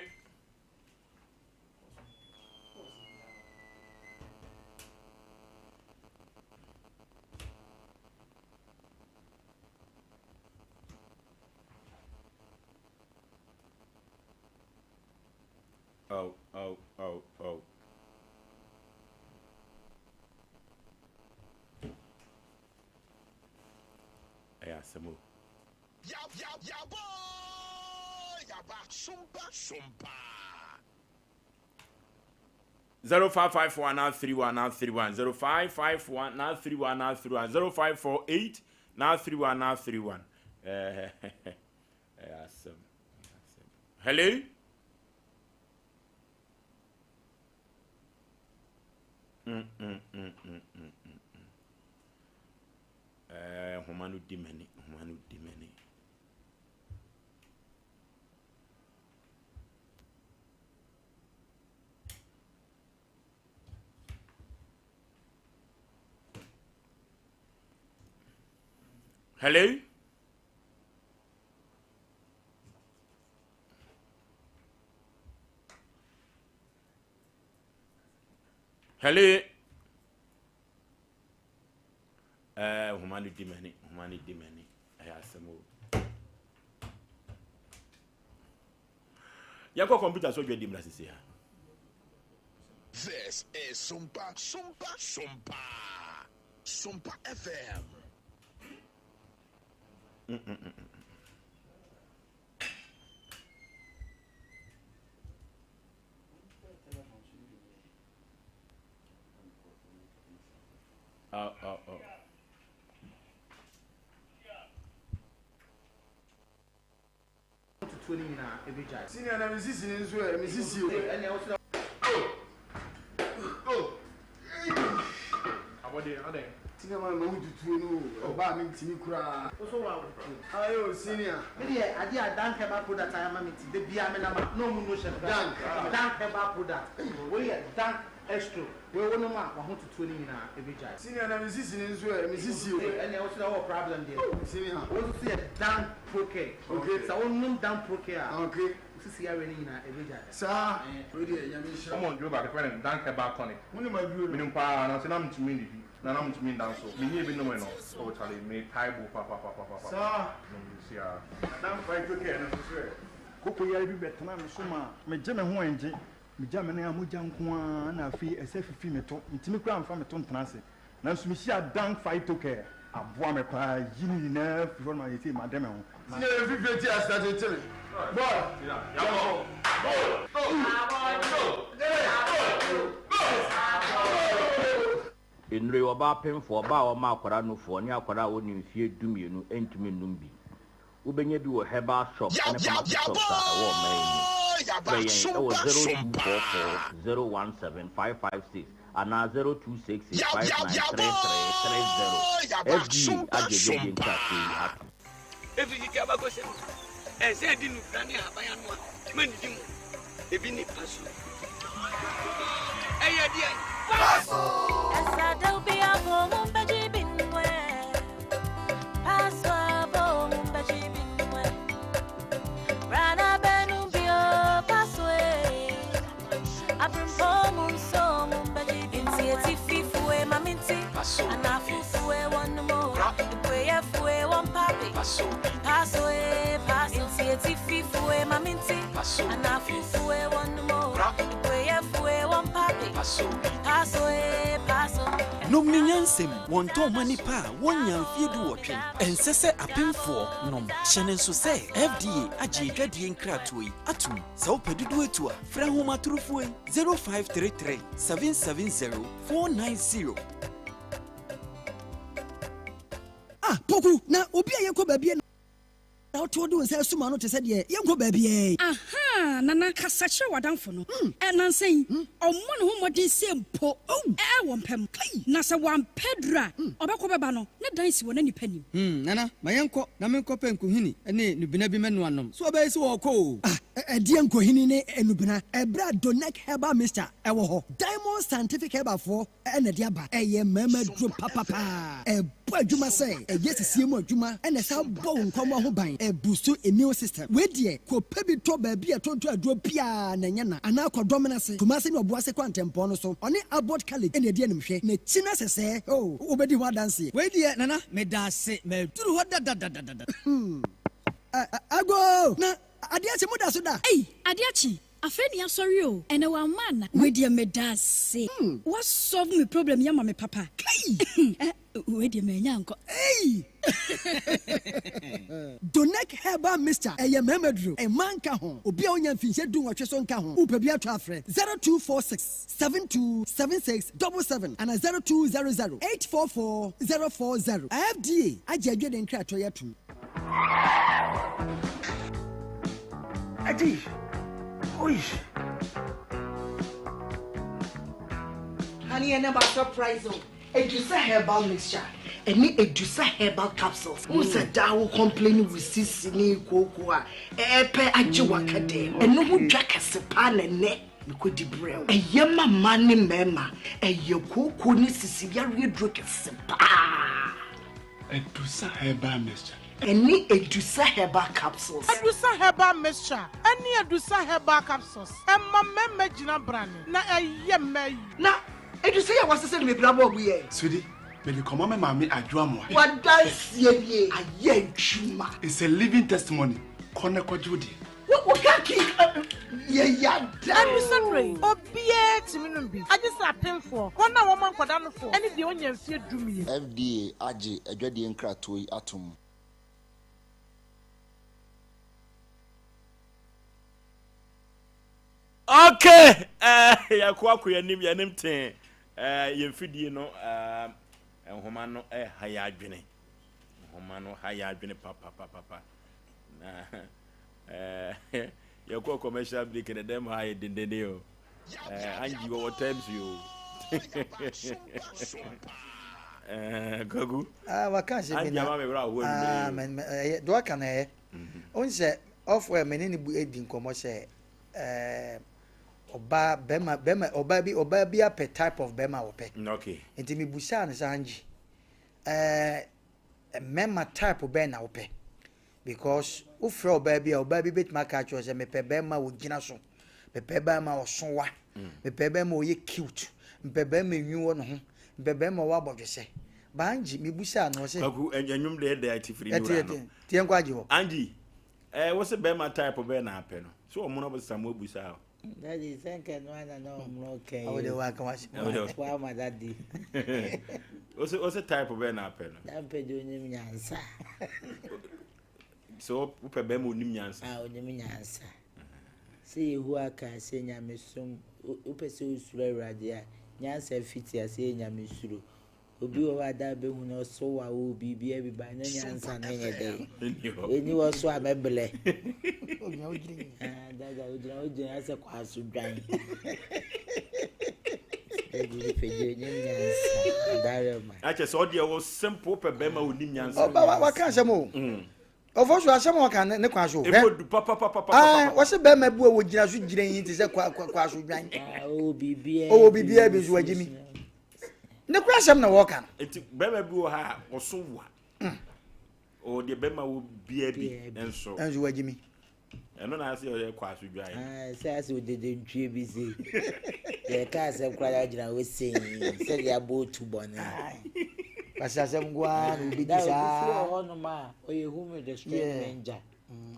Oh, oh, oh, oh. Ɛyɛ asɛm o. 0554 931 931 0551 931 931 0548 931 931 ɛyɛ asɛm. Hello? Mm, mm, mm, mm, mm, mm. Eh, nhoma no di m'ani, nhoma no di m'ani. Hello? Hello. Eh, nhoma no di m'ani, nhoma no di m'ani. Ɛyɛ asɛm o. Yɛnkɔ kɔmputa so dwa di mmra sisi ha. This is Sumpa, Sumpa, Sumpa, Sumpa FM. Mm, mm, mm, mm. Oh, oh, oh. Tutuo no nyinaa ɛbɛgyae. Senior na me sisi no nso ɛ, me sisi o. Ɛnea wo so na. Oh oh eii. Abɔdeɛ adɛn. Senior ma mahu tutuo no o, ɛba a mentumi koraa. Wo so wo awotuo. Ae o senior. Me deɛ adeɛ a Dank herbal product ayɛ ama me nti da biara me nam a na ɔmo no hyɛ me Dank. Dank herbal product wei yɛ Dank Estro wei wo nom a wahotutuo no nyinaa ɛbɛgyae. Senior na me sisi no nso ɛ, me sisi o. Ɛnea wo so na wowɔ problem deɛ. Oh senior. Wei nso so yɛ Dank Procare. Okay. Sɛ wo nom Dank Procare a. Okay. Wo sisi yareɛ no nyinaa ɛbɛgyae. Saa. Wei deɛ Nyame nhyira wo. Wɔn duro baako yɛfrɛ no Dank Herbal Tonic. Wo nim aduro no? Menim paa nanso na mentumi nnidi na na mentumi nda nso. Menyɛɛ bi nomee no oh charlie metae bo papapapapapa. Saa. Nom bi siaa. Dank Phytocare no nso so ɛ? Koko yare bi bɛtenaa me so maa megye me ho ɛngye. Megya me nan a mogya nko ara na afei ɛsɛ fifi me to. Mentumi koraa mfa me to ntena ase. Nanso mehyiaa Dank Phytocare. Aboa me paa yi ne nyinaa firi hɔ no ma seesei made me ho. Senior yɛ fifire ti ase tete me boy yɛnkɔ. Nnuro yi, ɔbaa pemfoɔ, ɔbaa a ɔma akwadaa nufoɔ, ne akwadaa a ɔnni mfeɛ dumienu ntumi nnom bi. Wobɛnya bi wɔ herbal shops ne pharmacy shops a ɛwɔ ɔman yi mu. Frɛ yɛn wɔ 0244 017 556. anaa 0266 593330. FDA agye adwadie nkratoɔ yi atom. Efi tete abakɔsɛm mu, ɛsɛ sɛ yɛde nnubra ne ahaban anoa ma nidi mu. Ebi ne paso. Ɛyɛ deɛn? Paso! Nom ne nyansam, wɔntɔn mma nnipa a wɔnnya mfeɛ duwɔtwe. Ɛnsɛ sɛ apemfoɔ nom. Hyɛ no nso sɛ FDA agye adwadie nkratoɔ yi atom. Sɛ wopɛ dodoɔ atu a, frɛ ahomatorofoɔ yi, 0533 770 490. Ah, Poku, na obi a yɛkɔ baabi a na wote wode wo nsa asum ano te sɛ deɛ yɛnkɔ baabiara yi. Ahaa, Nana, kasa kyerɛ w'adamfo no. Ɛ, nnansa yi, ɔmmɔ ne ho mmɔden sɛ mpo ɛ, wɔ mpa mu. Na sɛ wampɛ aduru a, ɔbɛkɔ bɛba no, ne dan si wɔ n'anipa nim. Hmm, Nana, ma yɛnkɔ na menkɔpɛ nkohini ne nnubena bi mmɛnoa nnom. So ɔbɛyɛ sɛ wɔrekɔ o? Ah, ɛdeɛn nkohini ne nnubena? Ɛberɛ a Donec Herbal Mixture wɔ hɔ. Diamond Scientific Herbalfoɔ na ɛde aba. Ɛyɛ mmarima aduro papapaa. Ɛbɔ adwuma sɛ ɛyɛ sisie mu adwuma na ɛsan bɔ wo nkwammoa ho ban. Ɛbuustu immune system. Wei deɛ, kɔpɛ bi tɔ baabi a yɛtontɔn aduro biara na ɛnyɛ na. Anaa kɔ Dɔmena ase, Kumasi ne Ɔboase kwantempɔn no so. Ɔne Abbot College na ɛdi animhwɛ. N'akyi no sɛsɛɛ, oh, wobɛdi ho adanseɛ. Wei deɛ Nana, meda ase. Maduru hɔ dadadadada. Hmm. Agoo! Na adeɛ akye, moda so da? Ei, adeɛ akye, Afei ne asɔre o, ɛnɛ wamma ana? Wei deɛ medaase, wa solve me problem yi ama me papa. Kai! Eh, wei deɛ manya ankɔ. Ei! Donec Herbal Mixture, ɛyɛ mmarima duro, mmaa nka ho, obi a ɔnya mfinhyia dunwɔtwe so nka ho. Wopɛ bi atɔ a frɛ 0246 72 76 77 anaa 0200 844 040. FDA agye adwene nkratoɔ yi atom. Adi. Oi. Honey, and about surprise o. Edusa herbal mixture ɛne Edusa herbal capsules. N sɛ daa wo complain wo sisi ne kooko a ɛɛpɛ agye waka dɛm. Ɛno ho dwa kɛse paa na ɛnɛ mekɔdi brɛ wo. Ɛyɛ ma mmaa ne mmarima. Ɛyɛ kooko ne sisi yareɛ duro kɛse paa. Adusa Herbal Mixture. Ɛne Adusa Herbal Capsules. Adusa Herbal Mixture ɛne Adusa Herbal Capsules ɛma mmarima gyina brane na ɛyɛ mmaa yie. Na Adusa yi a wɔasesa no bebree abɔ agu yɛn. Sweetie, mede kɔma me maame Adwo Amoah. W'adanseɛ nie, ayɛ adwuma. It's a living testimony, kɔ na kɔgye wo deɛ. Wo wo ka ki yɛ yada. Ɛno yi, obiara tumi nom bi, agye sɛ apemfoɔ, wɔn a wɔma nkwadaa nofoɔ, ne deɛ ɔnnya mfeɛ dumienu. FDA agye adwadie nkratoɔ yi atom. Okay, eh, yɛkɔ akɔ yɛnim yɛnim tee eh, yɛn fidie no eh, nhoma no ɛha yɛ adwene nhoma no ha yɛ adwene papapapapa Na eh, yɛkɔ commercial break na dɛm ha yɛ dendenden o. Eh, Angie wɔwɔ terms yi o. Eh, Kwaku. Ah, waka asɛm bi Angie na. ama me werɛ ahoɔ Ah, anwummere yi o. me me ɛyɛ do aka na ɛyɛ. Ohun sɛ off air me ne ne bu edi nkɔmɔ sɛ ɛɛ ɔbaa bɛrima bɛrima ɔbaa bi ɔbaa bi apɛ type of bɛrima a ɔpɛ. Okay. Nti me busaa no sɛ Angie ɛɛ mmarima type bɛn na wopɛ? Because wo frɛ ɔbaa bi a, ɔbaa bi bɛtumi aka akyerɛ wo sɛ mepɛ bɛrima a ɔgyina so, mepɛ bɛrima a ɔso wa, mepɛ bɛrima a ɔyɛ cute, mepɛ bɛrima a enwi wɔ ne ho, mepɛ bɛrima a ɔwɔ abɔdwesɛ. Ba Angie, mebusaa no ɔse. Kwaku, ɛnwom deɛ ɛdɛ ati firi ne wura no. Tiɛ nkɔ agye hɔ. Angie, eh, wo se bɛrima type bɛn na apɛ no? So ɔmono bɛsesa mo abusaa o. Daddy, sɛ nka ɛno ana na ɔmono kɛn yi. Ɔwɔ wa ka wasi. Wa ma daddy. Ose ose type bɛn na apɛ no. Na mpɛ de onim nyansa. So wopɛ bɛrima onim nyansa. Ah, onim nyansa. Sɛ Yehowa kaa sɛ nyamesom wopɛ sɛ wosuro Awurade a, nyansa fiti ase yɛ nyamesuro. Obi wɔ hɔ a da bɛhu no ɔso wa wo biribi abi ba ne nyansa no nyɛ dɛ. Ɛni wɔ so a mɛbrɛ. Dada wogyina wogyina sɛ kwaso dwan. Ɛdi nipa gye onim nyansa. Darema. Akyɛ sɛ ɔdeɛ wɔ simple pɛ bɛrima onim nyansa. Ɔba waka asɛm o. Ɔfɔ so asɛm a ɔka ne kwan so. Emu du papapapapa. Ah, wɔsi bɛrima bu a wɔgyina so gyina yi te sɛ kwa kwa kwa so dwan. Ɔwɔ biribiara. Ɔwɔ biribiara bi nso wagye mi. Ne kura asɛm na wɔka no. Eti bɛrima bi wɔ ha a ɔso wa. Ɔwɔ deɛ bɛrima wɔ bia bi nso. Nso wagye mi. Ɛno na ase ɔyɛ kɔ aso dwan. Ah, sɛ ase odede ntwie bi se. Yɛ ka asɛm koraa na gyina hɔ sei sɛdeɛ abɔ otu bɔne. Kwasi asɛm nko ara na obi di saa. Da obi wɔ hɔnom a ɔyɛ whom with the strange manger.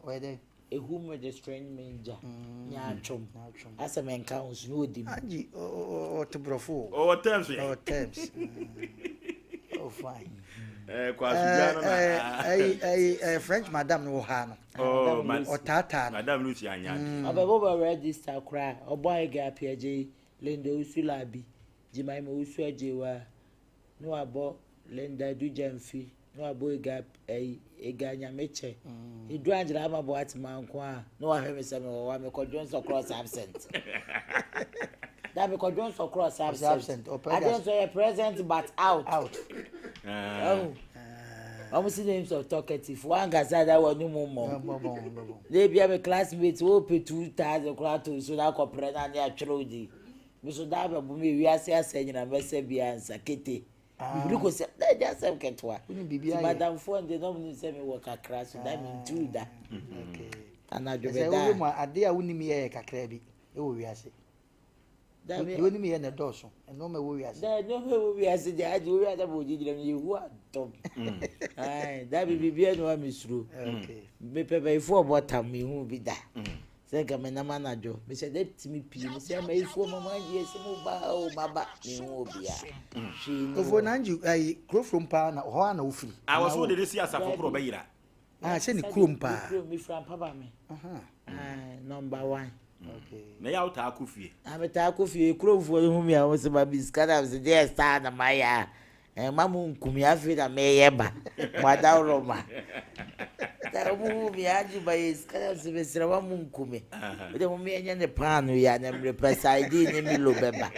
Ɔyɛ dɛ. Ehum with the strange manger. Nyaatwom. Asɛm nka ho so na odi mu. Agye ɔte borɔfo o. Ɔwɔ terms yɛ. Ɔwɔ terms. Oh fine. Eh, kɔ aso dwan no na. Ɛyi ɛyi ɛyi French madam no wɔ ha no. Oh, ma ɔtaataa no. Madam Lucy anya ade. Ɔbɛbɔ bɔ register koraa ɔbɔ ayɛ apiagye Linda Owusu Labi Jemima Owusu Agyewa na wabɔ Linda Adu Gyamfi na wabɔ Ega ɛyi Ega Nyamekyɛ Edu Angela Ama Boatema nko a na wahwɛ me sɛ mewɔ hɔ a mekɔdwo nsɔ cross absent da mekɔdwo nsɔ cross absent adeɛ nso yɛ present but out out ɛho wɔn si names of talkative wɔn ankasa da wɔn mu mmɔ na ebia me classmate wɔpɛ 2000 koraa to nsuo na akɔpere na ne atwerɛ odi me so daa bɛbɔ me wiase asɛ nyina mɛsɛ bia nsa kete mehuri kɔ sɛ na ɛde asɛm ketewa nti madamfoɔ nde na ɔmo sɛ mewɔ kakra so da mentuu da anadwo bɛda mu ade a wonim yɛ yɛ kakra bi ɛwɔ wiase deɛ wonim yɛ na ɛdɔɔso nneɛma ɛwɔ wiase da nneɛma ɛwɔ wiase deɛ agye wo wiase bɔ ogyina mu yɛhu adɔm da bi biribiara ne wa mesuro mepɛ bɛyifoɔ ɔbɔ tam mehu bi da Sɛ nka menam anadwo, mehyɛ da tumi pie, mesɛ amayifoɔ ma mo agye sɛ mo ba o maba, menhu obia. Hwee ni Ofo hɔ. Nanji ayi kuro from paa na hɔ a na wofiri. A wɔso wode de si asafo korɔ bɛyera. Ah, sɛ ne kurom paa. Me kurom, mefiri Ampaba me. Ah, number one. Okay. Na yɛ a wotaa kɔ fie? Na metaa kɔ fie, kuromfoɔ no hu me a wɔn sɛ ma bi sika na mesɛ deɛ saa na mayɛ a. Mma mo nku me, afei na mereyɛ ba, mo adaworoma. Na wɔn hu me agye ba yɛ sika na sɛ mesrɛ ma mo nku me. Wode mo menyɛ ne paano yi a na mmerepɛ sardine ne Milo bɛba.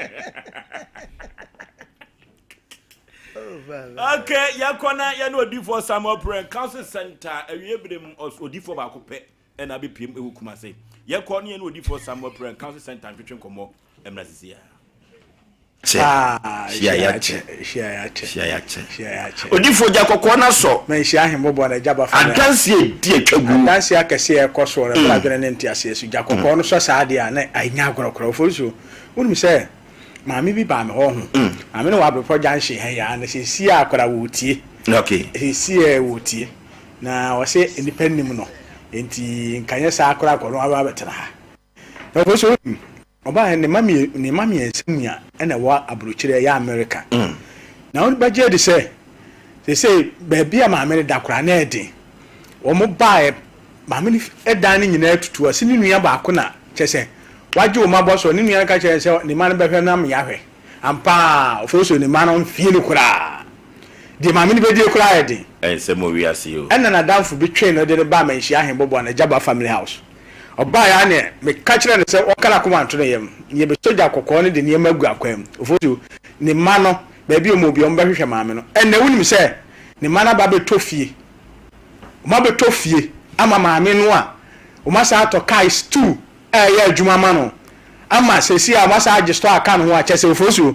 Okay, yɛkɔ na yɛne odifoɔ Samuel Prɛ Council Center awie bere mu odifoɔ baako pɛ ɛna abɛpiem ɛwɔ Kumase. Yɛkɔ ne yɛne odifoɔ Samuel Prɛ Council Center ntwetwe nkɔmmɔ mmra sisi a. Kyɛ, hyia yɛakyɛ, hyia yɛakyɛ. Odifoɔ gya kɔkɔɔ no asɔ. Manhyia ahemmɔbɔ na agya ba fa me. Adanseɛ edi atwa gu. Adanseɛ akɛseɛ a ɛkɔ soɔ no ɛboro adwene ne nteaseɛ so. Gya kɔkɔɔ no sɔ saa deɛ a na ɛnyɛ agorɔ koraa. Ofosuo, wonim sɛ maame bi baa me hɔ ho. Maame no wɔ Abrepɔ junction ha yi ara na seesei a koraa wɔretie. Okay. Seesei a wɔretie. Na ɔse nnipa nnim no nti nka nyɛ saa koraa nka ɔno aba abɛtena ha. Na ɔpɛ sɛ ohu. Ɔbaeɛ ne mma mmienu ne mma mmiɛnsa nua na ɛwɔ aburokyire ɛyɛ Amerika. Na wobɛgye adi sɛ seesei baabi a maame no da koraa na ɛden. Wɔn baeɛ maame no dan no nyinaa tutu ɔse ne nua baako na kyerɛ sɛ wagye wɔn abɔ so ne nua no ka kyerɛ no sɛ ne mma no bɛhwɛ no ama yɛahwɛ. Ampa ara ɔfrɛ ne mma no mfie no koraa. Deɛ maame no bɛdie koraa yɛ den. Ɛnsɛ mo wiase o. Ɛna n'adamfo bi twee no de no baa Manhyia Ahenbɔbɔ Anajaba Family House. Ɔbaeɛ ara neɛ meka kyerɛɛ no sɛ ɔnka n'akoma nto ne yam, na yɛbɛsɔ gya kɔkɔɔ no de nneɛma agu akwan mu. Ofosu, ne mma no, baabi a wɔwɔ biara wɔbɛhwehwɛ maame no. Ɛnnɛ wonim sɛ ne mma no aba abɛtɔ fie. Wɔabɛtɔ fie ama maame no a wɔasan atɔ kaa stew a ɛyɛ adwuma ama no ama seesei a wɔasan agye store aka ne ho a kyerɛ sɛ Ofosu,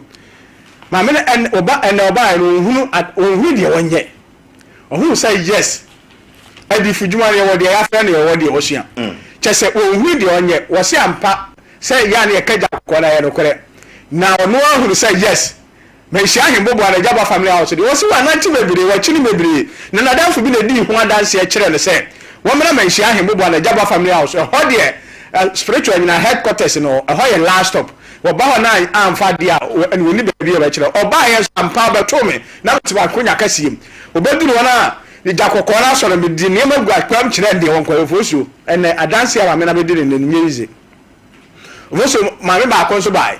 maame no ɛn ɔba ɛnnɛ ɔbaeɛ no ɔnhunu ɔnhunu deɛ ɔnyɛ. Ɔhuu sɛ yes, adifo dwuma no yɛwɔ deɛ yɛafrɛ no yɛwɔ deɛ ɔsua. Kyɛ sɛ ɔnhunu deɛ ɔnyɛ. Wɔse ampa sɛ yɛ a na yɛka gya kɔkɔɔ no ɛyɛ nokorɛ. Na ɔno ara hunu sɛ yes, manhyia Ahemboboa na Gyaba family house deɛ. Ɔse wanante bebree, wakyini bebree. Na nadamfo bi na ɛdii ho adanseɛ kyerɛɛ no sɛ wɔmmra manhyia Ahemboboa na Gyaba family house. Ɛhɔ deɛ spiritual nyinaa headquarters no ɛhɔ yɛ last stop. Wɔba hɔ na amfa adeɛ a ɛne wɔnni baabi a wɔbɛkyerɛ. Ɔbaeɛ nso ampa ɔbɛtoo me na mete m'akonya kɛseɛ mu. Ɔbɛduru hɔ no a, gya kɔkɔɔ no asɔ no, mede nneɛma gu akoa mu kyerɛ no deɛ wɔnkɔyɛ. Ofosuo, ɛnnɛ, adanseɛ a maame no abɛdi no nnɛ no nyɛ easy. Ofosuo, maame baako nso baeɛ.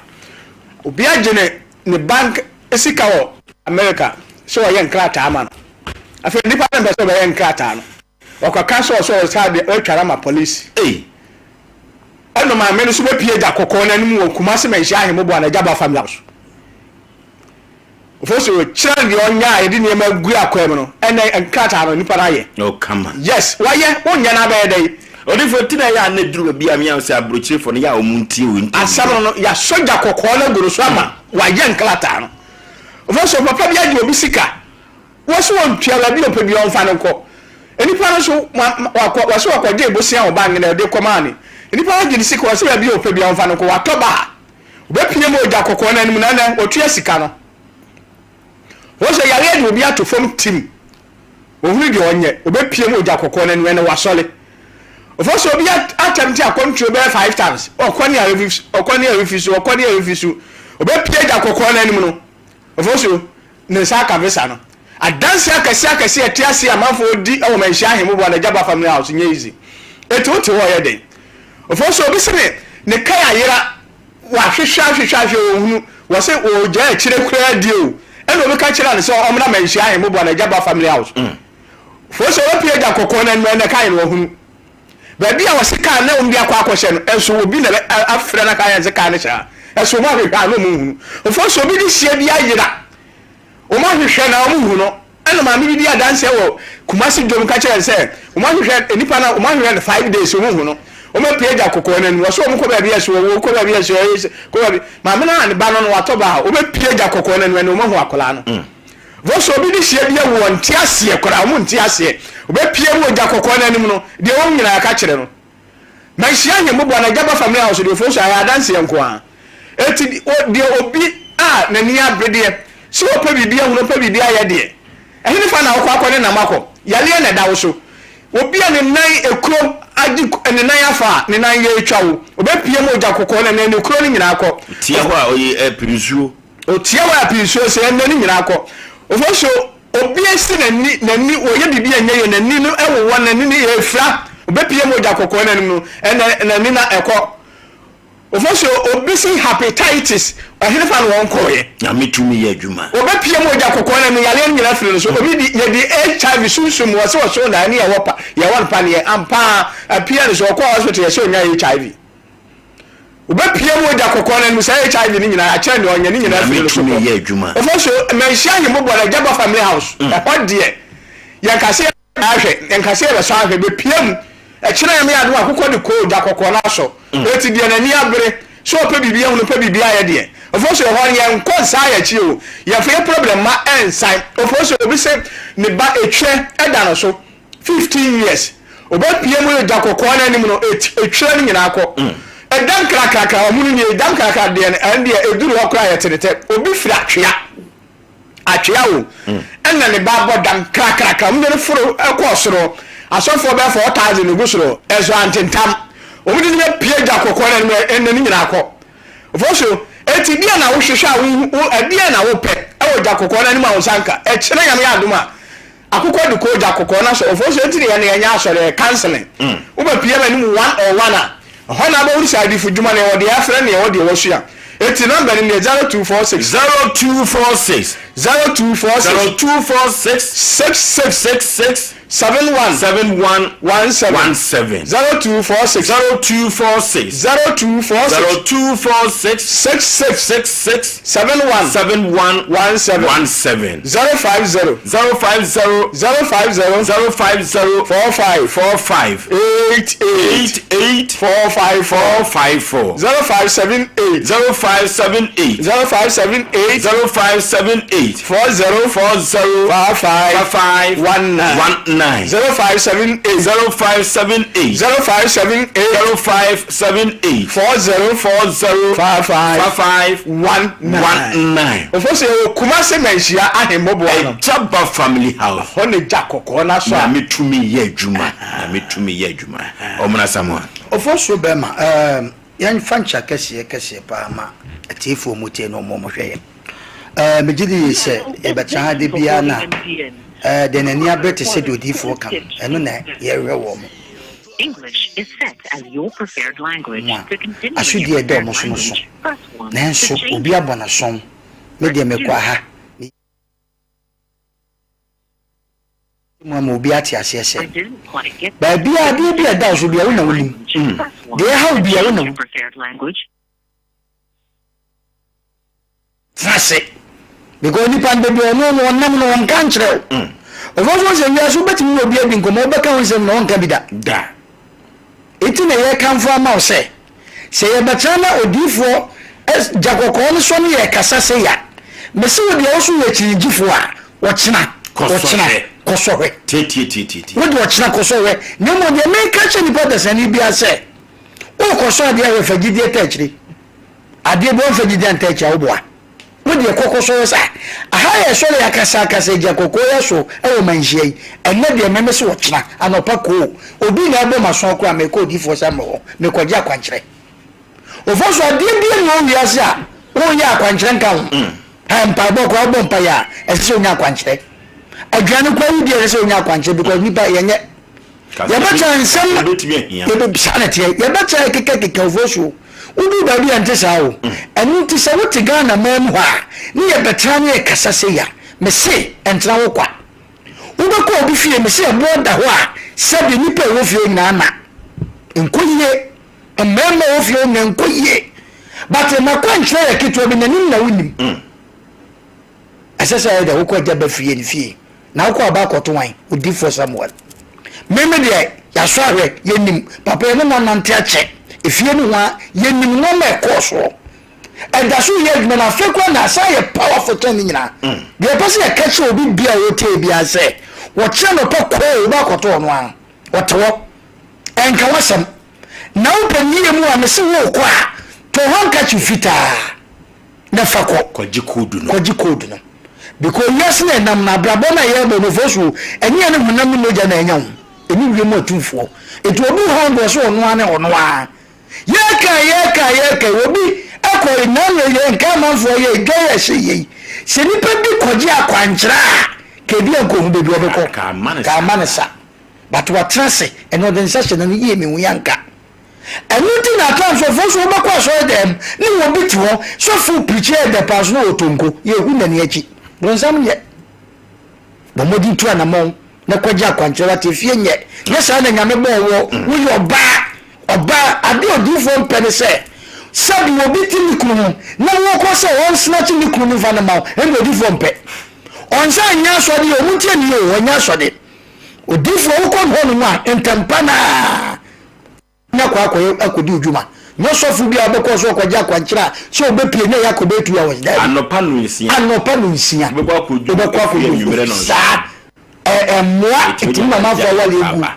Obi agye ne ne bank sika wɔ America sɛ ɔyɛ nkrataa ma no. Afei nipa no mpɛ sɛ ɔbɛyɛ nkrataa no. Ɔkɔka sɛ ɔsɛ ɔsa de ɔtware ama police. Ei! Ɛna maame no nso bɛpie gya kɔkɔɔ no anim wɔ Kumasi Manhyia Ahemmoboa na Agyaba Family House. Ofosu kyerɛ no deɛ ɔnyɛ a yɛde nneɛma agu akwan mu no, ɛnɛ nkrataa no nipa no ayɛ. Oh, kama. Yes, wayɛ, wonyɛ no abɛyɛ dɛn? Odifo ti na ɛyɛ a na ɛduru baabi a meyam sɛ aburokyirefo no yɛ a wɔn ntie wo interview. Asɛm no no, yɛasɔ gya kɔkɔɔ no agu no so ama wayɛ nkrataa no. Ofosu, papa bi agye obi sika, wɔsi wɔntua baabi a ɔpɛ biara ɔmfa no nkɔ. Nipa no nso, wakɔ, wɔsi wakɔgye bosea wɔ bank na ɛde kɔmaa ne. Nipa no agye ne sika, wɔsi baabi a ɔpɛ biara ɔmfa no nkɔ, watɔ baa. Wɔbɛpia mu ogya kɔkɔɔ no anim na ɛnɛ wɔtua sika no. Wɔn sɛ yareɛ de obi ato fam tim. Wɔhunu deɛ ɔnyɛ. Wɔbɛpia mu ogya kɔkɔɔ no anim ɛnɛ wasɔre. Ɔfɔ sɛ obi atɛmte akɔnturo bɛyɛ five times. Ɔkɔ ne arefi ɔkɔ ne arefi so ɔkɔ ne arefi so. Wɔbɛpia gya kɔkɔɔ no anim no. Ɔfɔ so ne nsa aka visa no. Adanse akɛseɛ akɛseɛ a ɛte aseɛ a amanfoɔ di wɔ Manhyia Ahemmoboa na Agyaba Family House nyɛ easy. Enti wote hɔ ɔyɛ dɛn? Ɔfɔ so obi se ne ne kan ayera wahwehwɛ ahwehwɛ ahwehwɛ ɔnhunu wɔse ɔgyaa akyire koraa die o ɛna obi ka kyerɛ no sɛ ɔmmra Manhyia Ahemmoboa na Agyaba Family House. Ɔfɔ so ɔbɛpue agya kɔkɔɔ no anim ɛna kan no wahunu. Baabi a wɔse kaa no na wɔde akɔ akɔhyɛ no, nso obi na afrɛ no aka ayɛ no sɛ kaa no hyɛ ha. Nso wɔn ahwehwɛ a na wɔn nhunu. Mfomso obi de hyia bi ayera. Wɔn ahwehwɛ na wɔn nhu no. Ɛna maame bi di adanseɛ wɔ Kumasi dwom ka kyerɛ no sɛ wɔn ahwehwɛ nipa no wɔn ahwehwɛ no five days wɔn nhu no. Wɔn apue agya kɔkɔɔ no anim. Wɔso wɔn kɔ baabi a so wɔn kɔ baabi a so ɛyɛ kɔ baabi. Maame no a ne ba no no watɔ ba a wɔbɛpue agya kɔkɔɔ no anim ɛna wɔn ahu akwadaa no. Vɔ sɛ obi de hyia bi awu ɔnte aseɛ koraa, ɔmo nte aseɛ. Ɔbɛpie mu ogya kɔkɔɔ no anim no, deɛ ɛwɔ mu nyinaa yɛaka kyerɛ no. Manhyia Ahemmoboa na Agyaba Family House deɛ Ofosu ayɛ adanseɛ nko ara. Enti deɛ obi a n'ani abere deɛ, sɛ ɔpɛ biribi ahunu, ɔpɛ biribi ayɛ deɛ, ɛhenefa na wokɔ akɔ ne nam akɔ? Yareɛ na ɛda wo so. Obi a ne nan ekuro agye ne nan afa a, ne nan yɛ atwa wo. Ɔbɛpie mu ogya kɔkɔɔ no anim, ne kuro no nyinaa kɔ. Ɔteɛ hɔ a ɔyɛ ɛpere nsuo. Otia wɔ api nsuo sɛ ɛnɛ ne nyinaa kɔ. Ofo so obi esi n'ani n'ani wɔyɛ biribi a ɛnyɛ yie n'ani no ɛwowɔ n'ani no yɛ efira obepie mogya kɔkɔɔ n'anim no ɛnɛ n'ani na ɛkɔ. Ofo so obi si hepatitis ɛhenefa na wɔn kɔɔyɛ. Nyame tumi yɛ adwuma. Obepie mogya kɔkɔɔ n'anim yareɛ no nyinaa firi no so obi di yɛdi HIV sunsum mu wɔse wɔso na ɛne yɛwɔ pa yɛwɔ no paneɛ ampaa apia no so ɔkɔɔ hospital yɛsɛ onya HIV. Wobɛpia mu ogya kɔkɔɔ no anim saa HIV no nyinaa akyerɛ nea ɔnyɛ ne nyinaa firi no so kɔ. Ofa so Manhyia Ahemmo bɔ no Agyaba Family House ɛhɔ deɛ yɛnka sɛ yɛbɛsɔ ahwɛ yɛnka sɛ yɛbɛsɔ ahwɛ bɛpia mu ɛkyena Nyame adom akokɔ de kɔ ogya kɔkɔɔ no asɔ eti deɛ n'ani abere sɛ ɔpɛ biribi ahunu pɛ biribi ayɛ deɛ Ofa so ɛhɔ no yɛnkɔ nsan yɛn akyi o yɛmfa yɛ problem ma ɛnsan Ofa so obi se ne ba etwerɛ ɛda no so 15 years Ɔbɛpue mu gya kɔkɔɔ no anim no, etwerɛ no nyinaa kɔ. Ɛdam krakrakra, wɔn no nie, dam krakra deɛ no, ɛno deɛ ɛduru hɔ koraa yɛte ne tɛ. Obi firi atwea, atwea o, ɛna ne ba abɔ dam krakrakra, wɔn de no foro kɔɔ soro, asɔfoɔ bɛyɛ 4,000 gu soro, ɛso antentam. Wɔn de no bɛpue gya kɔkɔɔ no anim, ɛnna ne nyinaa kɔ. Ofosu, enti deɛn na wohwehwɛ a wo, ɛdeɛn na wopɛ wɔ gya kɔkɔɔ no anim a wo nsa nka? Ɛkyena Nyame yɛ adom a, Akokɔ de kɔ ogya kɔkɔɔ na sɛ ɔfo so enti ne yɛ no yɛnyɛ asɔre ɛyɛ counseling wo bɛ pie m'anim one on one a ɛhɔ na abɛhunu sɛ adifo dwuma no yɛwɔ deɛ yɛafrɛ ne yɛwɔ deɛ wɔsua enti number no nie 0246 0246 0246 0246 66 66 71 71 17 17 0246 0246 0246 0246 66 66 71 71 17 17 050 050 050 050 45 45 88 88 454 454 0578 0578 0578 0578 40 40 55 55 19 19 0578 0578 0578 0578 40 40 55 55 19 19 Ofo sɛ yɛwɔ Kumase Manhyia ahemmɔboa no. Agyaba Family House. Ɛhɔ ne gya kɔkɔɔ no asɔ a. Nyame tumi yɛ adwuma. Nyame tumi yɛ adwuma. Ɔmena Samoa. Ofosuo bɛɛma ɛɛm yɛn fa nkyia kɛseɛ kɛseɛ paa ma atiefoɔ ɔmo tie ne ɔmo ɔmo hwɛ yɛn ɛɛ me gye di yie sɛ yɛ bɛ tena ha da biara na ɛɛ deɛ n'ani abere te sɛ deɛ odiifoɔ ka no ɛno na yɛhwɛ wɔ ɔmo ho a asodie a ɛda ɔmo so no so nanso obi abɔ n'asom me deɛ mekɔ aha me mu ama obi ate aseɛ sɛ baabi a adeɛ bi a ɛda wo so bia wo na wonim deɛ ɛha wo bia wo na wo tena ase. Because nipa no baabi a ɔno no ɔnam no ɔnka nkyerɛ wo. Ɔfɔfoɔ sɛ wiase wobɛtumi ne obi adi nkɔmmɔ wobɛka ho nsɛm na ɔnka bi da. Da. Enti na yɛrekamfo ama wo sɛ, sɛ yɛbɛtena na odiyifoɔ gya kɔkɔɔ no sɔ ne yɛrekasa sei a, mese wo deɛ wo so woyɛ kyinigyifoɔ a, ɔkyena, ɔkyena, kɔsɔ hwɛ. Wo deɛ ɔkyena kɔsɔ hwɛ. Na mmom deɛ meka kyerɛ nipa dasani biara sɛ, worekɔsɔ adeɛ ahwɛ fa gyidie ta akyire. Adeɛ bi wɔmfa gyidie anta akyire a woboa. Wo deɛ kɔ kɔsɔ hɔ sa. Aha yɛ sɔre akasa akasa gya kɔkɔɔ yi aso wɔ manhyia yi. Ɛnnɛ deɛ me mese ɔkyena anɔpa koo obi na ɛbɔ maso koraa mekɔ odiyifoɔ Samuel hɔ mekɔgye akwankyerɛ. Ofosu adeɛ bia nni hɔ wiase a woyɛ akwankyerɛ nka ho. Hɛ mpaebɔ koraa wobɔ mpaeɛ a ɛsɛ sɛ wonya akwankyerɛ. Aduane koraa wodi a ɛsɛ sɛ wonya akwankyerɛ because nipa yɛnyɛ. Yɛbɛkyɛ nsɛm yɛbɛ saa na ɛteɛ yɛbɛkyɛ kekakeka ofosuo woduru baabi a ɛnte saa o ɛno nti sɛ wote Ghana man mu hɔ a ne yɛbɛtena ne yɛkasa sei a mese ɛntena hɔ kwa wobɛkɔ obi fie mese ɛboɔ da hɔ a sɛbi nnipa ɛwɔ fie nyinaa na nkɔ yie mmarima ɛwɔ fie nyinaa nkɔ yie but makwankyerɛ yɛ ketewa bi n'anim na wonim Ɛsɛ sɛ ɛyɛ dɛ wokɔ agya ba fie ne fie na wokɔ aba akɔto wan? Odiyifoɔ Samuel. Me me deɛ yɛasɔ ahwɛ, yɛnim papa yɛne no anante akyɛ efie no ho a yɛnim nnoɔma a ɛkɔɔ soɔ. Ɛda so yɛ adwuma na afei koraa na asan yɛ powerful kyɛn ne nyinaa. Deɛ yɛpɛ sɛ yɛka kyerɛ obi biara a ɔretie biara sɛ wɔkyerɛ nɔpa koo wobɛ akɔto ɔno ara ɔte hɔ ɛnka w'asɛm na wopɛ ne yie mu a mese worekɔ a tɔ handkerchief fitaa. na fa kɔ. Kɔgye code no. Kɔgye code no. Because wiase na ɛnam no, abrabɔ no a yɛrebɔ no, ofosuo, ɛnyɛ yɛne honam ne mogya na ɛnya ho, ɛne wiem atumfoɔ. Nti obi wɔ hɔ a ɔno deɛ ɔse ɔno ara ne ɔno ara. Yɛka yɛka yɛka, obi ɛkɔ nanu yɛ nka amanfoɔ yɛ dwa yɛ ɛhyɛ yei. Sɛ nipa bi kɔgye akwankyerɛ a, ka ebi a nkɔhu baabi ɔbɛkɔ. Ka ama ne sa. Ka ama ne sa. But watena ase, ɛna ɔde nsa hyɛ n'ano, yie mehu yɛ anka. Ɛno nti na at times ɔfo nso wobɛkɔ asɔre dɛm ne obi te hɔ sɔfo preachi yɛ dɛ paa so na ɔwɔ tonko yɛhu nani akyi bronsam nyɛ bɔ mmɔden tu anamɔn na kɔgye akwankyerɛ wate fie nyɛ nyɛ saa na nyame bɔɔ wɔ woyɛ ɔbaa ɔbaa ade odiifoɔ mpɛ ne sɛ sɛbi obi te ne kunu ho na wokɔ sɛ ɔnsenakye ne kunu no mfa no ma wo ɛnde odiifoɔ mpɛ ɔnsa nyɛ asɔde ɔmo ntie ne yɛ o ɔnyɛ asɔde odiifoɔ wokɔ hɔ nom a ntɛmpa naa na kɔ akɔyɛ akɔdi wo dwuma. Nyɛ sɔfo bi a wobɛkɔ so ɔkɔgye akwankyerɛ a sɛ ɔbɛpie na ɛyɛ akɔbɛyɛ 2 hours. Daabi. Anɔpa nonsia. Anɔpa nonsia. Wobɛkɔ akɔdu Wobɛkɔ efie akɔdu anwummerɛ nonsia. Saa. Ɛ ɛmmoa Ɛtumi ɛtumi de ma amanfoɔ awaregyaeɛ awareɛ koraa gu. ba.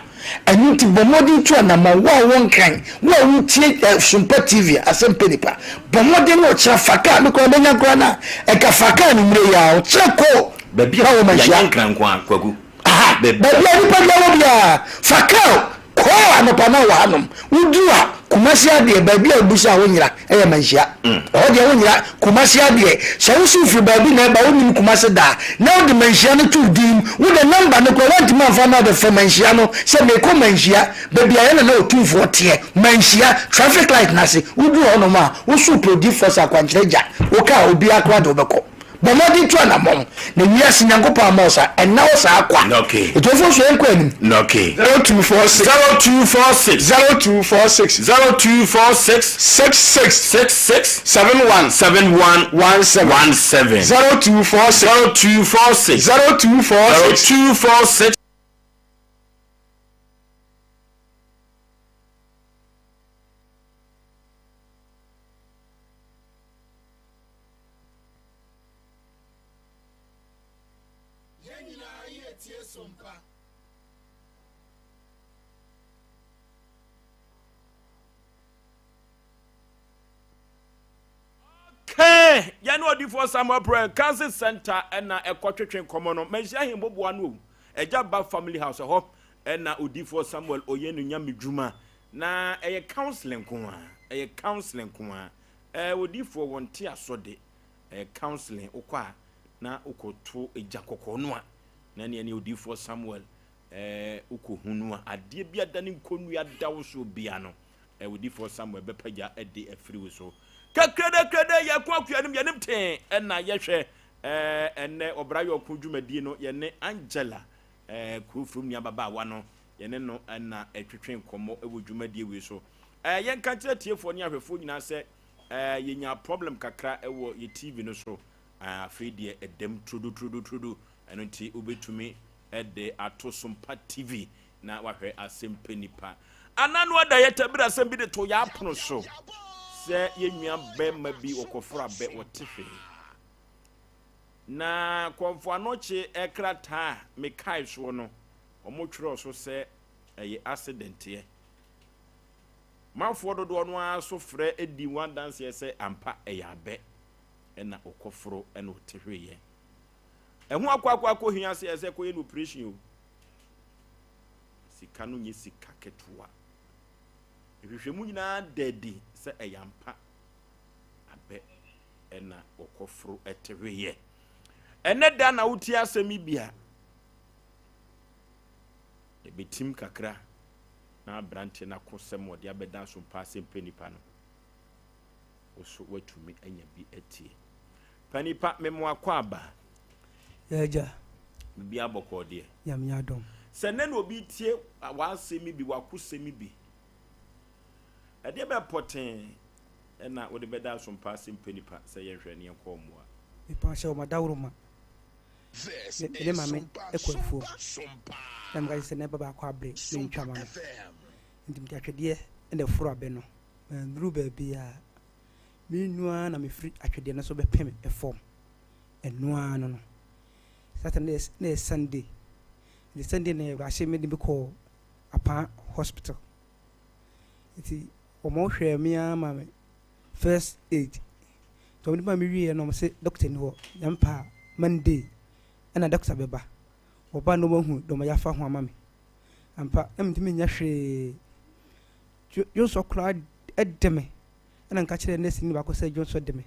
Ɛno nti bɔ mmɔden tu anammɔn. Wo a wowɔ Nkran, wo a wotie ɛ Sompa TV, Asɛmpɛ Nipa, bɔ mmɔden na ɔkyena fa kaa, me koraa mɛnya koraa no a, ɛka fa kaa anwummerɛ yi ara, ɔkyena kɔ Baabi a na wɔma yɛanyɛ nhyia. Nkran nko ara, Kwaku. Aha, Baabi baabi a nipa biara wɔ biara, fa kaa kɔ anɔpa na wɔ hanom. Woduru a, Kumasi adeɛ, baabi a wobisa a wonyera, ɛyɛ Manhyia. Ɛhɔ deɛ wonyera. Kumasi adeɛ, sɛ wo se wofiri baabi na ɛba, wonnim Kumasi da a, na wode Manhyia no to wo din mu. Wode number no koraa, woantumi amfa amma a, wode fa Manhyia no sɛ merekɔ Manhyia, baabi a yɛn nana Otumfoɔ teɛ, Manhyia, traffic light no ase. Woduru hɔnom a, wo so wopɛ odiyifoɔ sɛ akwankyerɛ gya wo kaa a, obiara koraa de wo bɛkɔ. Bɔ mmɔden tu anammɔn, na wiase Nyankopɔn amma wo saa, ɛnna hɔ saa kwa. Ɔtumfoɔ nso yɛnkɔ anim. 0246. 0246. 0246. 0246. 66. 66. 71. 71. 17. 17. 0246. 0246. 0246. 0246. Yɛn nyinaa yɛretie Sompa. Okay, yɛne odifoɔ Samuel Prɛ Council Center ɛna ɛkɔtwetwe nkɔmmɔ no. Manhyia ahemboboa no o. Ɛgya ba family house ɛhɔ ɛna odifoɔ Samuel ɔyɛ no nyame dwuma. Na ɛyɛ counseling nko a, ɛyɛ counseling nko a. Ɛɛ odiyifoɔ wɔ nteaso de ɛɛ counseling wokɔ a na wokɔ to egya kɔkɔɔ no a na neɛ ne odiyifoɔ Samuel ɛɛ wokɔ hu no a adeɛ bi ada ne nkonnua da wo so bia no ɛɛ odiyifoɔ Samuel bɛpagya de afiri wo so kakrade yɛko akua nim yɛnim tee ɛna yɛhwɛ ɛɛ ɛnɛ ɔbra yɛ ɔko dwumadie no yɛne Angela ɛɛ kuro from nua babaawa no yɛne no ɛna ɛtwetwe nkɔmmɔ ɛwɔ dwumadie wei so. Eh, yɛnka nkyerɛ atiefoɔ ne ahwɛfoɔ nyinaa sɛ eh, yɛnya problem kakra wɔ yɛ TV no so. Afei deɛ ɛdam turodoturodoturodo. Ɛno nti wobɛtumi de ato Sompa TV na wahwɛ Asɛmpɛ Nipa. Ana no ada yɛta bi asɛm bi de to yɛ apono so sɛ yɛn nua bɛrima bi wɔkɔforo abɛ wɔte hwee. Na Kɔmfo Anokye krataa a mekae soɔ no, wɔtwerɛɛ so sɛ ɛyɛ accident-eɛ. Manfoɔ dodoɔ no ara nso frɛ di ho adanseɛ sɛ ampa ɛyɛ abɛ na ɔkɔforo na ɔte hweeɛ. Ɛho akɔ akɔ akɔhia sɛ ɛsɛ kɔyɛ no operation o. Sika no nyɛ sika ketewa. Nhwehwɛmu nyinaa da adi sɛ ɛyɛ ampa abɛ na ɔkɔforo te hweeɛ. Ɛnɛ da na wotie asɛm yi bi a, ɛbɛtim kakra na aberanteɛ no akosɛm a ɔde abɛda asompa ase mpɛ nipa no, wo so woatumi anya bi atie. Pa nipa memo akɔ aba. Yɛagya. Biribi abɔkɔɔ deɛ. Nyame adom. Sɛ nnɛ na obi tie w'asɛm yi bi, w'akosɛm yi bi, ɛdeɛ bɛ pɔtee na wode bɛda asompa ase mpɛ nipa sɛ yɛnhwɛ ne yɛnkɔ mmoa? Mepa kyɛw m'adaworoma. Me me maame kɔ afuom na meka kyerɛ sɛ ne ba baako abere mentwa ma no nti mede atwedeɛ na ɛforo abɛ no manduru baabiara menu ara na mefiri atwedeɛ no so bɛpem fam ɛno ara no no Saturday na yɛ Sunday nti Sunday na yɛwurase me de me kɔɔ Apaa hospital nti wɔn hwɛɛ me ara ma me first aid nti wɔn de ma me wieɛ no wɔn se doctor ni hɔ nyame pɛ a Monday ɛna doctor bɛba wɔba na wɔn ahu deɛ wɔn afa ho ama me ampa na mentumi nyɛ hwee dwonsɔ koraa ɛde me ɛna nka kyerɛ nurse ni baako sɛ dwonsɔ de me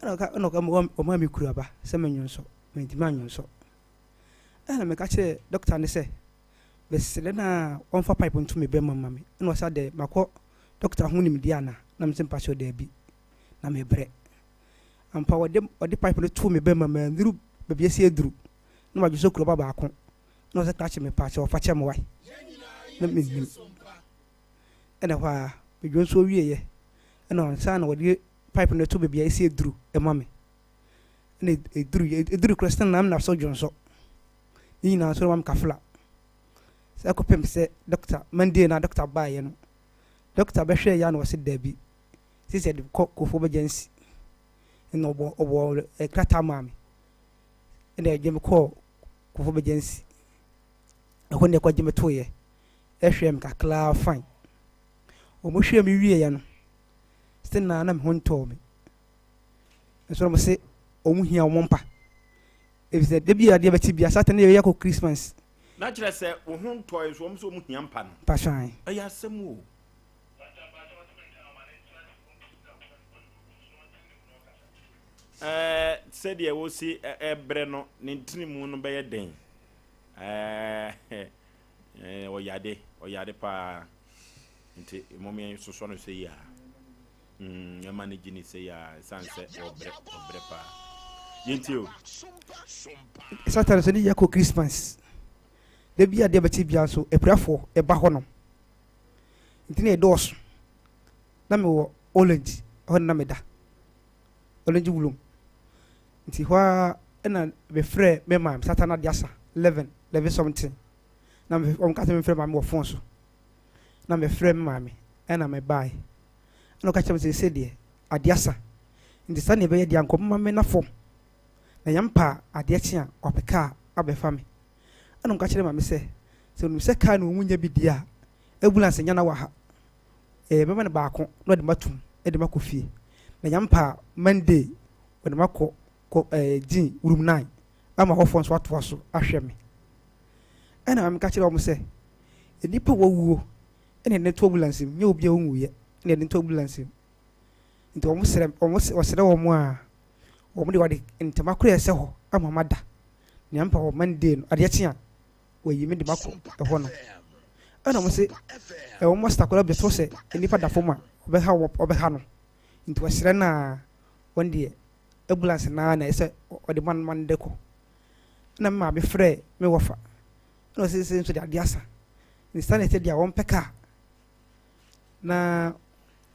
ɛna ɔka ɛna ɔka wɔn a me kura ba sɛ me nwonsɔ mentumi anwonsɔ ɛna meka kyerɛ doctor ne sɛ mesrɛ no a ɔmfa pipe nto me bɛma ma me ɛna ɔsa dɛ makɔ doctor ho nimdeɛ ana na mese mpakyɛw daabi na mebrɛ ampa wɔde wɔde pipe no too me bɛma ma anduru baabi asi aduru na madwo sɛ kuraba baako na ɔsɛ krakye me pakyɛ ɔfa kyɛ me wae na mennim ɛna hɔ a medwo nso wieɛ ɛna ansa na wɔde pipe no to baabi a ɛsi aduru ɛma me ɛna ɛduru ɛduru kora sɛ na na so dwo nso ne nyinaa nso na ma me kafla sɛ ɛkɔpem sɛ doctor Monday na doctor baeɛ no Dɔkta bɛhwɛɛ yɛ a na ɔse dabi, sisi yɛde kɔ Kofoɔ Bɛgyansi. Ɛna ɔbɔ ɔbɔ krataa maa me. Ɛna ɛgye me kɔɔ Kofoɔ Bɛgyansi. Ɛhɔ na ɛkɔgye me toeɛ. Ɛhwɛɛ me kakraa fine. Wɔn hwɛɛ me wieɛ no, still na na me ho ntɔɔ me. Nso na wɔn se wɔn hia wɔn mpa. Efisɛ da bi a adeɛ bɛkye bia Saturday yɛyɛ kɔ Christmas. Na kyerɛ sɛ wo ho ntɔe nso wɔn sɛ wɔn hia mpa no. Mpakyɛw. Ɛyɛ asɛm o. Ɛɛ sɛdeɛ wosi ɛbrɛ no ne ntini mu no bɛyɛ den. Ɛɛ ɔyade ɔyade paa nti mom yɛn sosɔ no sɛ yi a. Mm, ɛma no gye ne sei a, ɛsiane sɛ ɔbrɛ, ɔbrɛ paa. Yɛntie o. Satan nso ne yɛkɔ Christmas. Da bi adeɛ bɛkye bia nso, apirafoɔ ɛba hɔ nom. Nti na ɛdɔɔso. Na mewɔ Orange, ɛhɔ na meda. Orange Wulom. Nti hɔ ara ɛna mefrɛ me maame, Satan adeɛ asa, 11, 11 something. Na wɔn ka sɛ memfrɛ maame wɔ phone so. Na mefrɛ me maame, ɛna mebaeɛ. Ɛna ɔka kyerɛɛ me sɛ, Seesei deɛ, adeɛ asa, nti sɛdeɛ ɛbɛyɛ deɛ anka ɔbɛma me na fam, na Nyame pɛ a, adeɛ kye a, wapɛ kaa abɛfa me. Ɛna ɔka kyerɛɛ maame sɛ, sɛ ɔnim sɛ kaa no wɔn nnya bi deɛ a, ambulance nyɛ na wɔ ha, ɛɛ bɛma no baako na ɔde matum de makɔ fie. Na Nyame pɛ a, Monday ɔde makɔ kɔ ɛɛ Gyin room 9 ama hɔfoɔ nso atoa so ahwɛ me. Ɛna maame ka kyerɛɛ wɔn sɛ, nnipa a wɔawuo ɛna yɛde no to ambulance mu, nyɛ obi a ɔnwuiɛ ɛna yɛde no to ambulance mu. Nti wɔn srɛ wɔn wɔsrɛ wɔn a wɔn de wɔde ntoma koro a ɛsɛ hɔ ama mada. Nea mpa wɔ Monday no adeɛ kye a wɔyi me de makɔ ɛhɔ no. Ɛna wɔn se ɛwɔ wɔn sita koraa bi so sɛ nnipa da fam a ɔbɛha wɔn ɔbɛha no. Nti wɔsrɛ no a wɔn deɛ ambulance naa na ɛsɛ ɔde ma no ma no de kɔ. Ɛna me maame frɛ me wɔfa ɛna ɔse sɛ nso de adeɛ asa. Nsa na ɛsɛ deɛ wɔmpɛ kaa na.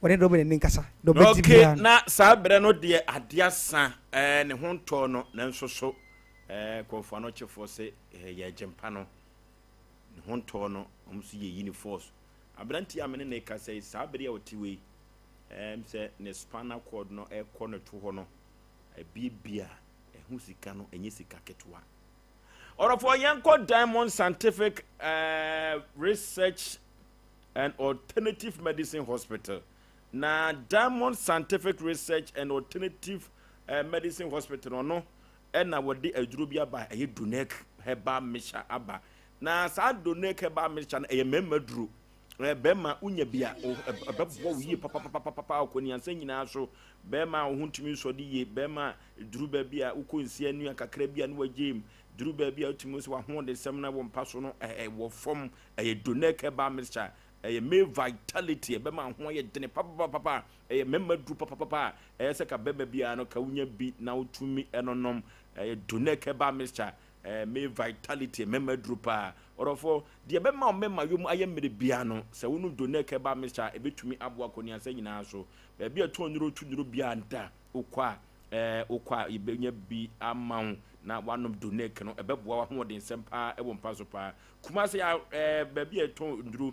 Wɔne deɛ ɔbɛ n'ani nkasa, deɛ ɔbɛgye Okay, biara no. na saa berɛ no deɛ adeɛ asa, ɛɛ, ne ho ntɔɔ no, nanso so, ɛɛ, Kɔmfoɔ Anɔkyefoɔ se, ɛɛ, yɛregye mpa no, ne ho ntɔɔ no, wɔn nso yɛyi ne force. Aberanteɛ a me ne no rekasa yi, saa berɛ a ɔte wei, ɛɛm sɛ ne spinal cord no ɛrekɔ ne to hɔ no, abiebie a, ɛho sika no, ɛnyɛ sika ketewa. Ɔdɔfoɔ, yɛnkɔ Diamond Scientific ɛɛ, Research and Alternative Medicine Hospital. Na Diamond Scientific Research and Alternative eh, Medicine Hospital no ɛna wɔde aduro bi aba ɛyɛ Donec Herbal Mixture aba. Na saa Donec Herbal Mixture no ɛyɛ mmarima duro. Eh, bɛrima wonya bi a ɛbɛboa wo yie papapapapa ɔkɔniansa nyinaa so. Bɛrima a wo ho ntumi nsɔ de yie, bɛrima duru baabi a wokɔ nsia nua kakra bi a ne wagye mu, duru baabi a wotumi sɛ wahoɔdensɛm no wɔ mpa so no ɛwɔ fam. Ɛyɛ Donec Herbal Mixture, ɛyɛ male vitality, ɛbɛma ho ayɛ dene papapapa, ɛyɛ mmarima duru papapapa a ɛyɛ sɛ ka bɛrima biara no ka wonya bi na wotumi ɛnonom. Ɛyɛ Donec Herbal Mixture, ɛyɛ male vitality, mmarima duru paa. Ɔdɔfoɔ, deɛ ɛbɛma wo mmarima yom ayɛ mmerɛ biara no, sɛ wonom Donec Herbal Mixture a, ɛbɛtumi aboa kɔniansa nyinaa so. Baabi a ɛtɔn nnuro tu nnuro biara nda, wokɔ a, ɛɛ wokɔ a yɛbɛnya bi ama wo na woanom Donec no, ɛbɛboa w'ahoɔdensɛm paa ɛwɔ mpa so paa. Kumase a ɛɛ baabi a yɛtɔn nnuro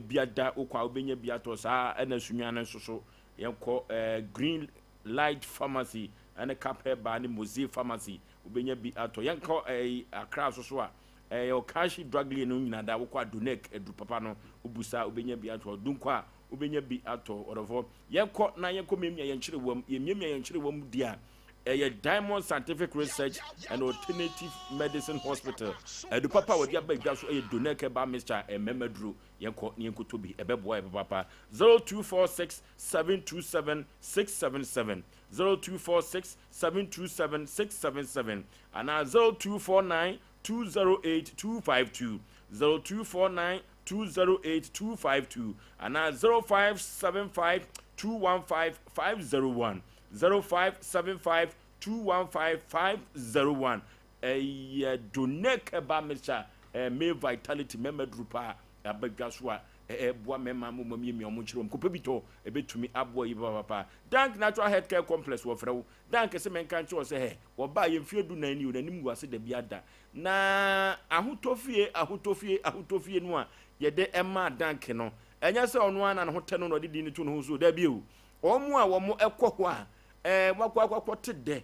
bia da wokɔ a wobɛnya bi atɔ saa ɛna Sunyani nso so yɛnkɔ ɛɛ Green Light Pharmacy ɛne Cap Herbal ne Mose Pharmacy wobɛnya bi atɔ. Yɛnkɔ ɛɛ Accra nso so a ɛɛ Okashi Drug Lane no nyina da wokɔ a Donec aduru papa no wobusa wobɛnya bi atɔ. Dunkwa a wobɛnya bi atɔ. Ɔdɔfoɔ yɛnkɔ na yɛnkɔ miamia yɛn kyerewam yɛmiamia yɛn kyerewam di a Ɛyɛ Diamond Scientific Research and Alternative Medicine Hospital. Adu papa a wɔde aba dwa so yɛ Donec Herbal Mixture, mmarima duro. Yɛnkɔ na yɛnkɔtɔ bi, ɛbɛboa yɛn papaapa. 0246 727 677, 0246 727 677 anaa 0249 208 252, 0249 208 252 anaa 0575 215 501. 0575 215 501 Ɛyɛ Donec Herbal Mixture, ɛyɛ male vitality, mmarima aduru paa a aba dwa so a ɛboa mmarima ma wɔamiamia wɔn nkyerɛ wɔn. Kɔpɛ bi tɔ, ɛbɛtumi aboa yi papaapa. Dank Natural Health Care Complex wɔfrɛ wo. Dank sɛ menka nkyerɛ wo sɛ hɛ, wɔbaa yɛ mfeɛ dunan ni o, n'anim gu ase da bi ada. Na ahotɔ fie, ahotɔ fie, ahotɔ fie no a yɛde maa Dank no, ɛnyɛ sɛ ɔno ara na ne ho tɛ no na ɔde din no to ne ho so, dabi o. Wɔn a wɔkɔ hɔ a, ɛɛ wɔakɔ akɔte dɛ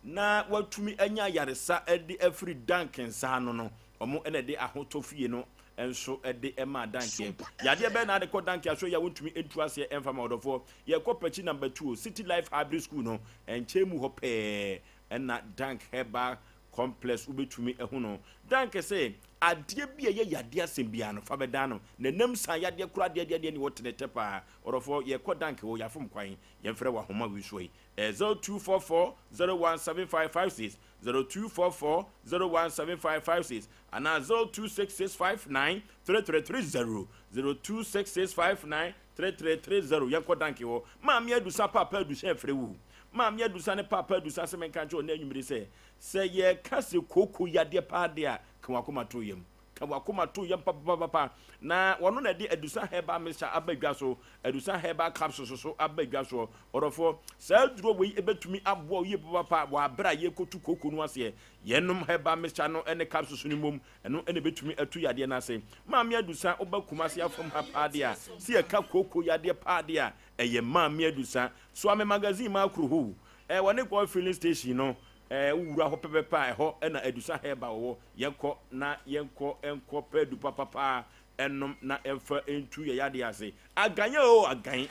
na wɔatumi anya ayaresa de afiri Dank nsa ano no, wɔn na ɛde ahotɔ fie no nso de maa Dank. Yadeɛ bɛn na ade kɔ Dank aso yɛ a wontumi ntu aseɛ mfa ma ɔdɔfoɔ? Yɛkɔ Pakyi number 2 City Life Hybrid School no nkyɛn mu hɔ pɛɛ ɛna Dank Herbal Complex wobɛtumi ahu no. Dank se adeɛ bi a ɛyɛ yadeɛ asɛm biara no fa bɛdan no. N'anam san yadeɛ koraa deɛ deɛ deɛ ne wɔte ne tɛ paa. Ɔdɔfoɔ yɛkɔ Dank hɔ yɛafom kwan. Yɛmfrɛ wɔ ahoma wei soɔ yi. Ɛyɛ 0244 017556, 0244 017556 anaa 026659 3330, 026659 3330. Yɛnkɔ Dank hɔ. Maame Adusa Paapa Adusa ɛfrɛ wo. Maame Adusa ne Paapa Adusa se menka nkyerɛ wo nnɛ anwummere sɛ Sɛ yɛka sɛ kooko yadeɛ paa deɛ a, ka w'akoma to yam. Ka w'akoma to yam papapapa. Na wɔno na ɛde Adusa Herbal Mixture aba dwa so, Adusa Herbal Capsules nso aba dwa soɔ. Ɔdɔfoɔ, saa aduro wei bɛtumi aboa wo yie papapa wɔ aberɛ a yɛrekɔtu kooko no aseɛ. Yɛnom Herbal Mixture no ne Capsules no mmom, ɛno na ɛbɛtumi atu yadeɛ no ase. Maame Adusa, woba Kumasi afam ha paa deɛ a, sɛ yɛka kooko yadeɛ paa deɛ a, ɛyɛ Maame Adusa. Soa me magazine ma akoro hɔ o. Ɛɛ, wɔne Goil Filling Station no Ɛɛ, wowura hɔ pɛpɛpɛ a, ɛhɔ na adusa herbal wɔ. Yɛnkɔ na yɛnkɔ nkɔ pɛ adu papapa nnom na ɛmfa ntu yɛn yadeɛ ase. Agan oo agan,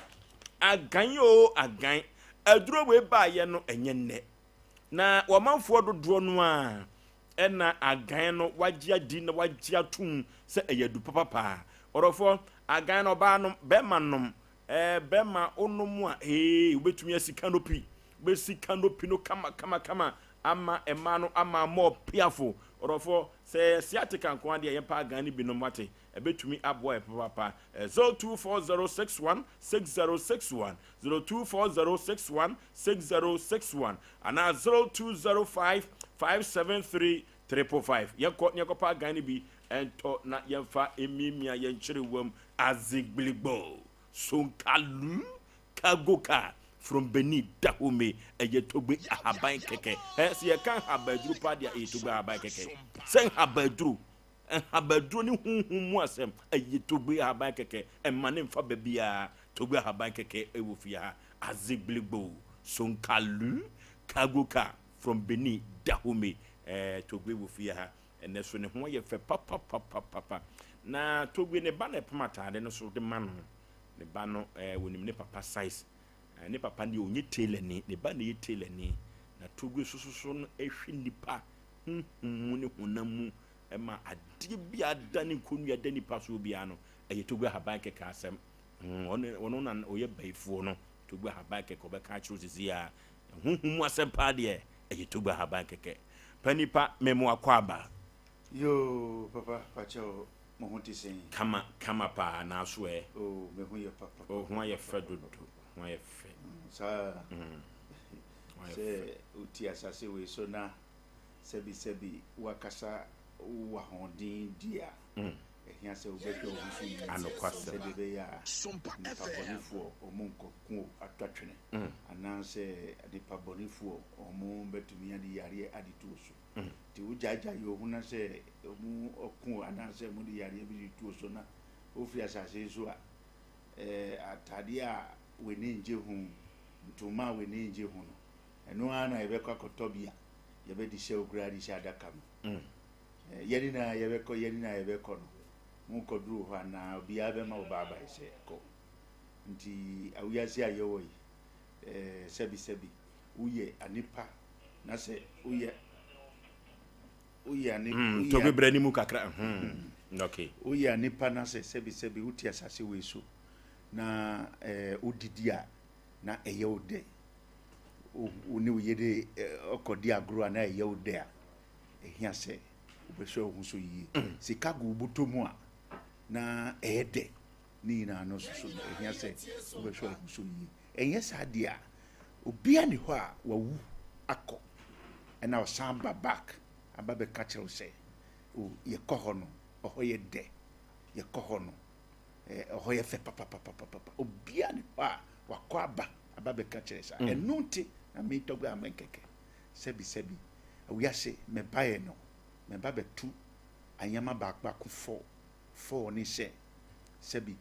agan oo agan, aduro wei baeɛ no ɛnyɛ nnɛ. Na wɔmanfoɔ dodoɔ no ara ɛna agan no wagye adi na wagye atum sɛ ɛyɛ adu papapa. Ɔdɔfoɔ, agan no ɔbaa nom, bɛrima nom, ɛɛ bɛrima wonom a, ee wobɛtumi asi canopy. Bɛsi canopy no kama kama kama ama mmaa no ama more piafo. Ɔdɔfoɔ, sɛ ɛyɛ sciatica nko ara deɛ yɛmpa agan no bi nom wate. Ɛbɛtumi aboa yɛ papaapa. 0240616061, 0240616061 anaa 0205573555. Yɛnkɔ na yɛnkɔpa agan no bi ntɔ na yɛmfa mmiamia yɛn kyerewam azigbiligbo. Sonkalu Cargo car from Benin Dahomey ɛyɛ Togbe ahaban kɛkɛ. Ɛ sɛ yɛka nhabaduro paa deɛ ɛyɛ Togbe ahaban kɛkɛ. Sɛ nhabaduro, nhabaduro ne honhom mu asɛm ɛyɛ Togbe ahaban kɛkɛ. Ɛmma ne mfa baabiara. Togbe ahaban kɛkɛ ɛwɔ fie ha. Azigbiligbo Sonkalu Cargo car from Benin Dahomey ɛɛ Togbe wɔ fie ha. Ɛnɛ so ne ho ayɛ fɛ papapapapa. Na Togbe ne ba na ɛpam ataade no so de ma no. Ne ba no eh, wɔnim ne papa size. Eh, ne papa deɛ ɔnyɛ tailor ni, ne ba na ɛyɛ tailor ni. Na Togbe sososo no ɛhwɛ nipa honhom mu ne honam mu ɛma adeɛ bi a ada ne nkonnua da nipa soɔ biara no, ɛyɛ Togbe ahaban kɛkɛ asɛm. Mm, ɔno ɔno na ɔyɛ bayifoɔ no. Togbe ahaban kɛkɛ ɔbɛka akyerɛ wo sisi a honhom mu asɛm paa deɛ ɛyɛ Togbe ahaban kɛkɛ. Pa nipa memo akɔ aba. Yoo papa pakyɛw mo ho te sɛn. Kama kama paa naaso ɛ. Oh me ho yɛ papa. Oh ho ayɛ fɛ dodo ho ayɛ fɛ. Saa sɛ wote asase wei so na sɛbi sɛbi wakasa wowɔ ahoɔden di a ɛhia sɛ wobɛhwɛ wo ho so yie Anokwasɛm. sɛdeɛ ɛbɛyɛ a nnipa bɔnefoɔ wɔn nkɔko atwatwene anaasɛ nnipa bɔnefoɔ wɔn bɛtumi ade yareɛ ade to wo so. Nti wogyaagyae yɛ ho na sɛ ɔmo ɔko anaasɛ ɔmo de yareɛ bi de tuo so na wofiri asase yi so a, ɛɛ ataadeɛ a w'ani ngye ho, ntoma a w'ani ngye ho no, ɛno ara na yɛbɛkɔ akɔtɔ bi a yɛbɛde hyɛ wo koraa de hyɛ adaka mu. Yɛn nyinaa yɛbɛkɔ, yɛn nyinaa yɛbɛkɔ no, mokɔduru hɔ anaa obiara bɛma wo baabae sɛ kɔ. Nti awiase a yɛwɔ yi, ɛɛ sɛbisɛbi woyɛ anipa na sɛ woyɛ woyɛ ani mm, tobi brɛ ne mu kakra hmm. okay woyɛ anipa na sɛ sɛbi sɛbi wote asase wei so na ɛɛ eh, wodidi a na ɛyɛ wo dɛ wo ne wo yere eh, ɔkɔdi agorɔ a na ɛyɛ wo dɛ a ɛhia sɛ wobɛhwɛ wo ho so yie mm. sika gu wo bɔtɔ mu a na ɛyɛ dɛ ne nyinaa no soso no ɛhia sɛ wobɛhwɛ wo ho so yie Ɛnyɛ saa deɛ a, obiara nni hɔ a wawu akɔ ɛna ɔsan ba back aba bɛka kyerɛ wo sɛ oh yɛkɔ hɔ no ɔhɔ yɛ dɛ, yɛkɔ hɔ no ɛhɔ yɛ fɛ papapapapa. Obiara nni hɔ a wakɔ aba aba bɛka kyerɛ saa. Ɛno nti na metɔ gua mɛnkɛkɛ sɛbi sɛbi wiase mɛbaeɛ no mɛba bɛtu anyɛma baako baako fɔ fɔɔ ne sɛ sɛbi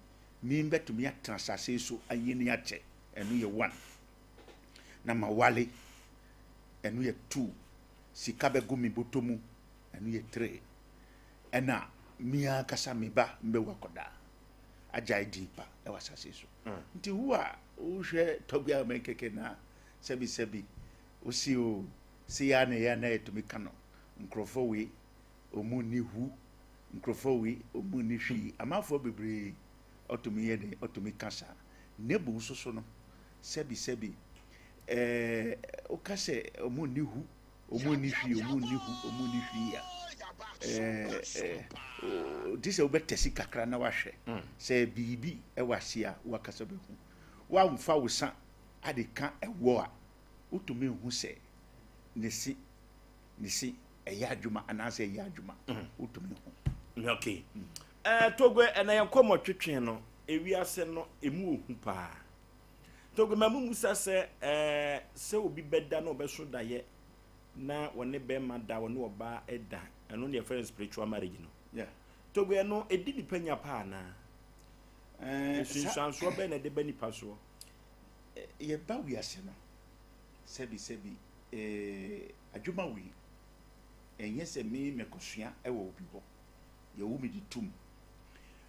Me bɛtumi atena asase yi so anyini akyɛ, ɛno yɛ one. Na mawale, ɛno yɛ two. Sika bɛgu me bɔtɔ mu, ɛno yɛ three. Ɛna me ankasa me ba mbɛwu akɔdaa agyae din pa ɛwɔ asase yi so. Mm. Nti wo a wohwɛ tɔgbe a mɛnkɛkɛ na sɛbi sɛbi wosi o se ya na ɛyɛ na yɛtumi ka no nkurɔfoɔ wei ɔmu nni hu Nkurɔfoɔ wei ɔmu nni hwee. Amanfoɔ bebree ɔtumi yɛ dɛn ɔtumi ka saa. Nebo nso so no sɛbi sɛbi ɛɛ woka sɛ ɔmu nni hu ɔmu nni hwee ɔmu nni hu ɔmu nni hwee a ɛɛ ɛɛ gye sɛ wobɛtɛsi kakra na wahwɛ mm. sɛ biribi ɛwɔ ase a wakasa bɛhu. Wamfa wo sa ade ka ɛwɔ a wotumi nhu sɛ ne se ne se ɛyɛ adwuma anaasɛ ɛyɛ adwuma mm. wotumi ho okay mm. eh, togo ɛna yɛn kɔmmɔ twetwe no ewiase no emu ohu paa togo ma mu musa sɛ ɛɛ eh, sɛ obi bɛda na ɔbɛso dayɛ na wɔne bɛrima da wɔne ɔbaa da ɛno ne yɛfrɛ no spiritual marriage no yeah. togo ɛno ɛdi nipa nya paa anaa eh, nsunsuansoɔ bɛn na ɛde ba nipa soɔ yɛba wiase no sɛbi sɛbi eh, adwuma wei, ɛnyɛ sɛ me mɛkɔsua wɔ obi hɔ. Yɛwo me de tom.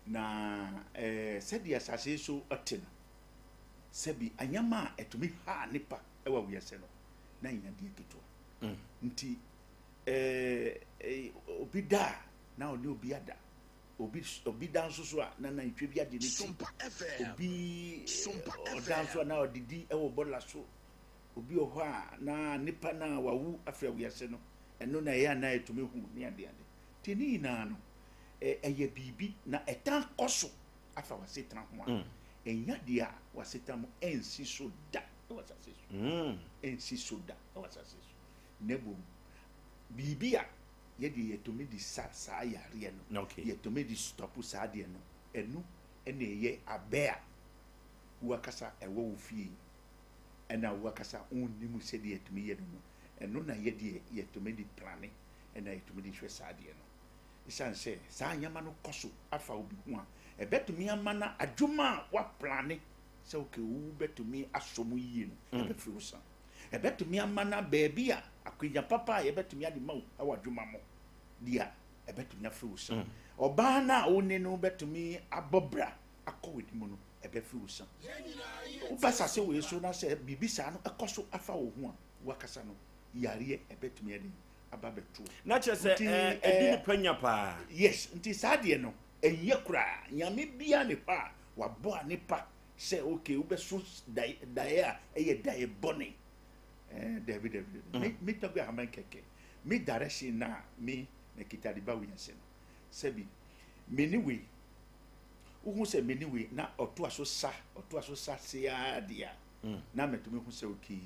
Na eh, sɛdeɛ asase yi so te no, sɛbi anyama a ɛtumi ha nipa wɔ wiase no, na ɛnyɛ adeɛ ketewa. Mm. Nti eh, eh, obi da a, na ɔne obi ada. Obi, obi da nso so a, na nantwie bi agye ne ti. Obi ɔda nso a, na ɔdidi wɔ bɔla so. Obi wɔ hɔ a na nipa no a wawu afiri awiase no, ɛno na ɛyɛ a na ɛtumi hu ne adeade. Nti ne nyinaa no, ɛyɛ biribi na ɛtan kɔ so afa w'asetena ho a, mm. ɛnya deɛ a w'asetena mu ɛnsi so da wɔ asase so. Mm. Ɛnsi so da wɔ asase so. Na mmom, biribi a yɛde yɛtumi de sa saa yareɛ no, yɛtumi de stɔpo saa adeɛ no, ɛno ɛna ɛyɛ abɛ a Wo akasa ɛwɔ wo fie ɛna wo akasa wonnim sɛdeɛ yɛtumi yɛ no no, ɛno na yɛdeɛ yɛtumi de plane ɛna yɛtumi de hwɛ saa adeɛ no. Ɛsiane sɛ saa nneɛma no kɔ so afa obi ho a, ɛbɛtumi ama na adwuma a woaplane sɛ okay wobɛtumi asɔ mu yie no, ɛbɛfiri wo sa. Ɛbɛtumi ama na baabi a akwanya papa a yɛbɛtumi ade ma wo wɔ adwuma mu deɛ a, ɛbɛtumi afiri wo sa. Ɔbaa no a wo ne no bɛtumi abɔ bra akɔ w'anim no, ɛbɛfiri wo sa. Woba asase wei so na sɛ biribi saa no ɛkɔ so afa wo ho a, w'akasa no, yareɛ ɛbɛtumi ɛde aba bɛto wo. Na kyerɛ sɛ Nti, ɛdi nipa nya paa. Yes, nti saa deɛ no, ɛnyɛ koraa. Nyame biara ne hɔ a wabɔ a nipa sɛ okay wobɛso daeɛ a ɛyɛ daeɛ bɔne. Eh, dabi dabi. Me me tɔgbe ahaban kɛkɛ. Me direction na me mekita de ba wiase no. Sɛbi, me ne wei wohu sɛ me ne wei na ɔtoa so sa ɔtoa so sa se ara deɛ a mm. na mɛtumi hu sɛ okay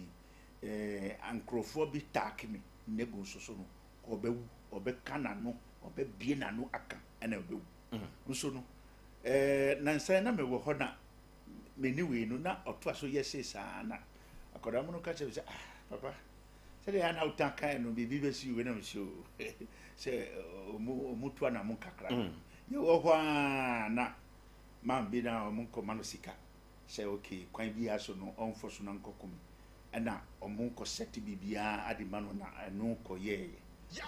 eh, nkurɔfoɔ bi taake me na gu nso so no ɔbɛwu ɔbɛka n'ano ɔbɛbie n'ano aka ɛna ɔbɛwu mm. nso no eh, nansan na mewɔ hɔ na me ne wei no na ɔtoa so yɛ se saa na akwadaa mu no ka kyerɛ me sɛ ah papa sɛdeɛ ana wotan kae no biribi bɛsi wei na mesɛ o sɛ ɔmu ɔmu to anamo kakra mm. Yɛwɔ hɔ ara na man bi na wɔn nkɔ ma no sika sɛ okay kwan biara so no ɔnfɔ so na nkɔ kumi ɛna wɔn kɔ sɛte biribiara ade ma no na ɛno kɔ yɛɛyɛ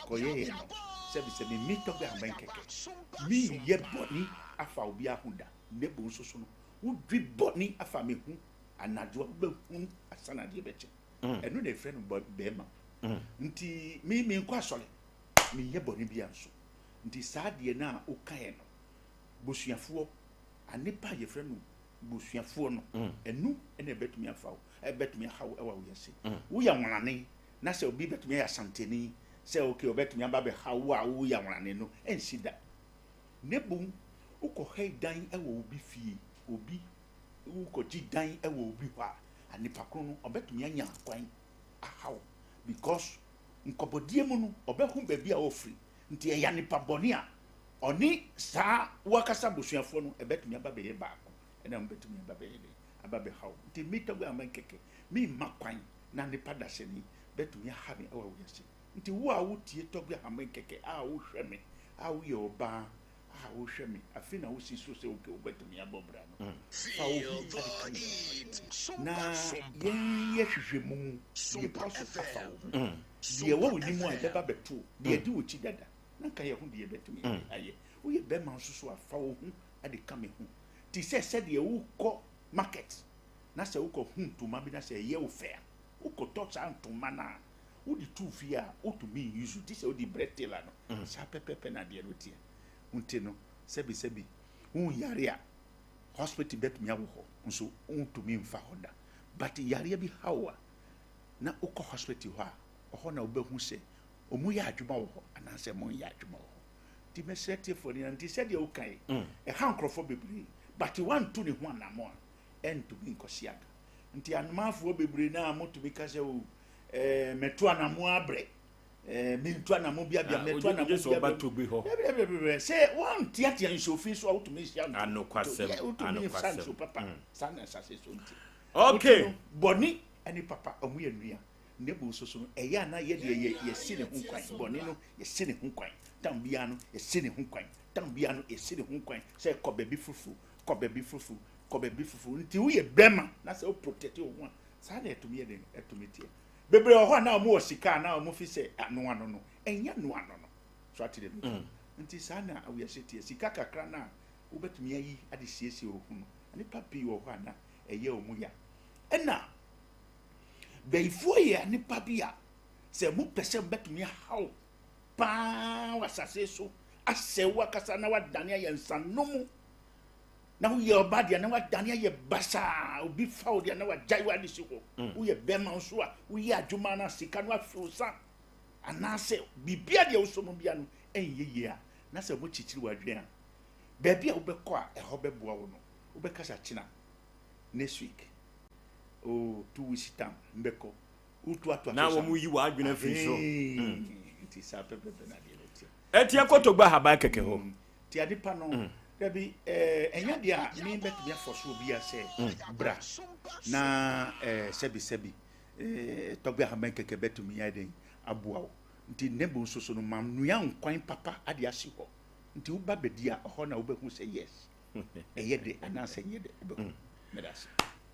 kɔ yɛɛyɛ no sɛbi sɛbi mi tɔgbe amɛn kɛkɛ mi yɛ bɔni afa obi aho da ne bo nso so no wodwi bɔni afa mi ho anadwo a wobɛhunu asa na adeɛ bɛkyɛ ɛno na efrɛ no bɛɛma nti mi mi nkɔ asɔre mi nyɛ bɔni bia nso. Nti saa deɛ no a wokaeɛ no, bosuafoɔ, anepa a yɛfrɛ no bosuafoɔ no, ɛno na ɛbɛtumi afa wo, ɛbɛtumi aha wo ɛwɔ wiase. Woyɛ anwanane na sɛ obi bɛtumi ayɛ asanteni sɛ okay ɔbɛtumi aba bɛha wo a woyɛ anwanane no, ɛnsi da. Na mmom wokɔha dan wɔ obi fie, obi wokɔgye dan wɔ obi hɔ a, anipa koro no ɔbɛtumi anya kwan aha wo because nkɔbɔdeɛ mu no ɔbɛhu baabi a ɔfiri. Nti ɛyɛ nipa bɔne a ɔne saa wakasa abusuafoɔ no ɛbɛtumi aba bɛyɛ baako ɛna wɔn bɛtumi aba bɛyɛ dɛ aba bɛha wo. Nti me tɔgbe ama nkɛkɛ me mma kwan na nipa dasani bɛtumi aha me ɛwɔ wiase. Nti wo a wotie tɔgbe ama nkɛkɛ a wohwɛ me a woyɛ ɔbaa a wohwɛ me afei na wosi so sɛ okay wobɛtumi abɔ bra no fa wo ho ade ka me na yɛnyɛ hwehwɛmu deɛ kɔ so afa wo ho. Deɛ ɛwɔ w'anim a ɛbɛba bɛto wo, deɛ ɛdi w'akyi dada, na nka yɛ ho deɛ ɛbɛtumi ayɛ. Woyɛ bɛrima nso so a, fa wo ho de ka me ho. Te sɛ sɛdeɛ wokɔ market na sɛ wokɔhu ntoma bi na sɛ ɛyɛ wo fɛ a, wokɔtɔ saa ntoma no a, wode tu fie a, wotumi use te sɛ wode brɛ tailor no. Saa pɛpɛpɛ na adeɛ no teɛ. Nti no, sɛbisɛbi, wonyare a, hospital bɛtumi awɔ hɔ nso wontumi mfa hɔ da. But yareɛ bi ha wo a, na wokɔ hospital hɔ a, ɔhɔ na wobɛhu sɛ wɔn yɛ adwuma wɔ hɔ anaasɛ wɔn nyɛ adwuma wɔ hɔ. Nti mɛsrɛ tiefoɔ no nyinaa, nti sɛdeɛ woka yi, ɛha nkurɔfoɔ bebree, but wantu ne ho anamɔ a, ɛntumi nkɔsi aga. Nti anomafoɔ bebree no a motumi ka sɛ o, ɛɛ mɛtu anamɔ abrɛ, ɛɛ mentu anamɔ biabia, ah, mɛtu anamɔ biabia. Dabi sɛ wɔnteatea nsuofi so a wotumi hyia nto, wotumi nsa nsuo papa, saa na asase so nti. Okay. Bɔne ne papa ɔmo yɛ nua na mmom nso so no ɛyɛ a na yɛ deɛ yɛ yɛsi ne ho kwan bɔne no yɛsi ne ho kwan tam biara no yɛsi ne ho kwan tam biara no yɛsi ne ho kwan sɛ kɔ baabi fufu kɔ baabi fufu kɔ baabi fufu nti woyɛ bɛrima na sɛ wo protect wo ho a saa na ɛtumi yɛ den ɛtumi teɛ bebree wɔ hɔ a na wɔn wɔ sika a na wɔn fi sɛ ano ano no ɛnyɛ ano ano no so ate deɛ mm. nti saa na awiase teɛ sika kakra na wobɛtumi ayi ade siesie wo ho no nipa pii wɔ hɔ a na ɛyɛ wɔn ya Ɛna bayifoɔ yɛ nipa bi a sɛ mopɛ sɛ mobɛtumi ahaw paa wɔ asase so asɛe wo akasa na wadane ayɛ nsanomu na woyɛ ɔba deɛ na wadane ayɛ basaa obi fa wo deɛ na wagyae wo ade si hɔ mm. woyɛ bɛrima nso a woyɛ adwuma no sika no afiri wo sa anaasɛ biribia deɛ wosɔ mu bia no ɛnyɛ yie a na sɛ mokyekyere w'adwene a baabi a wobɛkɔ a ɛhɔ bɛboa wo no wobɛkasa kyena next week oh 2 weeks time mbɛkɔ wotoatoa na wɔn yi w'adwene afiri so nti saa pɛpɛpɛ na adeɛ no teɛ ɛteɛ kɔtɔgba ahaban kɛkɛ hɔ nti ade pa no mm. Dabi, eh, ɛnyɛ deɛ a me bɛtumi afɔ so obi a sɛ mm. bra na eh, sɛbi sɛbi eh, tɔgbe ahaban kɛkɛ bɛtumi ayɛ dɛn aboa wo nti ne bo nso so no ma nua nkwan papa ade asi hɔ nti woba bɛdi a ɔhɔ na wobɛhu sɛ yes ɛyɛ de anaasɛ ɛnyɛ de wobɛhu mm. meda ase.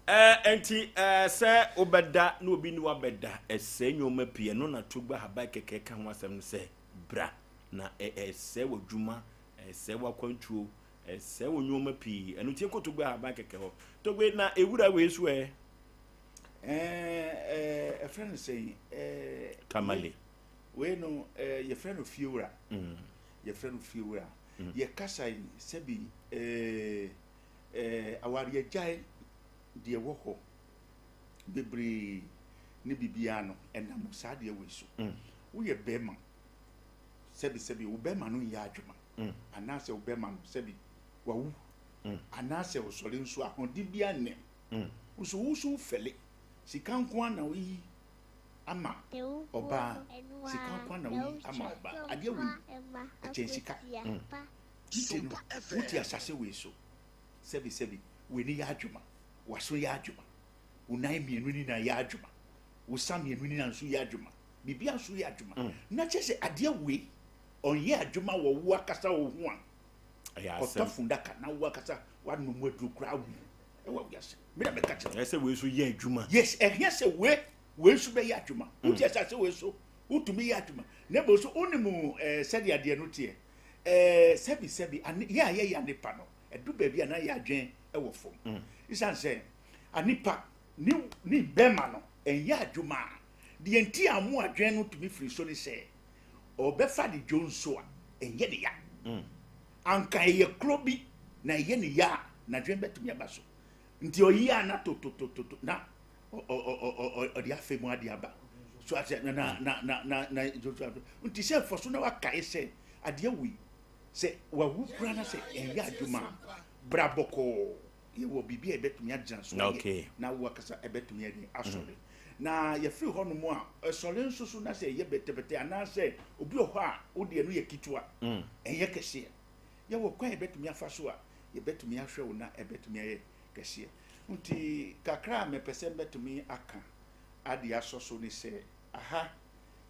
Ɛɛ nti ɛɛ sɛ wobɛda na obi ne wabɛda ɛsɛe nneɛma pii ɛno na togbe ahaban kɛkɛ ka ho asɛm no sɛ bra na ɛsɛe w'adwuma Ɛsɛe w'akwantuo, ɛsɛe wo nneɛma pii. Ɛno nti yɛnkɔ Togbe ahaban kɛkɛ hɔ. Togbe, na ewura wei nso ɛ? Ɛɛ, ɛfrɛ no sɛn? Ɛɛ. Tamale. Wei no, ɛɛ, yɛfrɛ no fiewura. Mm. Yɛfrɛ no fiewura. Mm. Yɛkasa yi, sɛbi, ɛɛ, ɛɛ, awareagyae deɛ ɛwɔ hɔ bebree ne biribiara no, ɛnam saa deɛ wei so. Mm. Woyɛ bɛrima. sɛbisɛbi wo bɛrima no nyɛ adwuma mm. anaasɛ wo bɛrima no sɛbi wawu mm. anaasɛ ɔsɔre nso ahoɔden bi anam mm. nso wo nso wofɛle sika nko ara na woyi ama ɔbaa sika nko ara na woyi ama ɔbaa adeɛ wei ɛkyɛn sika nti no wote asase wei so sɛbisɛbi w'ani yɛ adwuma w'aso yɛ adwuma wo nan mmienu nyinaa yɛ adwuma wo sa mmienu nyinaa nso yɛ adwuma biribi nso yɛ adwuma mm. na kyerɛ sɛ adeɛ wei ɔnyɛ adwuma wɔ wo akasa wo ho a ɔtɔ fundaka na wo akasa wanom aduro koraa wu ɛwɔ wiase mi na mɛka kyerɛ. Ɛsɛ wei nso yɛ adwuma. Yes ɛhia sɛ wei wei nso bɛyɛ adwuma mm. wote asase wei so wotumi yɛ adwuma na ebɔ so wonim ɛɛ eh, sɛdeɛ adeɛ no teɛ ɛɛ eh, sɛbi sɛbi ane yɛ a yɛyɛ anepa no ɛdu baabi a na yɛ adwene ɛwɔ fam mm. isan sɛ anepa ne ne bɛrima no ɛnyɛ adwuma a Deɛ nti a mo adwene no tumi firi so ne sɛ, ɔbɛfa de dwo nso a, ɛnyɛ ne ya. Mm. Anka ɛyɛ kuro bi na ɛyɛ ne ya a, n'adwene bɛtumi aba so. Nti ɔyi a na totototo na ɔde afɛ mu ade aba. So asɛ na na na na na na nti sɛ fɔ so na wakae sɛ adeɛ wei sɛ wawu koraa na sɛ ɛnyɛ adwuma a bra bɔkɔɔ. Yɛwɔ biribi a yɛbɛtumi agyina so ayɛ na wo akasa ɛbɛtumi ayɛ asɔre. Mm. Na yɛfiri hɔ nom a ɛsɔre nso so na sɛ ɛyɛ bɛtɛbɛtɛ anaasɛ obi wɔ hɔ a wo deɛ no yɛ ketewa mm. ɛnyɛ kɛseɛ. Yɛwɔ kwan yɛbɛtumi afa so a yɛbɛtumi ahwɛ wo na ɛbɛtumi ayɛ kɛseɛ. Nti kakra a mepɛ sɛ mbɛtumi aka ade asɔ so ne sɛ aha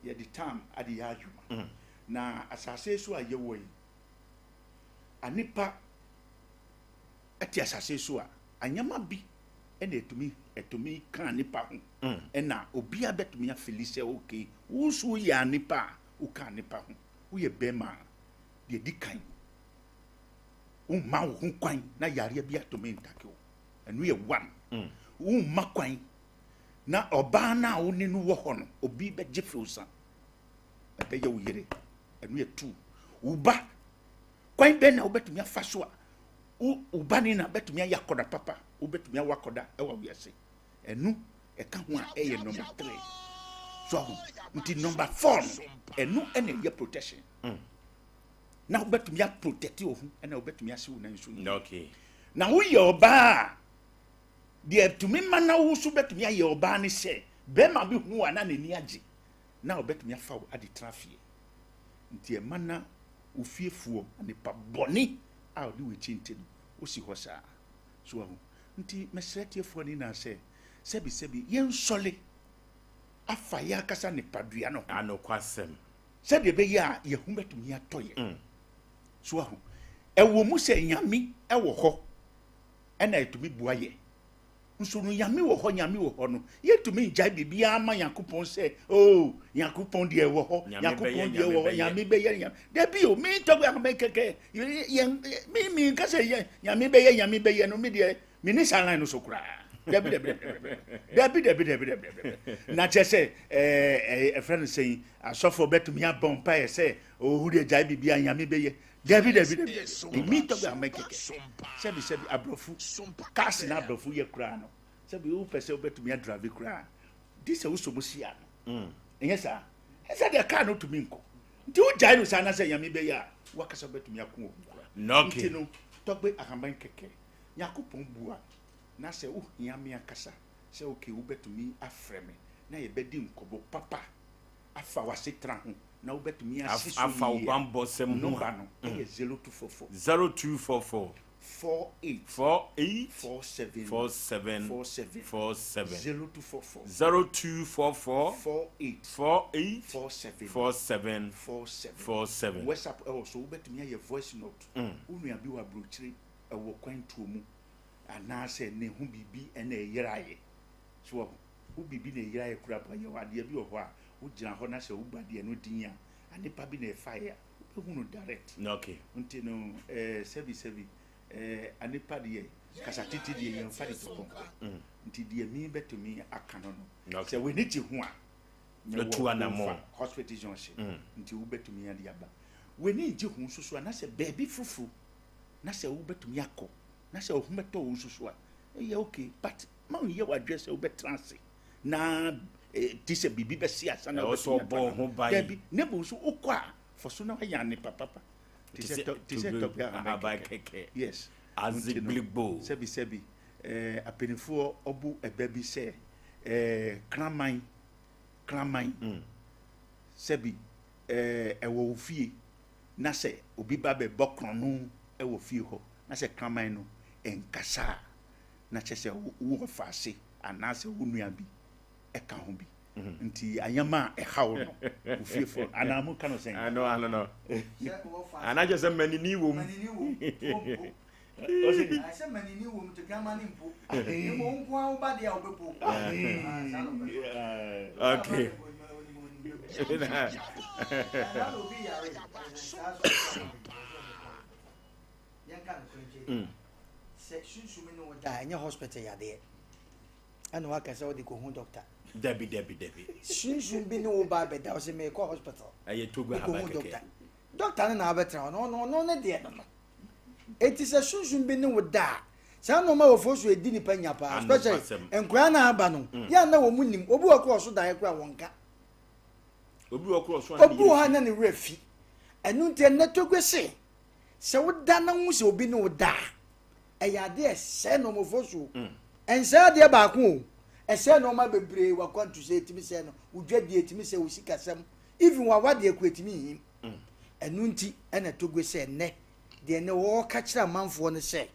yɛde tam ade yɛ adwuma. Mm. Na asase so a yɛwɔ yi anipa te asase so a, nneɛma bi na ɛtumi ɛtumi ka nipa ho mm. ɛna obiara bɛtumi afili sɛ okay wo nso woyɛ nipa a woka nipa ho woyɛ bɛrima a deɛ di kan womma wo ho kwan na yareɛ bi atumi ntake wo ɛno yɛ one mm. womma kwan na ɔbaa no a wo ne no wɔ hɔ no obi bɛgye firi sa ɛbɛyɛ wo yere ɛno yɛ two wo ba kwan bɛn na wobɛtumi afa so a wo wo ba ne na bɛtumi ayɛ akɔda papa wobɛtumi awo akɔda ɛwɔ wiase ɛno ɛka ho a ɛyɛ number three so aho nti number four no ɛno ɛna ɛyɛ protection mm. na wobɛtumi aprotect wo ho ɛna wobɛtumi ase wo nan so yie okay. na woyɛ ɔbaa a deɛ tumi ma na wo so bɛtumi ayɛ ɔbaa ne sɛ bɛrima bi hu a na n'ani agye na ɔbɛtumi afa wo ade tena fie nti ɛma na wo fiefoɔ nipa bɔne a ɔde w'akyi nti no, wosi hɔ saa. So wahu? Nti mesrɛ tiefoɔ no nyinaa sɛ, sɛbisɛbi, yɛnsɔle afa yɛn ankasa nipadua no ho. Anokwasɛm. Sɛdeɛ ɛbɛyɛ a yɛn ho bɛtumi atɔ yɛn. Mm. So wahu? Ɛwɔ mu sɛ Nyame wɔ hɔ ɛna ɛtumi boa yɛn. Nso no Nyame wɔ hɔ, Nyame wɔ hɔ no, yɛntumi ngyae biribiara ma Nyankopɔn sɛ, oh, Nyankopɔn deɛ wɔ hɔ, Nyankopɔn deɛ wɔ hɔ, Nyame bɛyɛ, Nyame. Dabi o, me ntɔgbe ahoma kɛkɛ, yɛn, me me nka sɛ yɛn, Nyame bɛyɛ, Nyame bɛyɛ no, me deɛ, me ne saa line no so koraa. Dabi, dabi, dabi, dabi, dabi, dabi, dabi, dabi. Na kyerɛ sɛ, ɛɛ, ɛfrɛ no sɛn, asɔfoɔ bɛtumi abɔ mpaeɛ sɛ, oh, deɛ gyae biribiara, Nyame bɛyɛ. Dabi dabi dabi dabi emi tɔ bi amɛ kɛkɛ sɛbi sɛbi abrɔfo cars na abrɔfo yɛ koraa no sɛbi wo pɛ sɛ wobɛtumi adrave koraa di sɛ wosɔ mu si ano mm. ɛnyɛ saa ɛsɛ deɛ car no tumi nkɔ nti wogyae no saa na sɛ nyame bɛyɛ a wakasa wobɛtumi ako wɔ ho koraa nti no tɔgbe ahaban kɛkɛ nyakopɔn bua na sɛ wohia me ankasa sɛ okay wobɛtumi afrɛ me na yɛbɛdi nkɔbɔ papa afa w'asetena ho. na wobɛtumi asi so Afa wo yie a, bammɔsɛm ho a. nɔmba no yɛ 0244. 0244. 48. 48. 47. 47. 47. 47. 0244. 0244. 48. 48. 47. 47. 47. 47. WhatsApp ɛwɔ so wobɛtumi ayɛ voice note. Wo nua bi wɔ aburokyire ɛwɔ kwantuo mu anaasɛ ne ho biribi ɛna ɛyeraeɛ. So wahu? Wo biribi na ɛyeraeɛ koraa mpo a, yɛwɔ adeɛ bi wɔ hɔ a wogyina hɔ na sɛ wobɔ adeɛ no din a, adepa bi na ɛfaeɛ a, wobɛhu no direct. Okay. Nti no eh, sɛbi sɛbi eh, anepa deɛ kasa tete deɛ yɛmfa ne tɔpɔnkɔ. Nti deɛ mi bɛtumi aka no no, sɛ w'ani gye ho a, mewɔ Tu anammɔn. Bomfa Hospital Junction. Nti wobɛtumi ade aba. W'ani ngye ho nso so a, na sɛ baabi foforo na sɛ wobɛtumi akɔ na sɛ wo ho bɛtɔ wo nso so a, ɛyɛ okay. But ma nyɛ w'adwene sɛ wobɛtena ase na eh, te sɛ biribi bɛsi asa na Ɛwɔ sɛ wobɛtumi ɔbɔ wo ato ho ban. Dabi, na mmom nso wokɔ a, fa so na woayɛ anepa papa. Te sɛ tɔ- te sɛ tɔgbe ahaban kɛkɛ. Yes. Adze Nti no, gligbo. Sɛbi sɛbi, eh, apanimfoɔ ɔbu ɛbɛ bi sɛ eh, kraman, kraman, sɛbi eh, ɛwɔ wo fie na sɛ obi ba bɛbɔ korɔno wɔ fie hɔ na sɛ kraman no nkasa a, na kyerɛ sɛ wo wɔfaase anaasɛ wo nua bi ɛka ho bi. Nti ayɛma a ɛhaw no, wo fiefoɔ anaa mo ka no sɛn? Ano ano no. Anaa kyerɛ sɛ manini wɔ mu. Manini wɔ mu, tuo mpo. Sɛ manini wɔ mu nti kraman no mpo. Mmom wo nko ara wo ba deɛ a wobɛpo. Ah, saa na ɔbɛka. Okay. Ɛna na obi yare, saa so yɛnka nokorɛ nkyerɛ nipa. Sɛ sunsum ne wo da a, ɛnyɛ hospital yadeɛ ɛna waka sɛ wode kɔhu doctor. Dabi dabi dabi. Sunsum bi ne wo ba abɛda wo sɛ meekɔ hospital. Ɛyɛ Togo ahaban Mekɔhu kɛkɛ. doctor. Doctor no na abɛtena hɔ no, ɔno ɔno ne deɛ no no. Eti sɛ sunsum bi ne wo da a, saa nneɛma wɔ fo so edi nipa nya paa, especially Anokwasɛm. nkwadaa na aba no, yɛ a na wɔn nim. Obi wɔ kora ɔso daeɛ kora wɔn nka. Obi wɔ kora ɔso a na ne Obi wɔ yere hɔ a fi. na ne werɛ fi. Ɛno nti ɛnnɛ Togbe se, sɛ woda na wohu sɛ obi ne wo da a, ɛyɛ adeɛ a ɛsɛe nneɛma fo so. Ɛnsɛe adeɛ baako o, ɛsɛe nneɛma bebree, w'akwantu sɛ ɛtumi sɛe no, wo dwadie ɛtumi sɛe, wo sikasɛm, even w'awadeɛ koraa ɛtumi nhim. Ɛno nti ɛna Togbe sɛ ɛnnɛ deɛ ɛnnɛ wɔka kyerɛ amanfoɔ no sɛ